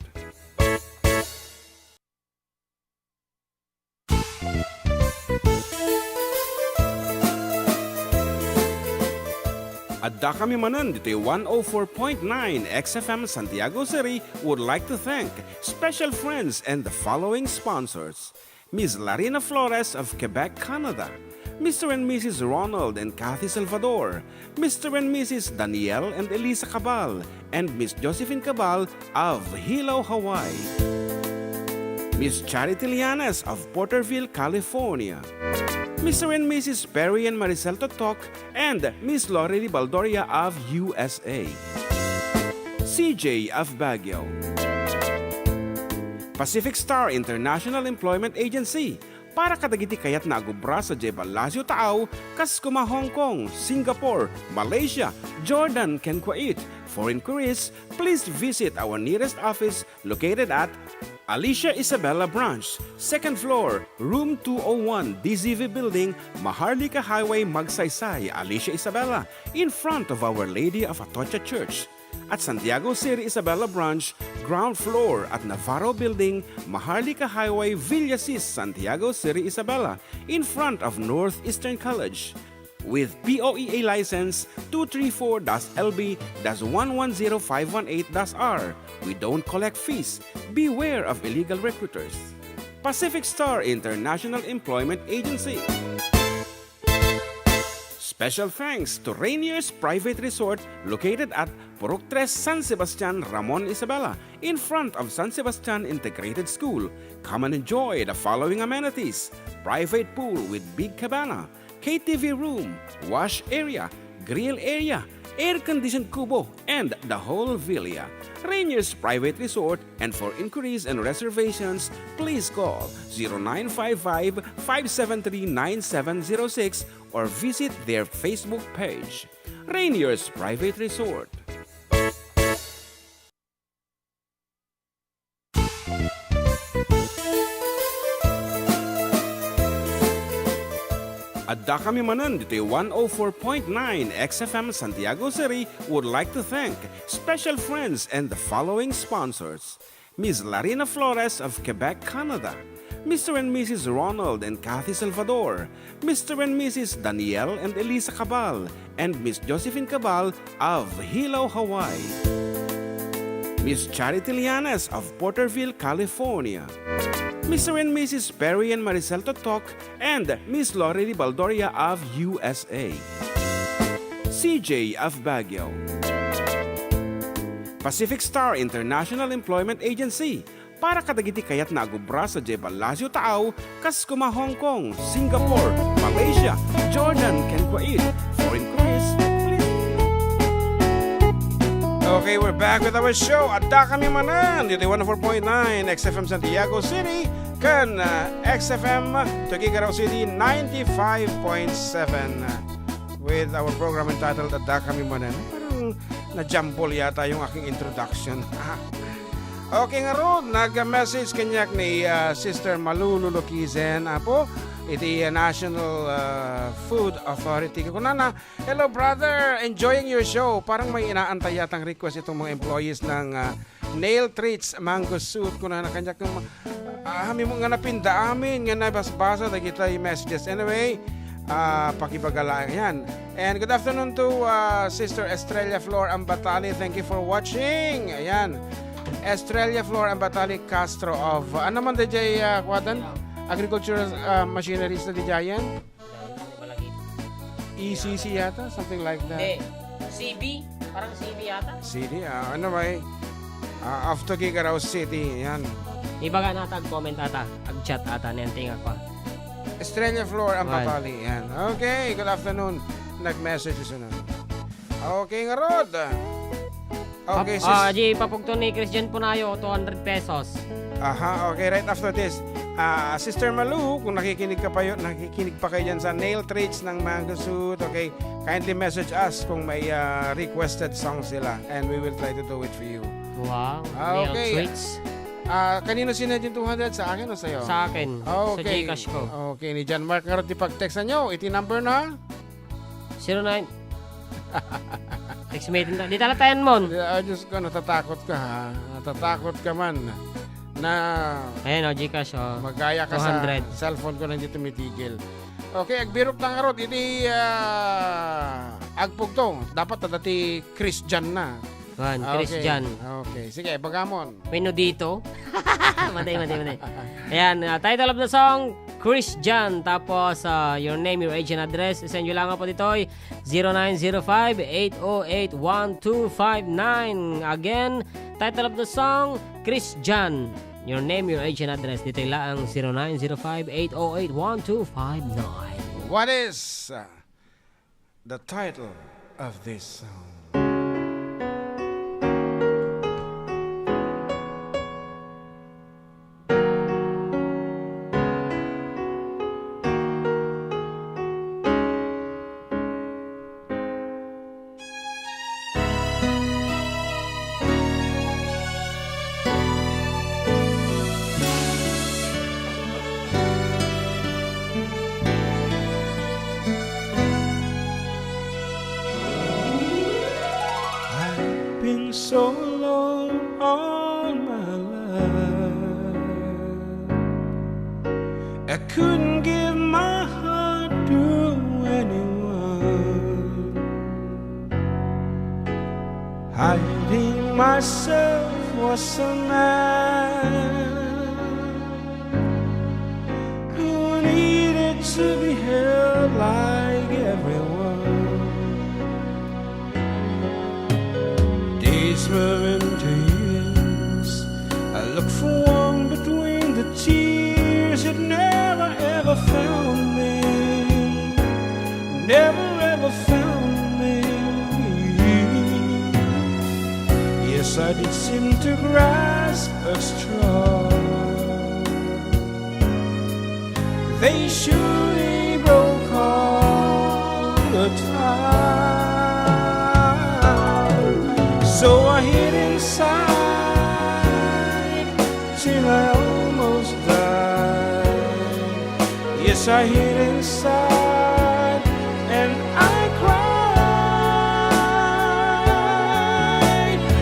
Adda kami manen ditoy one oh four point nine X F M Santiago City would like to thank special friends and the following sponsors: Miss Larina Flores of Quebec, Canada, Mister and Missus Ronald and Kathy Salvador, Mister and Missus Daniel and Elisa Cabal, and Miss Josephine Cabal of Hilo, Hawaii, Miss Charity Lianes of Porterville, California, Mister and Missus Perry and Maricel Totok, and Miss Lorely Baldoria of U S A, C J of Baguio, Pacific Star International Employment Agency, para kadagiti kayat nga agubra sadiay Palacio Taaw, kas kuma Hong Kong, Singapore, Malaysia, Jordan, ken Kuwait. For inquiries, please visit our nearest office located at Alicia Isabela Branch, second floor, room two oh one, D Z V Building, Maharlika Highway, Magsaysay, Alicia Isabela, in front of Our Lady of Atocha Church. At Santiago City Isabela Branch, ground floor at Navarro Building, Maharlika Highway, Villasis, Santiago City Isabela, in front of Northeastern College. With P O E A license two three four dash L B dash one one zero five one eight dash R. We don't collect fees. Beware of illegal recruiters. Pacific Star International Employment Agency. Special thanks to Rainier's Private Resort located at Purok Tres, San Sebastian, Ramon, Isabela, in front of San Sebastian Integrated School. Come and enjoy the following amenities: private pool with big cabana, K T V room, wash area, grill area, air-conditioned kubo, and the whole villa. Rainier's Private Resort, and for inquiries and reservations, please call zero nine five five, five seven three, nine seven zero six or visit their Facebook page. Rainier's Private Resort. Adda kami manen ditoy one oh four point nine X F M Santiago City would like to thank special friends and the following sponsors: Miss Larina Flores of Quebec, Canada, Mister and Missus Ronald and Kathy Salvador, Mister and Missus Daniel and Elisa Cabal, and Miss Josephine Cabal of Hilo, Hawaii, Miss Charity Lianes of Porterville, California, Mister and Missus Perry and Maricel Totok, and Miss Lorely Baldoria of U S A, C J of Baguio, Pacific Star International Employment Agency, para kadagiti kayat nga agubra sadiay Palacio Taaw, kas kuma Hong Kong, Singapore, Malaysia, Jordan, ken Kuwait. For inquiries, please. Okay, we're back with our show. Adda kami manen ditoy one oh four point nine X F M Santiago City ken, uh, X F M Tuguegarao City ninety-five point seven, uh, with our program entitled Adda Kami Manen. Parang na-jumble yata yung aking introduction. Okay, ngarud, nag-message kaniak ni, ah, Sister Malulu Luquizen, apo, iti, ah, National, ah, Food Authority. Kunana, "Hello, brother. Enjoying your show." Parang may inaantay yatang request itong mga employees ng, ah, Nail Treats Mango Soup. Kunana kaniak, ah, amin mo nga napinda amin nga nabasbasa dagiti messages. Anyway, ah, pakibaga laeng yan. And good afternoon to, ah, Sister Estrella Flor Ambatali. Thank you for watching. Ayan. Estrella Flor Ambatali Castro of, ah, ano man D J, ah, kuwatan? Agricultural, ah, machineries na D J yan? E C C yata, something like that. Hindi. C B? Parang C B yata? C B, ah, ano ba eh? Ah, of Tuguegarao City, yan. Ibaga nata, ag-comment ata, ag-chat ata, nenting ako. Estrella Flor Ambatali, yan. Okay, good afternoon. Nag-message isu na. Okay, ngarud. Okay, sis- ah, di papugto ni Christian Punayo, two hundred pesos. Aha, okay, right after this. Ah, Sister Malu, kung nakikinig ka pa yun, nakikinig pa kayo dyan sa nail treats ng Mango Suit, okay, kindly message us kung may, ah, requested song sila and we will try to do it for you. Wow, Ah, nail okay. treats. Ah, kanino sinend yung two hundred? Sa akin o sa'yo? Sa akin, sa Okay. GCash ko. Okay, ni John Mark nga rin di pag-text nyo. Iti number na? Zero nine. Text meeting ta. Di tala tayan mon. Di, ah, Diyos ko, natatakot ka, ha? Natatakot ka man na Ayan, oh, GCash, oh. magaya ka sa two hundred. cellphone ko na hindi tumitigil. Okay, agbirok na nga rod. Iti, ah, agpugto. Dapat tadati Christian na. Juan, Ah, okay. Christian. Okay. Sige, bagamon. Menu dito. Matay, matay, matay. Ayan, ah, title of the song, Christian. Tapos, ah, your name, your age, and address. Send nyo lang po dito ay zero nine zero five, eight oh eight, one two five nine. Again, title of the song, Christian. Your name, your age, and address. Dito lang zero nine zero five, eight oh eight, one two five nine. What is, uh, the title of this song? I've been so alone all my life. I couldn't give my heart to anyone. Hiding myself was a man who needed to be held like everyone. Days were into years. I looked for warmth between the tears. It never ever found me. Never ever found me. Yes, I did seem to grasp a straw. They surely broke all the time. So I hid inside till I almost died. Yes, I hid inside and I cried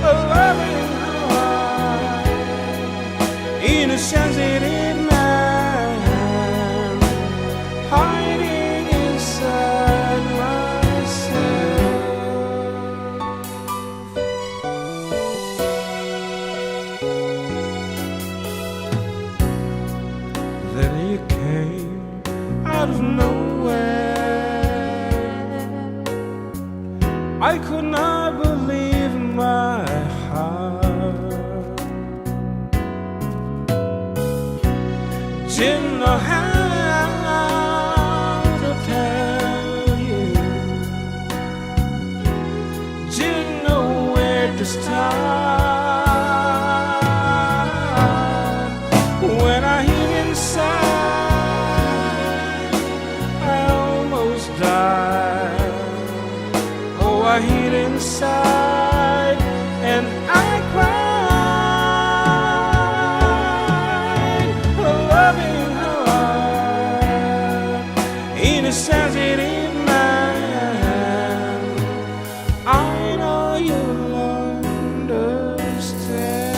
a loving heart in a sensitive man hiding inside myself. Then you came out of nowhere. I could not believe my heart. Didn't know how to tell you. Didn't know where to start. When I hid inside, I almost died. Oh, I hid inside and I cried a loving heart in a sensitive man. I know you'll understand.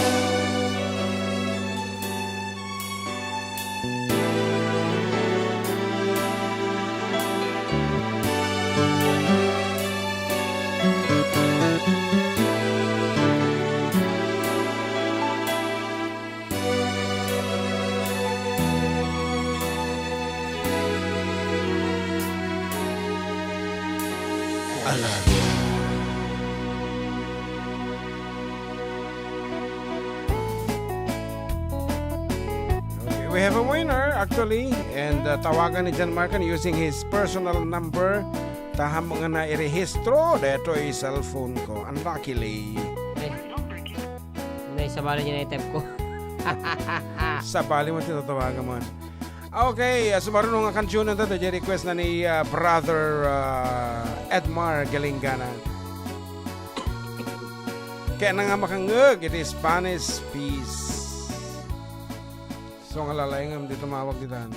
Alam. Okay, we have a winner, actually, and, uh, tawagan ni John Mark using his personal number. Ta ammok nga nairehistro daytoy cellphone ko. Unluckily. Eh, Sabali niya na itep ko. Sabali mo, tinatawagan mo. Okay, ah, sumaruno nga kandiyon na, request na ni, ah, Brother, ah, Edmar Galingana. Kaya na nga makangeg iti Spanish peace. So, nga lalay nga, di tumawag di dan.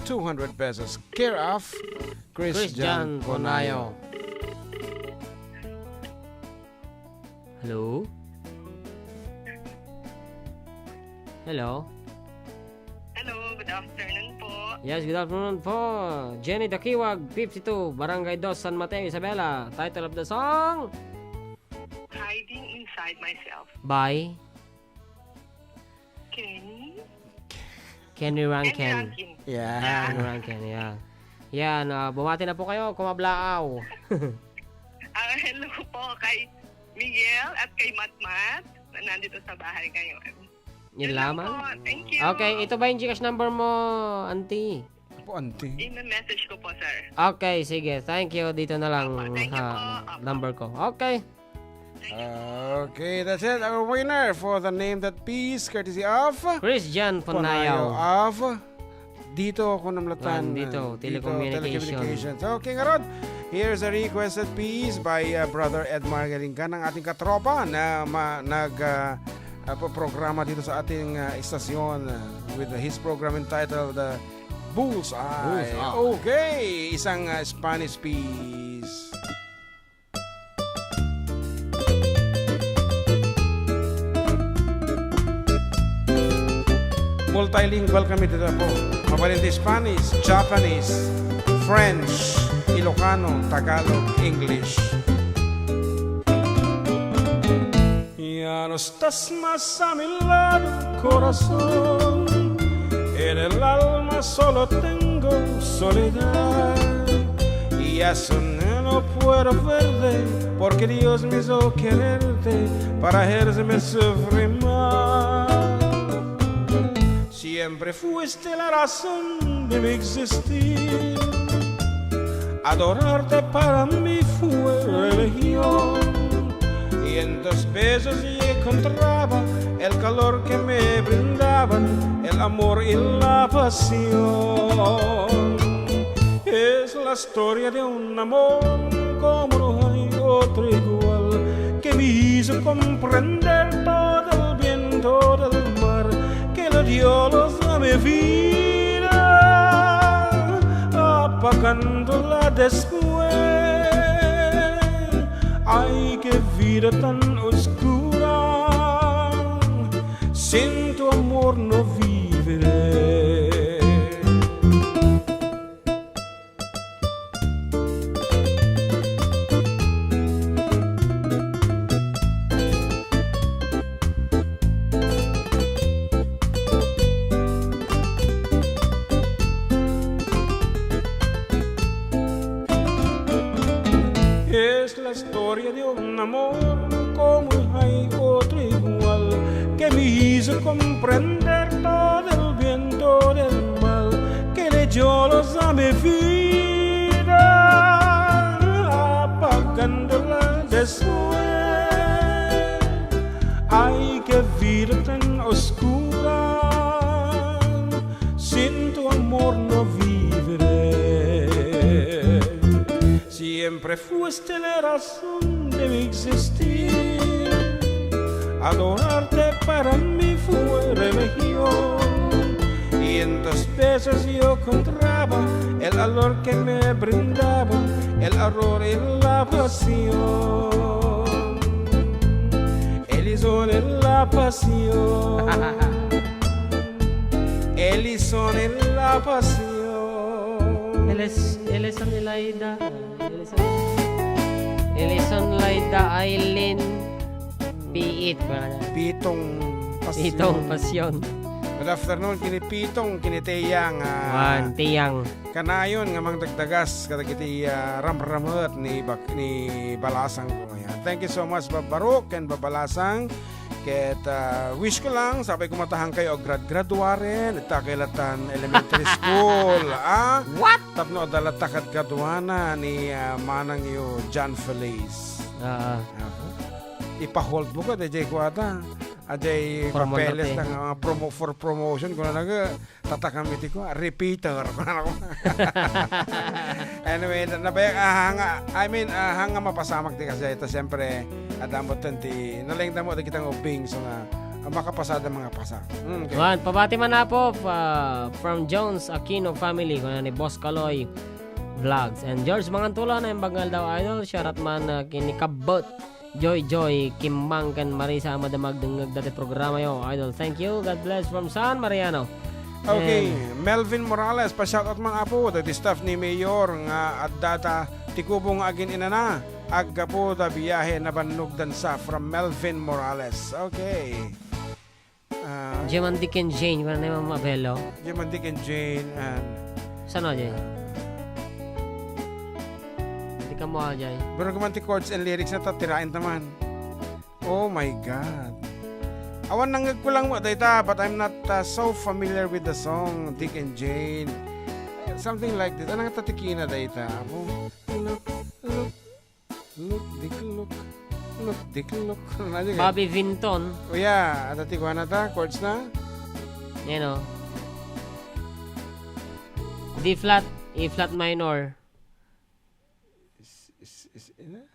Two hundred pesos. Care of Chris Christian John Ponayo. Ponayo. Hello? Hello? Hello, good afternoon po. Yes, good afternoon po. Jenny Dakiwag, fifty-two, Barangay Dos, San Mateo, Isabela. Title of the song? Hiding Inside Myself. By? Kenny? Kenny Rankin. Kenny Rankin. Yeah. Kenny Rankin, yeah. Yan, ah, bumati na po kayo, kumablaaw. Ah, hello po kay Miguel at kay Matmat na nandito sa bahay ngayon. Yun lamang? Yun lang po. Thank you. Okay, ito ba yung Gcash number mo, auntie? Opo, auntie. I-message ko po, sir. Okay, sige. Thank you. Dito na lang. Opo, thank you ha, po. Opo. Number ko. Okay. Thank you po. Okay, that's it. Our winner for the name that piece, courtesy of Christian Ponayo. Ponayo of Dito Ako Namlatan. Dito, Dito Telecommunication. Telecommunications. Okay, ngarud, here's a requested piece by, uh, Brother Edmar Galingan, ang ating katropa na ma-, nag, uh, uh, programa dito sa ating, uh, istasyon, uh, with his program entitled, uh, Bullseye. Bullseye. Okay, isang, uh, Spanish piece. Multilingual kami dito po. Mabalin ti Spanish, Japanese, French, Ilocano, Tagalog, English. Ya no estás más a mi lado, corazón. En el alma solo tengo soledad. Y eso no lo puedo perder, porque Dios me hizo quererte para hacerme sufrir más. Siempre fuiste la razón de mi existir. Adorarte para mí fue religión. Y en tus besos yo encontraba el calor que me brindaban el amor y la pasión. Es la historia de un amor como no hay otro igual, que me hizo comprender todo el bien, todo el mal, que le dio luz a mi vida, apagándola después. Ay, qué vida tan oscura, sin tu amor no viviré. Es la historia de un amor como no hay otro igual, que me hizo comprender todo el bien, todo el mal, que le dio luz a mi vida, apagándola después. Ay, qué vida tan oscura, sin tu amor no viviré. Siempre fuiste la razón de mi existir. Adorarte para mí fue religión. Y en tus besos yo encontraba el calor que me brindaba el amor y la pasión. El hizo la pasión. Elison en la pasión. Elis-, Elison Elaida. Elison, Elison Laida Aileen Piit. Pitong Pasyon. Pitong Pasyon. Good afternoon, kini Pitong, kini Teyang, ah. Wan, Teyang. Kanayon nga mangdagdagas kadagiti, ah, ramramet ni Bak-, ni Balasang ko. Ayan. Thank you so much, Bab Barok and Bab Balasang. Ket, ah, wish ko lang, sapay kumatahan kayo aggrad-graduaren, ita kay latan elementary school, ah? What? Tapno adda latta kad graduana ni, ah, manangyo John Feliz. Ah, ah. Apo. Ipa-hold mo ka, dayjay kuata. Ajay Promo papeles na na, nga, promo-, for promotion, kuna na nga, tatakam iti kua, repeater, kuna na kua. Anyway, na-, nabay-, ah, hanga, I mean, ah, hanga mapasamak ti kasi ita, siyempre, adda mo ti, nalengda mo, dagita nga ubing, so nga, ah, makapasada mga pasa. Mm, okay. Juan, pabati man, Apo, ah, from Jones Aquino family, kuna ni Boss Kaloy Vlogs. And George Mangantula, naimbag nga aldaw, idol, shoutout man, ah, kini Kabbot. Joy Joy, Kimmang, ken Marisa a madama agdengngeg dati programayo. Idol, thank you. God bless from San Mariano. Okay, And Melvin Morales, pa-shoutout man, Apo, dagiti staff ni Mayor nga addata ti kubo nga agin-inana. Aggapu da biyahe, nabannogdansa, from Melvin Morales. Okay. Ah, Jim and Dick and Jane, wala na yung mga Bello. Jim and Dick and Jane and Saan na, Jay? Di ka mo, Jay. Pero kung man ti chords and lyrics na, tatirain taman. Oh my God. Awan nangngeg ko lang mo, dayta, but I'm not, uh, so familiar with the song, Dick and Jane. Something like this. Anong tatikina, dayta? Apo, look, look, look, Dick, look. Look, Dick, look. Ano na, Bobby Vinton. O ya, ano ti kuha na ta? Chords na? Yan o. D flat, E flat minor. Is, is, is, ina?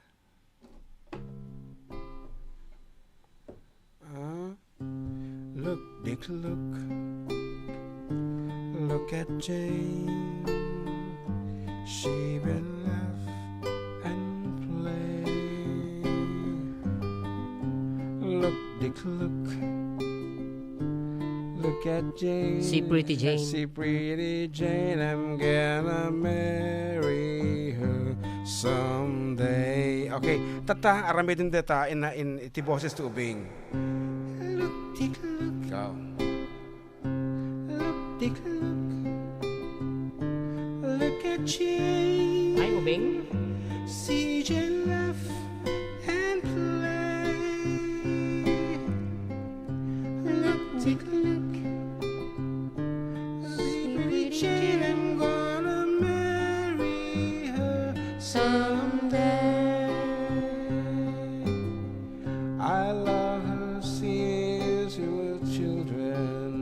Ah. Look, Dick, look. Look at Jane. She will laugh and play. Look, Dick, look. Look at Jane. Si Pretty Jane. Si Pretty Jane, I'm gonna marry her someday. Okay, tatta, aramiden deta in, in, iti boses ti ubing. Look, Dick, look. Ikaw. Look, Dick, look. Look at Jane. Ay, ubing. See Jane laugh and play. Look, Dick, look. See Jane, I'm gonna marry her someday. I love her since we were children.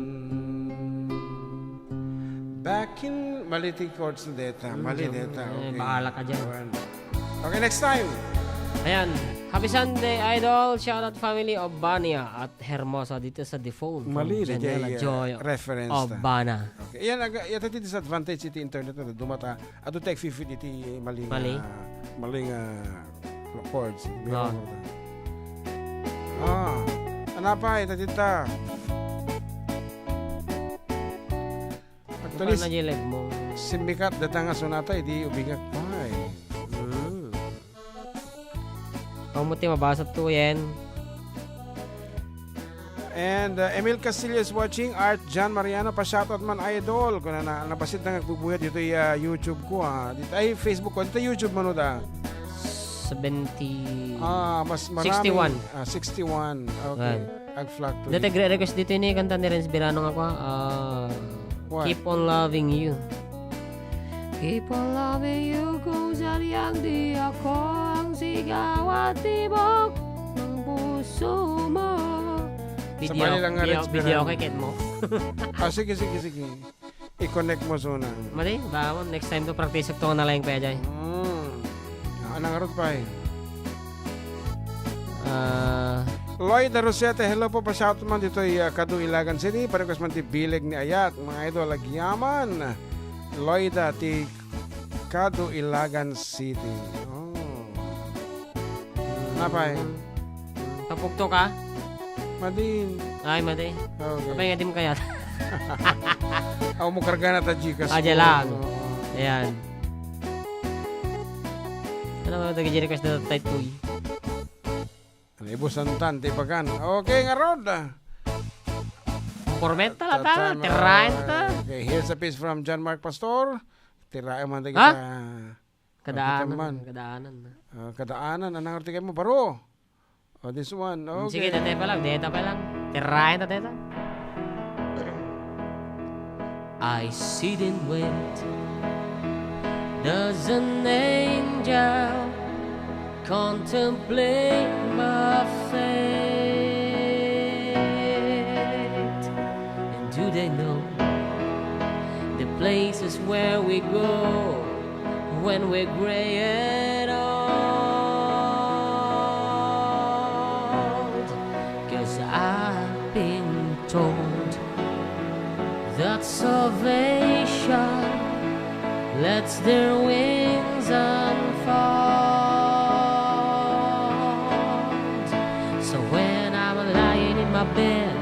Back in, mali ti chords na data. Mm, Mali dyan. data. Eh, Okay. bahala ka dyan. Awan. Okay, next time. Ayan. Happy Sunday, Idol. Shoutout family of Bania at Hermosa dito sa Default. From Mali na Janela dyan, eh, Joy reference of ta. Bana. Okay. Ayan, aga, yata ti disadvantage iti internet na dumata. Adu tek fifty iti mali nga, Mali? mali nga chords. No. Ah, anapay, tatita. Actually, Bukan na yung live mo. Simmikat data nga sonata, idi ubingak pay. Mm. Kamu ti mabasa to, Yen. And, uh, Emil Castillo is watching. Art John Mariano, pa-shoutout man, idol. Kuna na, nabasit na nga agbubuhat dito, ah, YouTube ko, ah. Dito, ay, Facebook ko. Dito, YouTube man, da. Seventy, Ah, mas marami. sixty-one. Ah, sixty-one. Okay. Right. Ag-flag to Dati you. gre-request dito ini kanta ni Renz Birano nga kwa. Ah, What? Keep on loving you. Keep on loving you kung sadyang di ako ang sigaw at tibok ng puso mo. Video, Sabay lang nga, video, Renz video Birano. kay Ken mo. Ah, sige, sige, sige. I-connect mo, Suna. Mali, ba, next time to practice to na lang pa, Jay. Mm. Ah, anong arot pa, eh? Ah. Lloyd Rosete, hello po, pa-shout man dito, eh, Cadu, Ilagan City. Pa-request man ti Bileg ni Ayat, mga idol, agyaman. Lloyd, ah, ti Cadu, Ilagan City. Oh. Napay? Tapukto ka? Madin. Ay, madi. Okay. Apay nga di mo kayat. Aw mo karga na ta Gcash Ah, dyan mo. lang. Oo. Ayan. Ano nga, nag-request na tayo, Tuy? Ano, ibusan tan, ti pakan. Okay, nga rod. Pormenta la ta, Tatan, tirain ta. Okay, here's a piece from John Mark Pastor. Tirain man ta Ha? kita. Kadaanan, Kapitan man. kadaanan. Ah, kadaanan, anong artikel mo? Baro. Oh, this one. Mm, sige, Okay. tatay pa lang, deta pa lang. Tirayan tatay ta. I sit and wait. Does an angel Contemplate my fate. And do they know the places where we go when we're gray and old? 'Cause I've been told that salvation lets their wings unfold. So when I'm lying in my bed,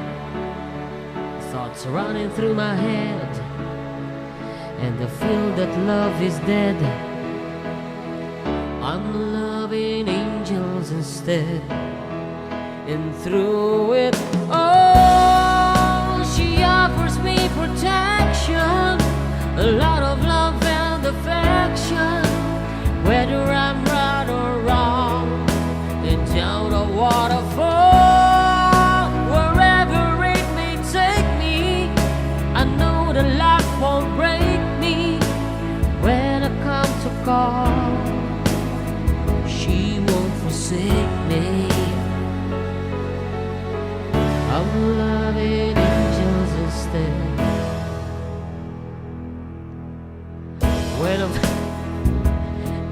thoughts running through my head, and I feel that love is dead, I'm loving angels instead. And through it all, she offers me protection, a lot of love and affection. Whether I'm right or wrong, and down a waterfall, wherever it may take me, I know the life won't break me. When I come to call, she won't forsake me. I'm loving angels instead. When I'm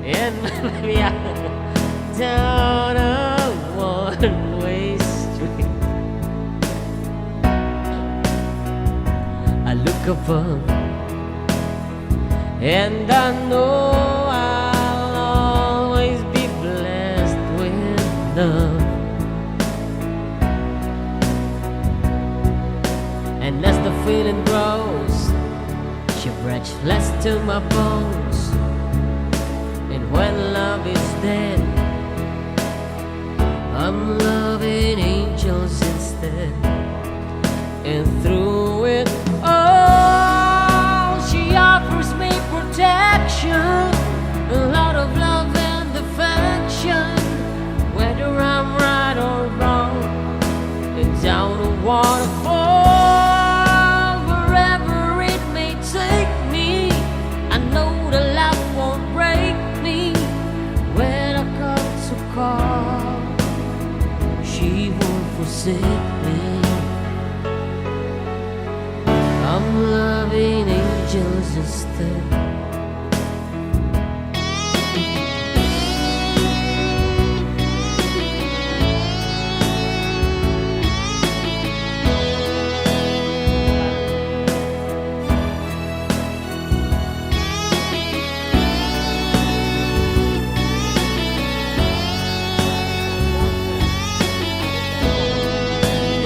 in my down a one-way street, I look above and I know I'll always be blessed with love. And as the feeling grows, she breathes less to my bones. And when love is dead, I'm loving angels instead. And through it all, she offers me protection, a lot of love and affection. Whether I'm right or wrong, and down a waterfall, wherever it may take me, I know the love won't break me. When I come to call, she won't forsake me. I'm loving angels instead.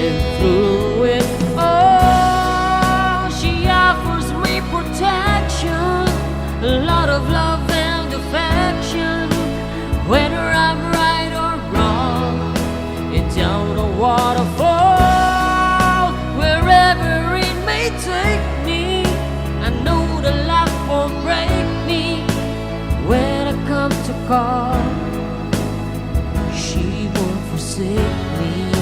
And through it all, she offers me protection, a lot of love and affection. Whether I'm right or wrong, and down a waterfall, wherever it may take me, I know the love won't break me. When I come to call, she won't forsake me.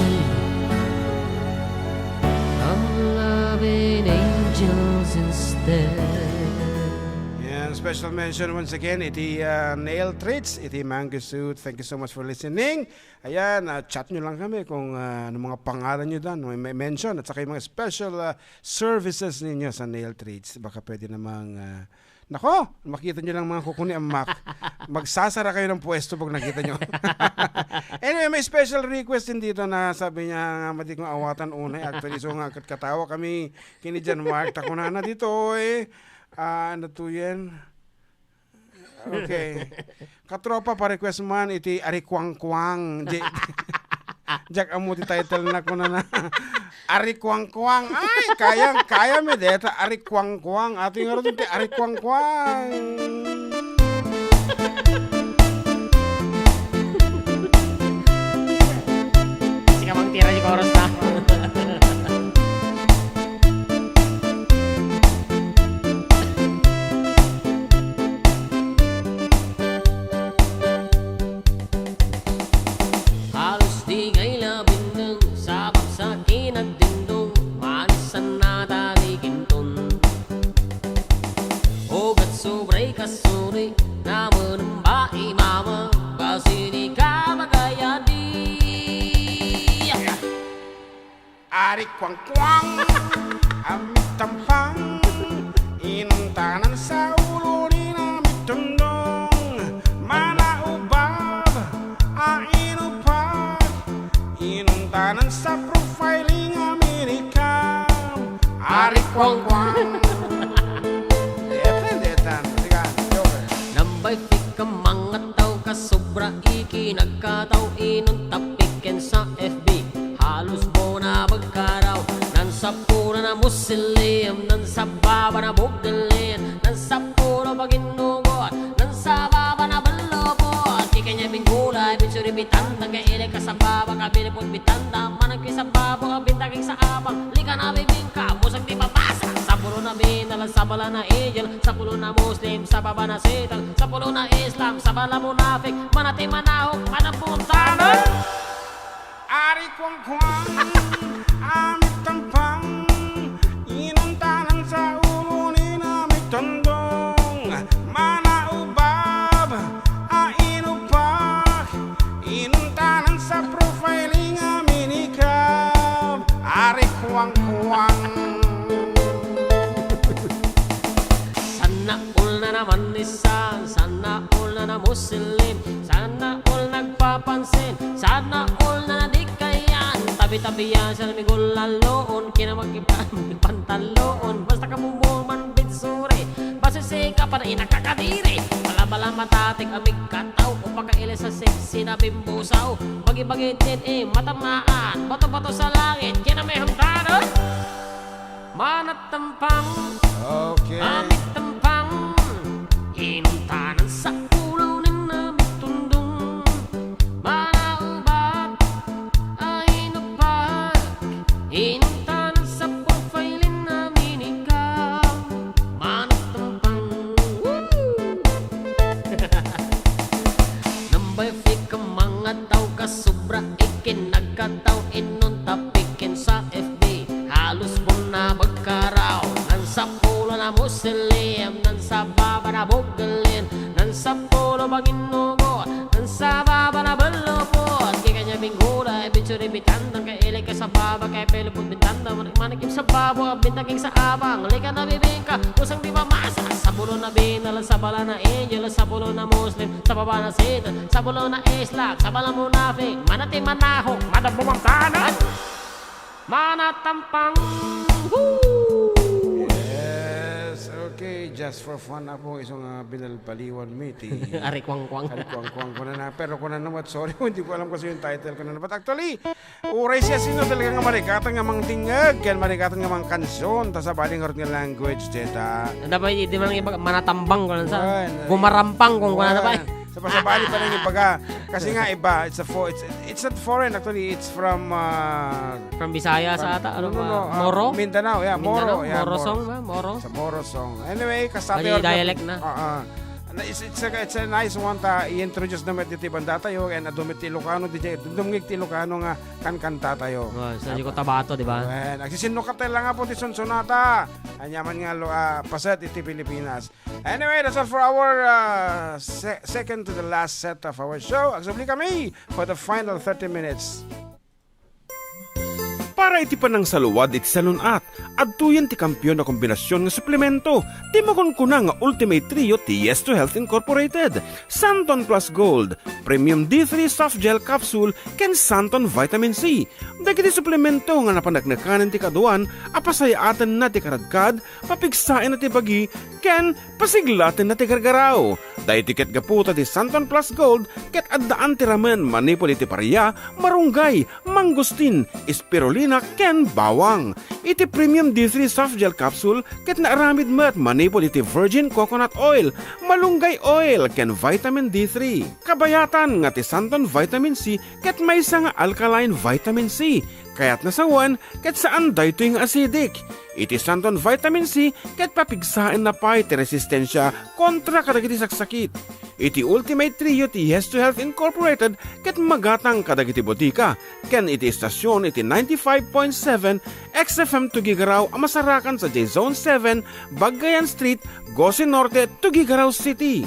I'm loving angels instead. Yan, special mention once again iti, ah, Nail Treats, iti Mango Suit. Thank you so much for listening. Ayan, ah, chat nyo lang kami kung, ah, ano mga pangalan nyo dan. May, may mention at saka yung mga special, ah, services ninyo sa Nail Treats. Baka pwede namang, ah, nako, makita nyo lang mga kuko ni Amak. Magsasara kayo ng pwesto pag nakita nyo. Anyway, may special request din dito na sabi niya nga, "Madi kong awatan unay." Actually, so nga, kat-, katawa kami kini Jan Mark. Takunana dito, eh. Ah, ano to yan? Okay. Katropa, pa-request man iti Arikuangkuang. Di-, diak ammo ti title na kunana. Arikuangkuang. Ay, kayang, kaya mi deta. Arikuangkuang. Ato yung araw ti Arikuangkuang. Sige, mang tira di oras na. Halos di kay labindeng sa baksa kinagdindong, manisan na taliginton. Ugat sobray kasuri, naman ba imama, kasi di ka Ari kuangkuang, amitangpang, inuntanan sa ulo ni Namitundong. Manaubab, a inupak, inuntanan sa profiling a minikam. Ari kuangkuang. Detan, detan. Sigan, joker. Nambay fik ka mangataw ka sobra ikinagkataw inunta piken sa F B. Halos bona bagkaraw, nan sa puro na Muslim, nan sa baba na Bugilin, nan sa puro baginugot, nan sa baba na Balupot. Di kanya binggulay, bitsuri bitanta, kay ili ka sa baba, kabilipot bitanta, manang kay sa baba, kabinta kay sa abang, lika na bibingka, musang di mabasa, sa puro na binala, sa bala na angel, sa puro na Muslim, sa baba na Satan, sa puro na Islam, sa bala munafik, manati manahok, manabuntanan. Ari kuangkuang, amitangpang, inuntanan sa ulo ni Namitundong. Manaubab, a inupak, inuntanan sa profiling a minikab. Ari kuangkuang. Sana all na naman ni San, sana all na na Muslim, sana all nagpapansin, sana all na nadikayan. Tabi-tabian sa migulaloon, kinamagipan, pantalon, basta kamumuman bitsuri, basta sika pa na inakakadiri. Bala-bala matatik, amig kataw, upakaili sa sexy na bimbusaw. Bagi-bagi din eh, matamaan, bato-bato sa langit, kinamehang tanod. Manat tampang, Okay. Amit tampang, inuntanan sa ulo ni Namitundong. Manaubat, ay napak, inuntanan sa profiling a minikam. Manat tampang, woo! Nambay fik ka mangataw ka sobra ikin nagkataw inunta pikin sa F B. Halos bona bagkaraw, nan sa puro na Muslim, nan sa baba na Bugilin, nan sa puro baginugot, nan sa baba na Balupot. Kaya kanya binggulay, bitsuri bitantang, kay ili ka sa baba, kay pilipot bitantang, manik-manik sa babo, bintang king sa abang, lika na bibingka, usang di mamasa, sa puro na binal, sa bala na angel, sa puro na Muslim, sa baba na Satan, sa puro na Islam, sa bala munafik, manati manahok, madabumang tanan. Manatampang. Woo! Yes, okay, just for fun, Apo, isu nga binalbaliwan mi ti Ari kuangkuang. Ari kuangkuang ko na na. Pero ko na naman, sorry, hindi ko alam kasi yung title ko na na. But actually, uray siya sino talaga nga marikatan nga mangtingeg, ken marikatan nga mangkansion, ta sabali nga rut nga language, deta. Ano ba, di man iba, manatambang ko lang sa, Wan, gumarampang kung wala na ba? Wan. Sa pasabali pa lang ibaga. Kasi nga iba, it's a fo-, it's, it's not foreign, actually, it's from, uh, From Visayas from, ata, ano no, no, ba? No, uh, Moro? Mindanao, yeah, Mindanao? Moro, yeah, Moro Moro. Song ba? Moro? Sa Moro song. Anyway, kasabay Ay, or dialect na. Oo. Na, it's, it's a, it's a nice one ta i-introduce na met iti banda tayo, and adumit ti Ilocano, di jay, dumngeg ti Ilocano nga kankanta tayo. Oh, sa Apo. Di ko Tabato, di ba? Wen, agsisinnukat tayo lang nga po ti sunsonata. Anyaman nga lo-, ah, paset iti Pilipinas. Anyway, that's all for our, uh, se-, second to the last set of our show. Agsubli kami for the final thirty minutes. Para iti panangsaluad iti salun-at, adtoyen ti kampiyon a kombinasyon nga suplemento ti makunkuna nga Ultimate Trio ti Yes to Health Incorporated, Santon Plus Gold, Premium D three Soft Gel Capsule, ken Santon Vitamin C. Dagiti suplemento nga napaneknekanen ti kaaduan a pasayaatenna ti karadkad, papigsaenna ti bagi, ken pasiglatenna ti gargaraw. Daytoy ket gapu ta ti Santon Plus Gold ket addaan ti ramen manipud iti paria, marunggay, mangustin, spirulina, ken bawang. Iti Premium D three Soft Gel Capsule ket naaramid met manipud iti virgin coconut oil, malunggay oil, ken vitamin D three. Kabayatan nga ti Santon Vitamin C ket maysa nga alkaline vitamin C, kayatna sawen ket saan daytoy nga acidic. Iti Santon Vitamin C ket papigsaenna pay ti resistensia kontra kadagiti saksakit. Iti Ultimate Trio ti Yes to Health Incorporated ket magatang kadagiti botika ken iti istasyon iti ninety-five point seven X F M Tuguegarao a masarakan sadiay Zone seven, Bagayan Street, Gosi Norte, Tuguegarao City.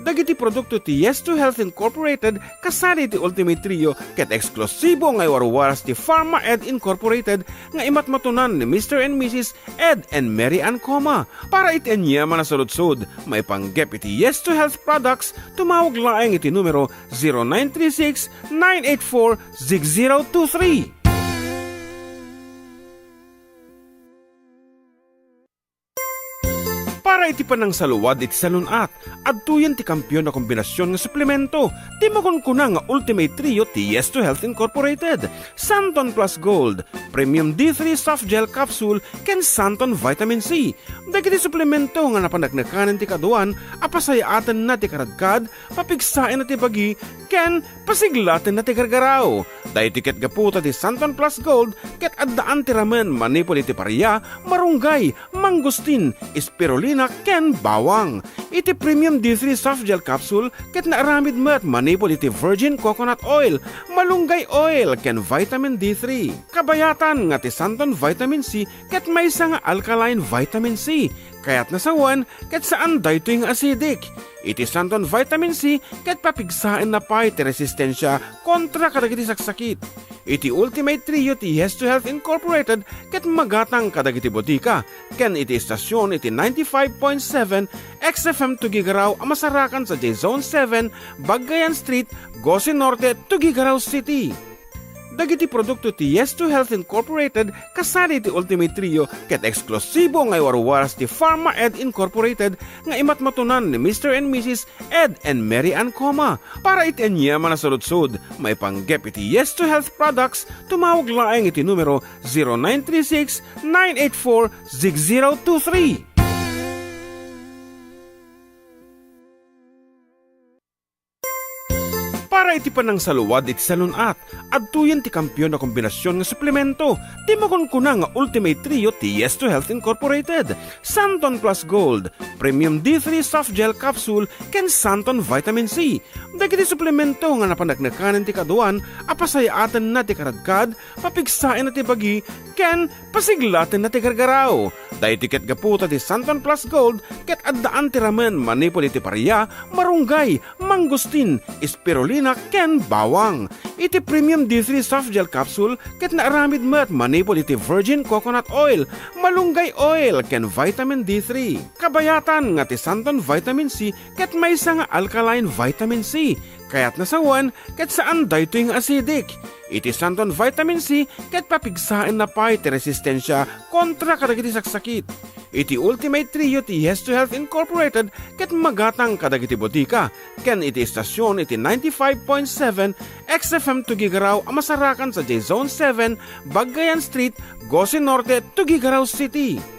Dagiti produkto ti Yes to Health Incorporated kasadi iti Ultimate Trio ket eksklusibo nga iwarwaras ti Pharma Ed Incorporated nga imatmatunan ni Mister and Missus Ed and Mary Ann Coma. Para iti aniaman a saludsod, maipanggep iti Yes to Health products, tumawag laeng iti numero zero nine three six, nine eight four, six zero two three. Para iti panangsaluad iti salun-at, adtoyen ti kampiyon a kombinasion nga suplemento ti makunkuna nga Ultimate Trio ti Yes to Health Incorporated, Santon Plus Gold, Premium D three Soft Gel Capsule, ken Santon Vitamin C. Dagiti suplemento nga napaneknekanen ti kaaduan a pasayaatenna ti karadkad, papigsaenna ti bagi, ken pasiglatenna ti gargaraw. Daytoy ket gapu ta ti Santon Plus Gold ket addaan ti ramen manipud iti paria, marunggay, mangustin, spirulina, ken bawang. Iti Premium D three Soft Gel Capsule ket naaramid met manipud iti virgin coconut oil, malunggay oil, ken vitamin D three. Kabayatan nga ti Santon Vitamin C ket maysa nga alkaline vitamin C, kayatna sawen ket saan daytoy nga acidic. Iti Santon Vitamin C ket papigsaenna pay ti resistensia kontra kadagiti saksakit. Iti Ultimate Trio ti Yes to Health Incorporated ket magatang kadagiti botika ken iti estasion iti ninety-five point seven X F M Tuguegarao a masarakan sadiay Zone seven, Bagayan Street, Gosi Norte, Tuguegarao City. Dagiti produkto ti Yes to Health Incorporated kasadi iti Ultimate Trio ket eksklusibo nga iwarwaras ti Pharma Ed Incorporated nga imatmatunan ni Mister and Missus Ed and Mary Ann Coma. Para iti aniaman a saludsod, maipanggep iti Yes to Health products, tumawag laeng iti numero zero nine three six, nine eight four, six zero two three. Para iti panangsaluad iti salun-at, adtoyen ti kampiyon a kombinasion nga suplemento ti makunkuna nga Ultimate Trio ti Yes to Health Incorporated, Santon Plus Gold, Premium D three Soft Gel Capsule, ken Santon Vitamin C. Dagiti suplemento nga napaneknekanen ti kaaduan a pasayaatenna ti karadkad, papigsaenna ti bagi, ken pasiglatenna ti gargaraw. Daytoy ket gapu ta ti Santon Plus Gold ket addaan ti ramen manipud iti paria, marunggay, mangustin, spirulina, ken bawang. Iti Premium D three Soft Gel Capsule ket naaramid met manipud iti virgin coconut oil, malunggay oil, ken vitamin D three. Kabayatan nga ti Santon Vitamin C ket maysa nga alkaline vitamin C, kayatna sawen ket saan daytoy nga acidic. Iti Santon Vitamin C ket papigsaenna pay ti resistensia kontra kadagiti saksakit. Iti Ultimate Trio ti Yes to Health Incorporated ket magatang kadagiti botika ken iti estasion iti ninety-five point seven X F M Tuguegarao a masarakan sadiay Zone seven, Bagayan Street, Gosi Norte, Tuguegarao City.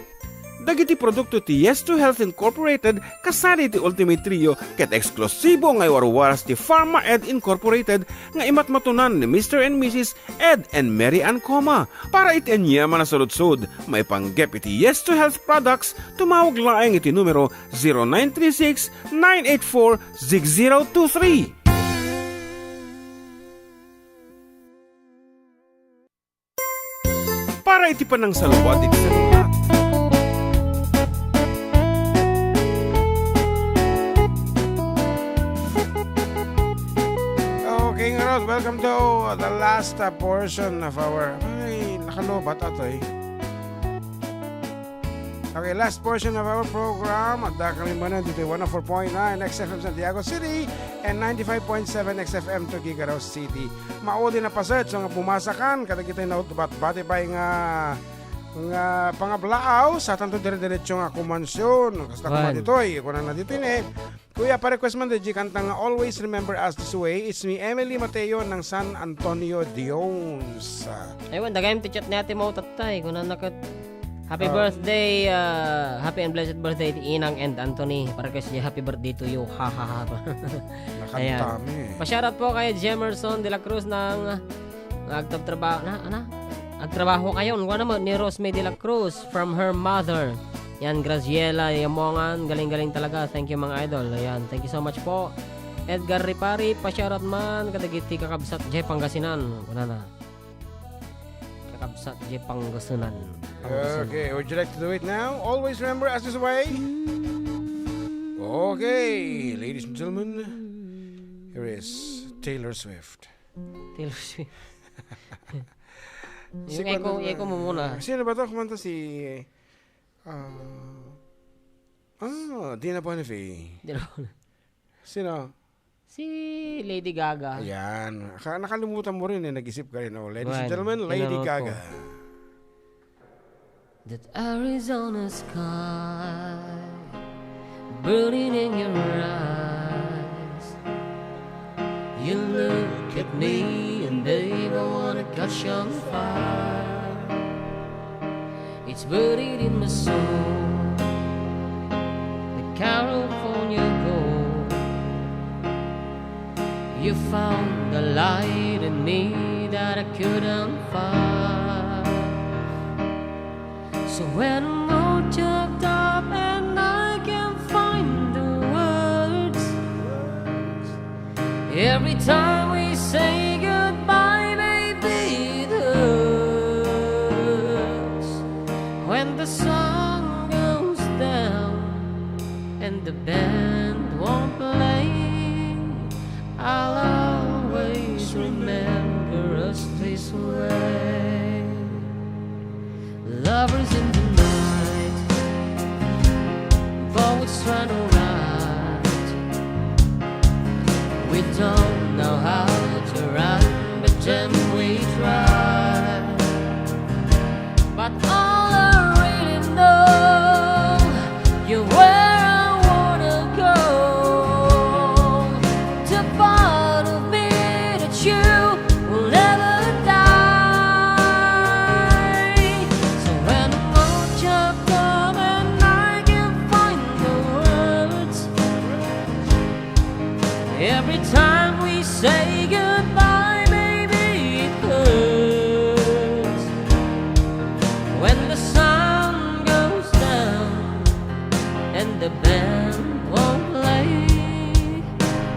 Dagiti produkto ti Yes to Health Incorporated kasadi iti Ultimate Trio ket eksklusibo nga iwarwaras ti Pharma Ed Incorporated nga imatmatunan ni Mister and Missus Ed and Mary Ann Coma. Para iti aniaman a saludsod, maipanggep iti Yes to Health products, tumawag laeng iti numero zero nine three six, nine eight four, six zero two three. Para iti panangsaluad iti salun-at. Okay, ngarud, welcome to the last, uh, portion of our, ay, nakalubat ato eh. Okay, last portion of our program. Adda kami manen dito one oh four point nine X F M Santiago City and ninety-five point seven X F M Tuguegarao City. Maudi na paset so nga pumasakan kadagitoy nautbat bati pay nga, nga pangablaaw, satanto dire-diretso nga kumansion. Kasta Wan. Kuman ditoy, kunana ditoy ne. Kuya, pa-request man di kanta nga Always Remember Us This Way. It's me, Emily Mateo ng San Antonio Dions. Aywan, dagayam ti chat ni Ate Mau Tatay. Kunana ket, "Happy Ah. birthday, ah, happy and blessed birthday ti Inang and Anthony. Pa-request di happy birthday to you." Ha, ha, ha. Nakanta Ayan. mi. Pa-shoutout po kay Jemerson de la Cruz ng, ah, agtabtraba-, na, ana? Agtrabaho kayo. Ano naman ni Rose May de la Cruz from her mother. Yan, Graciela Yamongan. Galing-galing talaga. Thank you, mga idol. Ayan. Thank you so much po. Edgar Ripari, pa-shoutout man kadagiti kakabsat jay Pangasinan. Kunana. Kakabsat jay Pangasinan. Pangasinan. Okay, would you like to do it now? Always remember, as this way. Okay, ladies and gentlemen, here is Taylor Swift. Taylor Swift. Yung echo, echo mo muna. Sino ba to? Kumanta si, ah, ah, Dina Boniface. Dina Boniface. Sino? Si Lady Gaga. Ayan. Ka-, nakalimutan mo rin eh. Nag-isip ka rin. Oh, ladies and gentlemen, Lady Gaga. That Arizona sky burning in your eyes. You look at me and babe, I wanna catch on fire. It's buried in my soul, the California gold. You found the light in me that I couldn't find. So when I'm all choked up and I can't find the words, every time we say goodbye, baby, it hurts. When the sun goes down and the band won't play, I'll always remember us this way. Lovers in the night, poets trying to write. We don't know how to rhyme, but then we try. But all I really know, you're where I wanna go. The part of me that you will never die. So when I'm all chopped up and I can't find the words, every time we say goodbye, baby, it hurts. When the sun goes down and the band won't play,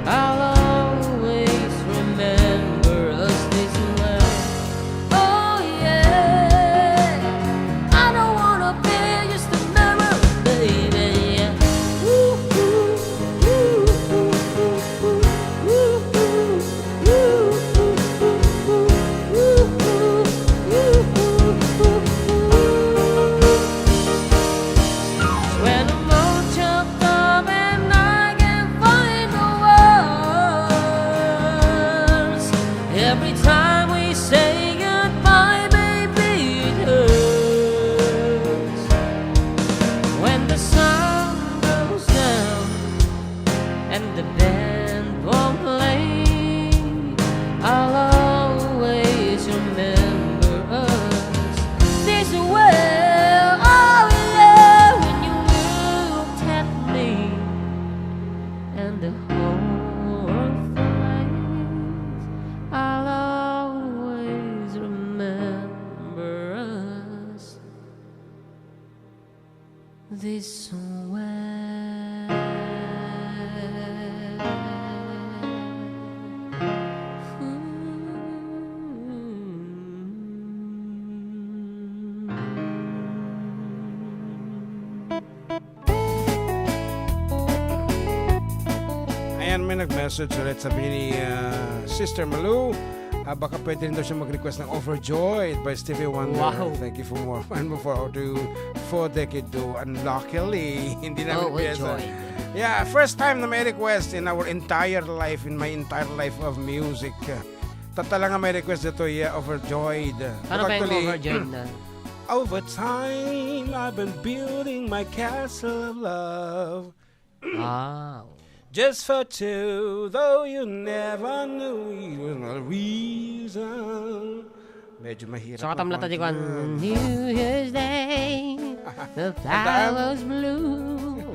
I'll always remember us this way. Oh yeah, I don't wanna be just a memory, baby. Yeah. Ooh, ooh, ooh, ooh, ooh, ooh, ooh. When I'm all choked up and I can't find the words, every time we say goodbye, baby, it hurts. When the sun goes down and the band won't play, I'll always remember us this way. Oh, yeah, when you looked at me and the whole world flies, I'll always remember us this way. Ayan, may nag-message ulit. Sabi ni, ah, Sister Malu, ah, baka pwede rin daw siya mag-request ng Overjoyed by Stevie Wonder. Wow. Thank you for more. And for to, for decade two. Unluckily, hindi namin piyesa. Overjoyed. Yeah, first time na may request in our entire life, in my entire life of music. Tatta lang nga may request dito, yeah, Overjoyed. Paano ba yung actually, Overjoyed na? Over time, I've been building my castle of love. Ah. Just for two, though you never knew it was my reason. Medyo mahirap. So, katamlatan di ko ang New Year's Day, the flowers bloom.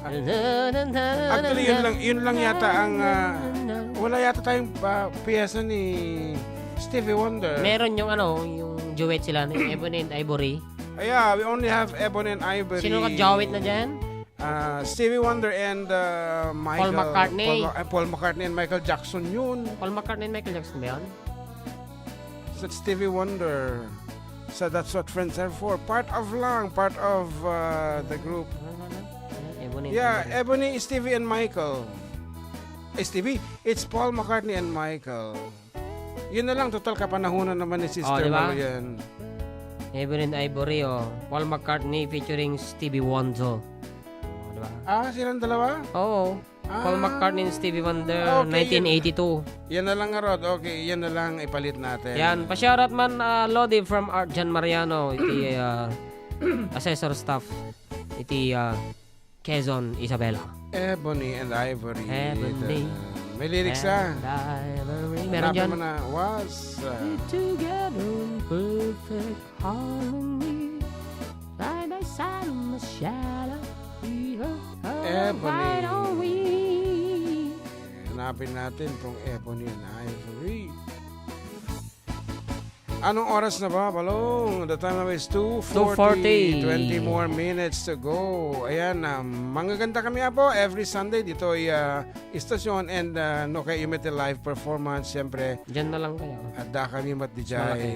Actually, yun lang, yun lang yata ang, ah, wala yata tayong, ah, piyesa ni Stevie Wonder. Meron yung ano, yung duet sila ni Ebony and Ivory. Ah, yeah, we only have Ebony and Ivory. Sino ka duet na dyan? Ah, Stevie Wonder and, ah, Michael, Paul McCartney. Paul Ma-, eh, Paul McCartney and Michael Jackson yun. Paul McCartney and Michael Jackson ba yun? Is that Stevie Wonder? So that's what friends are for. Part of lang, part of uh, the group. Ano, ano? Ano? Ebony and Yeah, Ebony. Ebony, Stevie and Michael. Eh, Stevie, it's Paul McCartney and Michael. Yun na lang, total kapanahunan naman ni Sister Oh, di ba? Malu yan. Ebony and Ivory, oh. Paul McCartney featuring Stevie Wonder. Oh, di ba? Ah, silang dalawa? Oo. Paul Ah. McCartney and Stevie Wonder, Okay, yun. nineteen eighty-two. Yan na lang nga, Rod. Okay, yan na lang ipalit natin. Yan, pa-shoutout man, ah, Lodi from Art Jan Mariano, iti, ah, assessor staff, iti, ah, Quezon, Isabela. Ebony and Ivory. Ebony Ito na. May lyrics na. and Ivory. Meron Hanapin dyan. mo na. Was, ah, Live together in perfect harmony. Side by side in the shadow. We are Ebony. Right on we. Hanapin natin kung Ebony and Ivory. Anong oras na ba, Balong? The time now is two forty. Two forty. Twenty more minutes to go. Ayan, ah, manggaganda kami, Apo, every Sunday dito ay, ah, istasyon and, ah, no, kay Imit Live Performance, siyempre, Diyan na lang kayo. Adda kami met dijay, Malaki.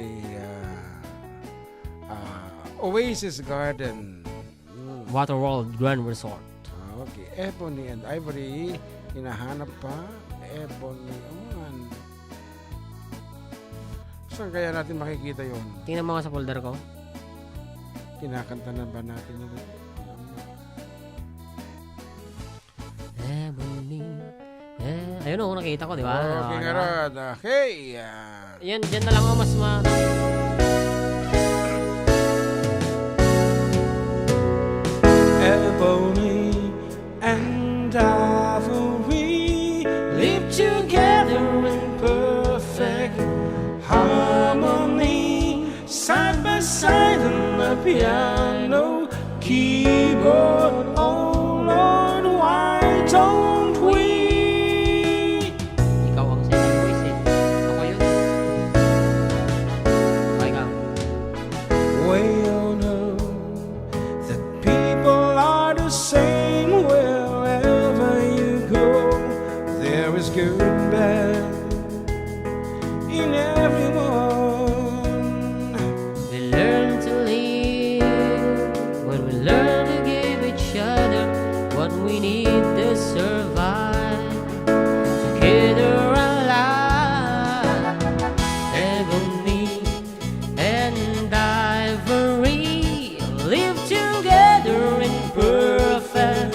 ah, ah, Oasis Garden. Mm. Waterworld Grand Resort. Ah, okay. Ebony and Ivory, hinahanap pa. Ebony, oh, man. Saan kaya natin makikita yon? Tingnan mo nga sa folder ko. Kinakanta na ba natin yun? Ebony. Eh, ayun, oh, nakita ko, di ba? Okay, Ano? nga, Rod. Okay, ah. Yan, dyan na lang, oh, mas ma- Ebony and Ivory live together in perfect harmony. Side by side on the piano, keyboard, oh Lord, why don't we? Ikaw ang second voice eh. Ako yun. Okay ka. We all know that people are the same wherever you go. There is good and bad in everyone. We learn to live when we learn to give each other what we need to survive. Together alive, Ebony and Ivory live together in perfect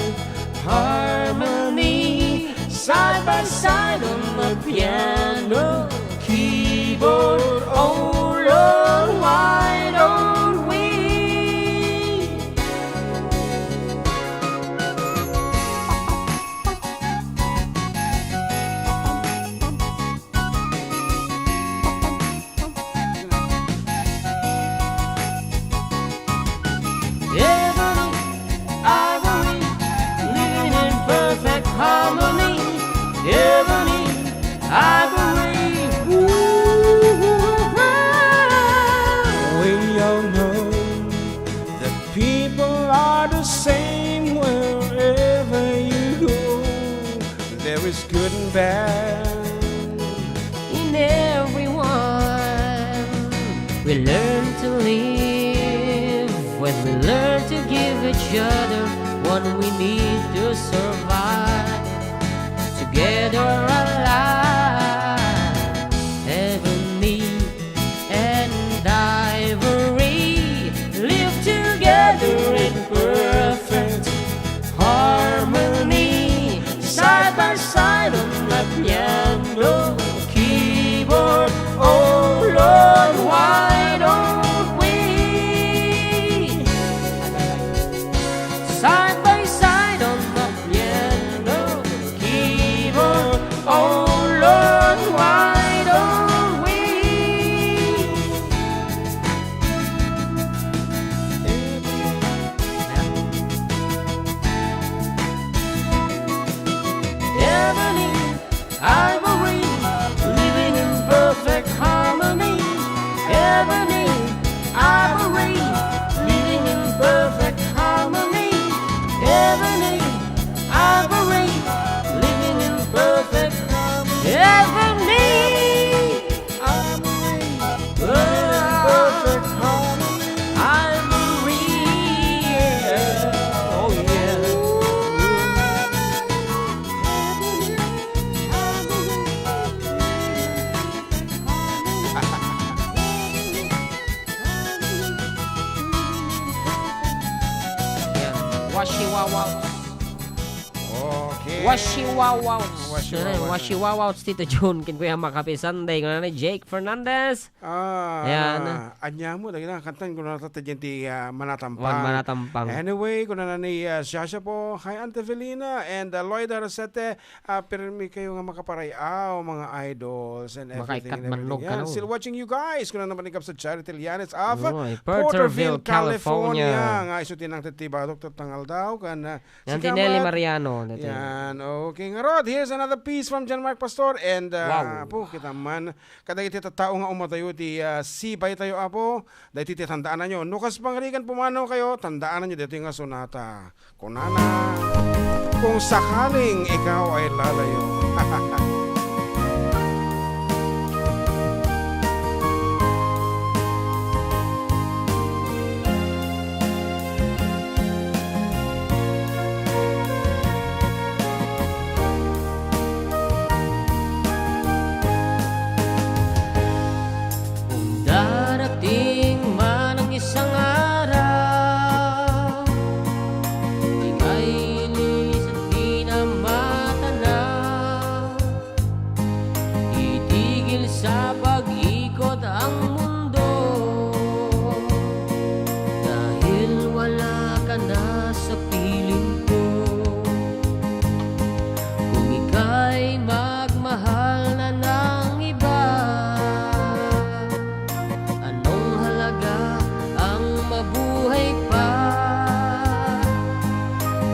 harmony, side by side on the piano, keyboard. Oh Lord, why don't we? Ebony, ivory, living in perfect harmony. Ebony, ivory. Ooh. We all know that people are the same wherever you go. There is good and bad in everyone. We learn to live when we learn to give each other what we need to survive. Together alive, Ebony and Ivory live together in perfect harmony, side by side on the piano, keyboard. Oh Lord, why don't we? Side by side on the piano, keyboard. Oh Lord, why don't we? Ebony, ivory, living in perfect harmony. Ebony, ivory, living in perfect harmony. Washiwawaw. Okay. Washiwawaw. Washiwawaw. Washiwawaw, Tito Jun. Ken Kuya Mac, happy Sunday. Kunana ni Jake Fernandez. Ah, ayan. Ania mo, dagiti kantan ko na ta diyan ti, ah, Manatampang. Wan Manatampang. Anyway, kunana ni, ah, Shasha po, hi, Auntie Felina and, ah, Lloyd Aracete, ah, pirmi kayo nga makaparay-aw, mga idols and everything and everything. Makaikat mannog ka, no? Still watching you guys. Kunana naman ni Gab sa Charity Lianes of Porterville, California. Nga isu ti nangtitiba, Doktor Tangaldaw, kan, ah, Yan si ti Nelly Mariano, dati. Yan, okay. Ngarud, here's another piece from John Mark Pastor and, ah, wow, po, kita man. Kadagiti tattao nga umadayo ti, ah, sibay tayo, Apo, daytoy ti tandaananyo. No kas pangrigan pumanaw kayo, tandaananyo daytoy nga sonata. Kunana, "Kung sakaling ikaw ay lalayo." Kung darating man ang isang araw, di kainis at di na matanaw, titigil sa pag-ikot ang mundo, dahil wala ka na sa piling ko. Kung ika'y magmahal na ng iba, anong halaga ang mabuhay pa?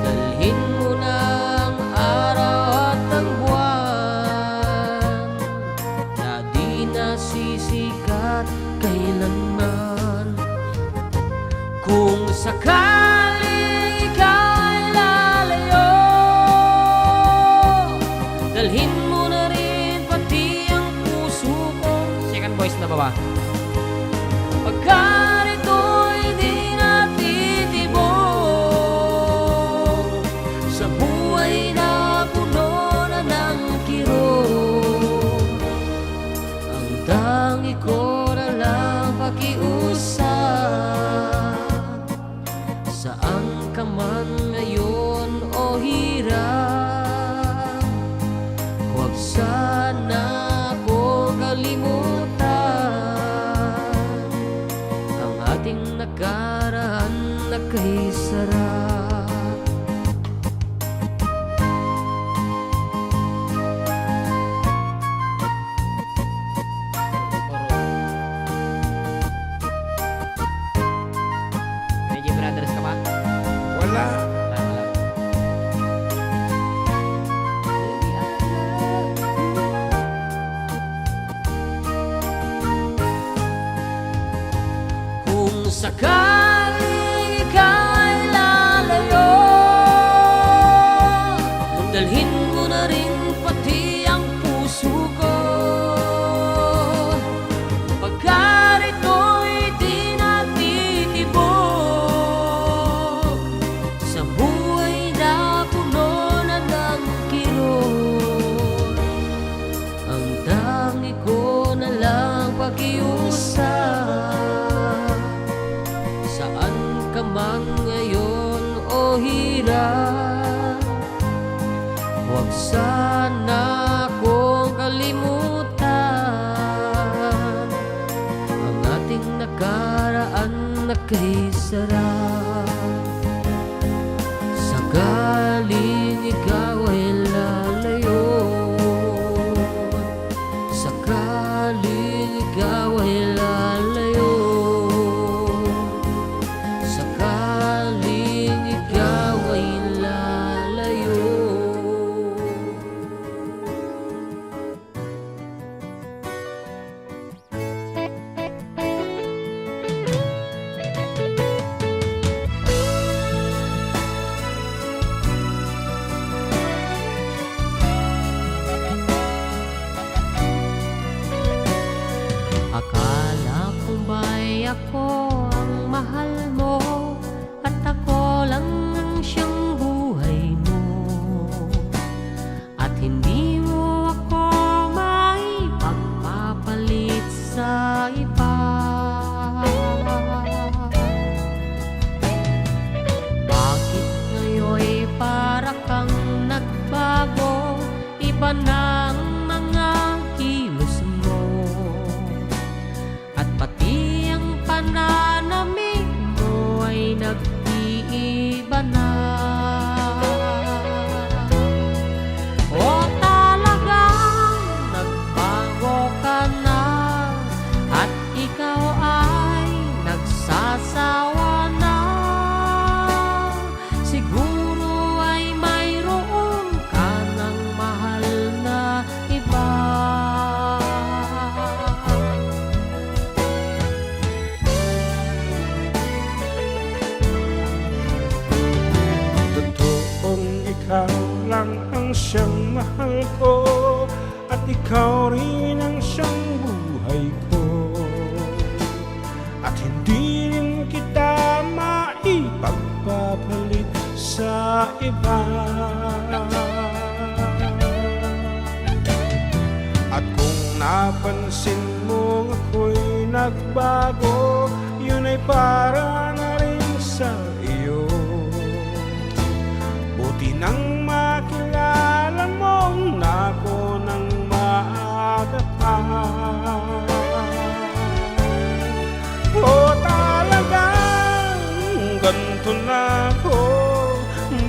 Dalhin mo na ang araw at ang buwan na di na sisikat kailanman. Kung sakaling ika'y lalayo, dalhin mo na rin pati ang puso ko. Second voice na baba. Pagkarito'y di na titibok sa buhay na puno na ng kirot. Ang tangi ko na lang pakiusap, saan ka man ngayon o hirap, huwag sana kong kalimutan ang ating nakaraan na kay sarap. Medyo Brothers ka pa? Wala. Ah, wala. Kung sakaling ika'y lalayo, dalhin mo na rin pati ang puso ko. Pagkarito'y di na titibok sa buhay na puno na ng kirot. Ang tangi ko na lang pakiusap, saan ka man ngayon o hirap, huwag sana kong kalimutan ang ating nakaraan na kay sarap. Sakaling ikaw ay lalayo, sakaling ikaw ay lalayo, sakaling ikaw ay lalayo. Nang mga kilos mo at pati ang pananamit mo ay nagtiiba na. O talagang nagbago ka na at ikaw ay nagsasawa na. Siguro ay mayroon ka nang mahal na iba. Totoong ikaw lang ang siyang mahal ko, at ikaw rin ang siyang buhay ko. At hindi rin kita maipagpapalit sa iba. At kung napansin mong ako'y nagbago, yun ay para na rin sa iyo. Buti nang makilala mong na ako nang maaga pa. O talagang ganto na ako,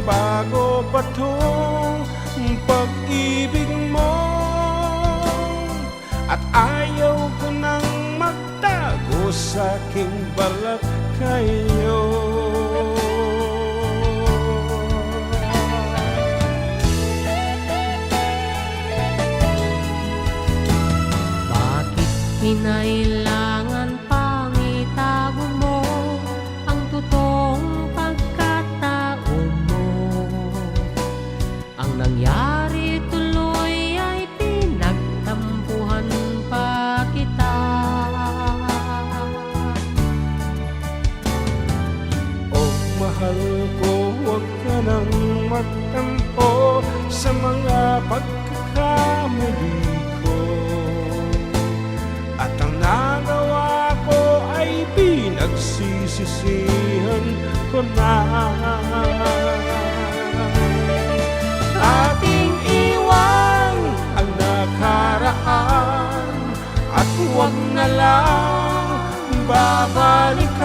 bago pa tong pag-ibig mo. At ayaw ko nang magtago sa aking balat kayo. Bakit kinailangan pang itago mo ang totoong pagkatao mo? Ang nangyari tuloy ay pinagtampuhan pa kita. O mahal ko, huwag ka nang magtampo sa mga pagkakamali ko. At ang nagawa ko ay pinagsisisihan ko na. Ating iwan ang nakaraan at huwag na lang babalikan.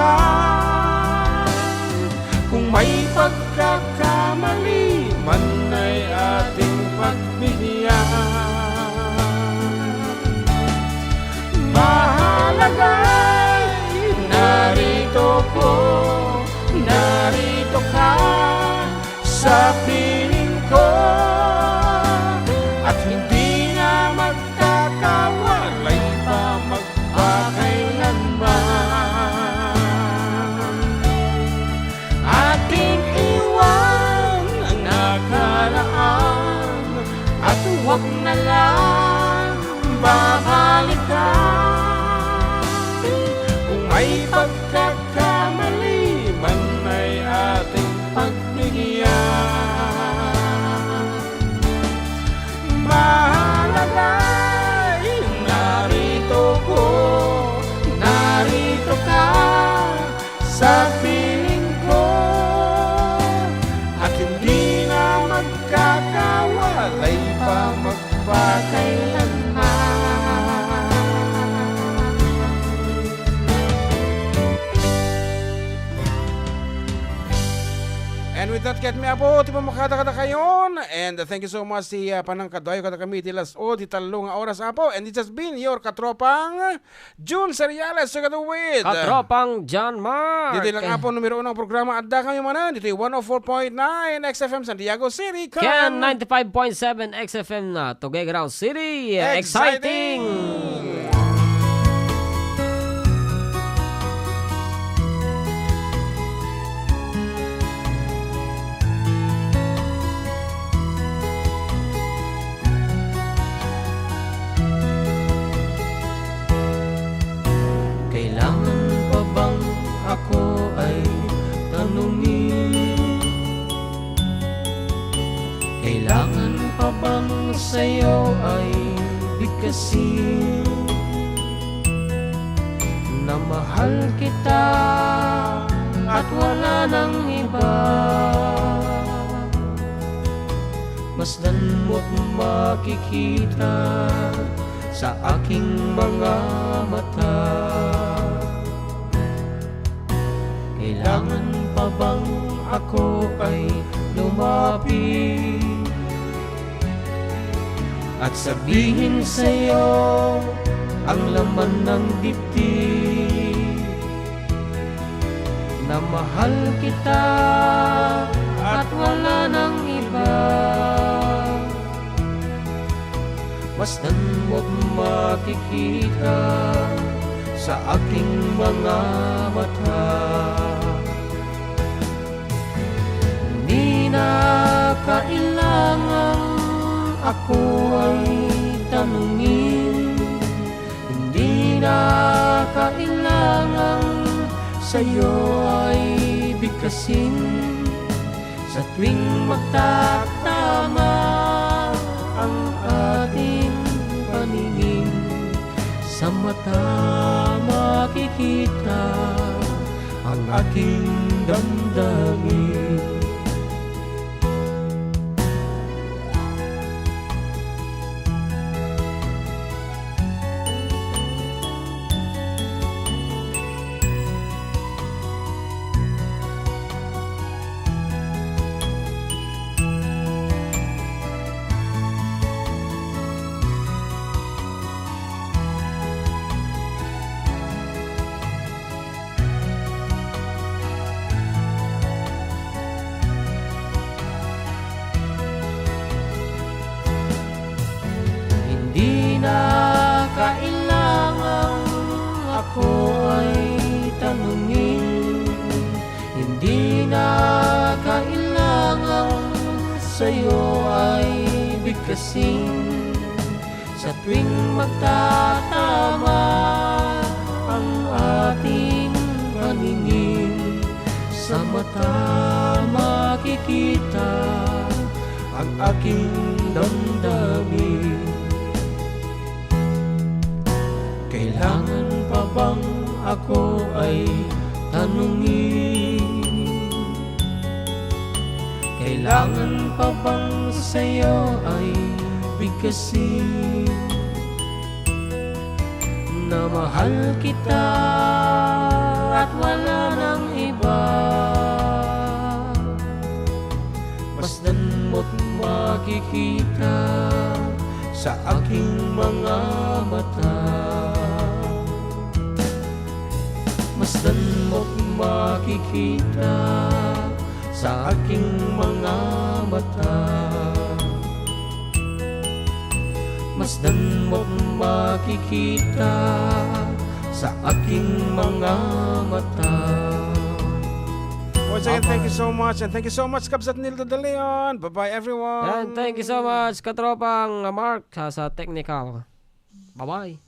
Kung may pagkakamali man ay ating pagbigyan. Mahalaga'y narito ko, narito ka sa piling ko. At hindi na magkakawalay pa magpakailanman. Ating iwan ang nakaraan at huwag na lang babalikan. Kung may pagkakamali man ay ating pagbigyan. Mahalaga'y narito ko, narito ka sa piling ko. At hindi na magkakawalay pa magpakailanman. And with that, ket mi Apo ti pamakada kadakayon. And thank you so much ti, ah, panangkaduayo kadakami ti las-o ti tallo nga oras, Apo. And it has been your katropang Jun Seriales together with Katropang John Mark. Ditoy lang, Apo, numero uno nga programa. Adda kami manen ditoy one oh four point nine X F M Santiago City. Ken ninety-five point seven X F M na Tuguegarao City. Exciting! Exciting! Kailangan pa bang ako ay tanungin? Kailangan pa bang sa'yo ay bigkasin na mahal kita at wala nang iba? Masdan mo't makikita sa aking mga mata. Kailangan pa bang ako ay lumapit at sabihin sa'yo ang laman ng dibdib, na mahal kita at wala nang iba? Masdan mo't makikita sa aking mga mata. Hindi na kailangang ako ay tanungin. Hindi na kailangang sa'yo ay bigkasin. Sa tuwing magtatama ang ating paningin, sa mata makikita ang aking damdamin. Hindi na kailangang ako ay tanungin. Hindi na kailangang sa'yo ay bigkasin. Sa tuwing magtatama ang ating paningin, sa mata makikita ang aking damdamin. Kailangan pa bang ako ay tanungin? Kailangan pa bang sa'yo ay bigkasin na mahal kita at wala nang iba? Masdan mo't makikita sa aking mga mata. Masdan mo't makikita sa aking mga mata. Masdan mo't makikita sa aking mga mata. Once again, thank you so much, and thank you so much, Kabsat Nildo de Leon. Bye-bye, everyone. And thank you so much, katropang Mark, sa, sa technical. Bye-bye.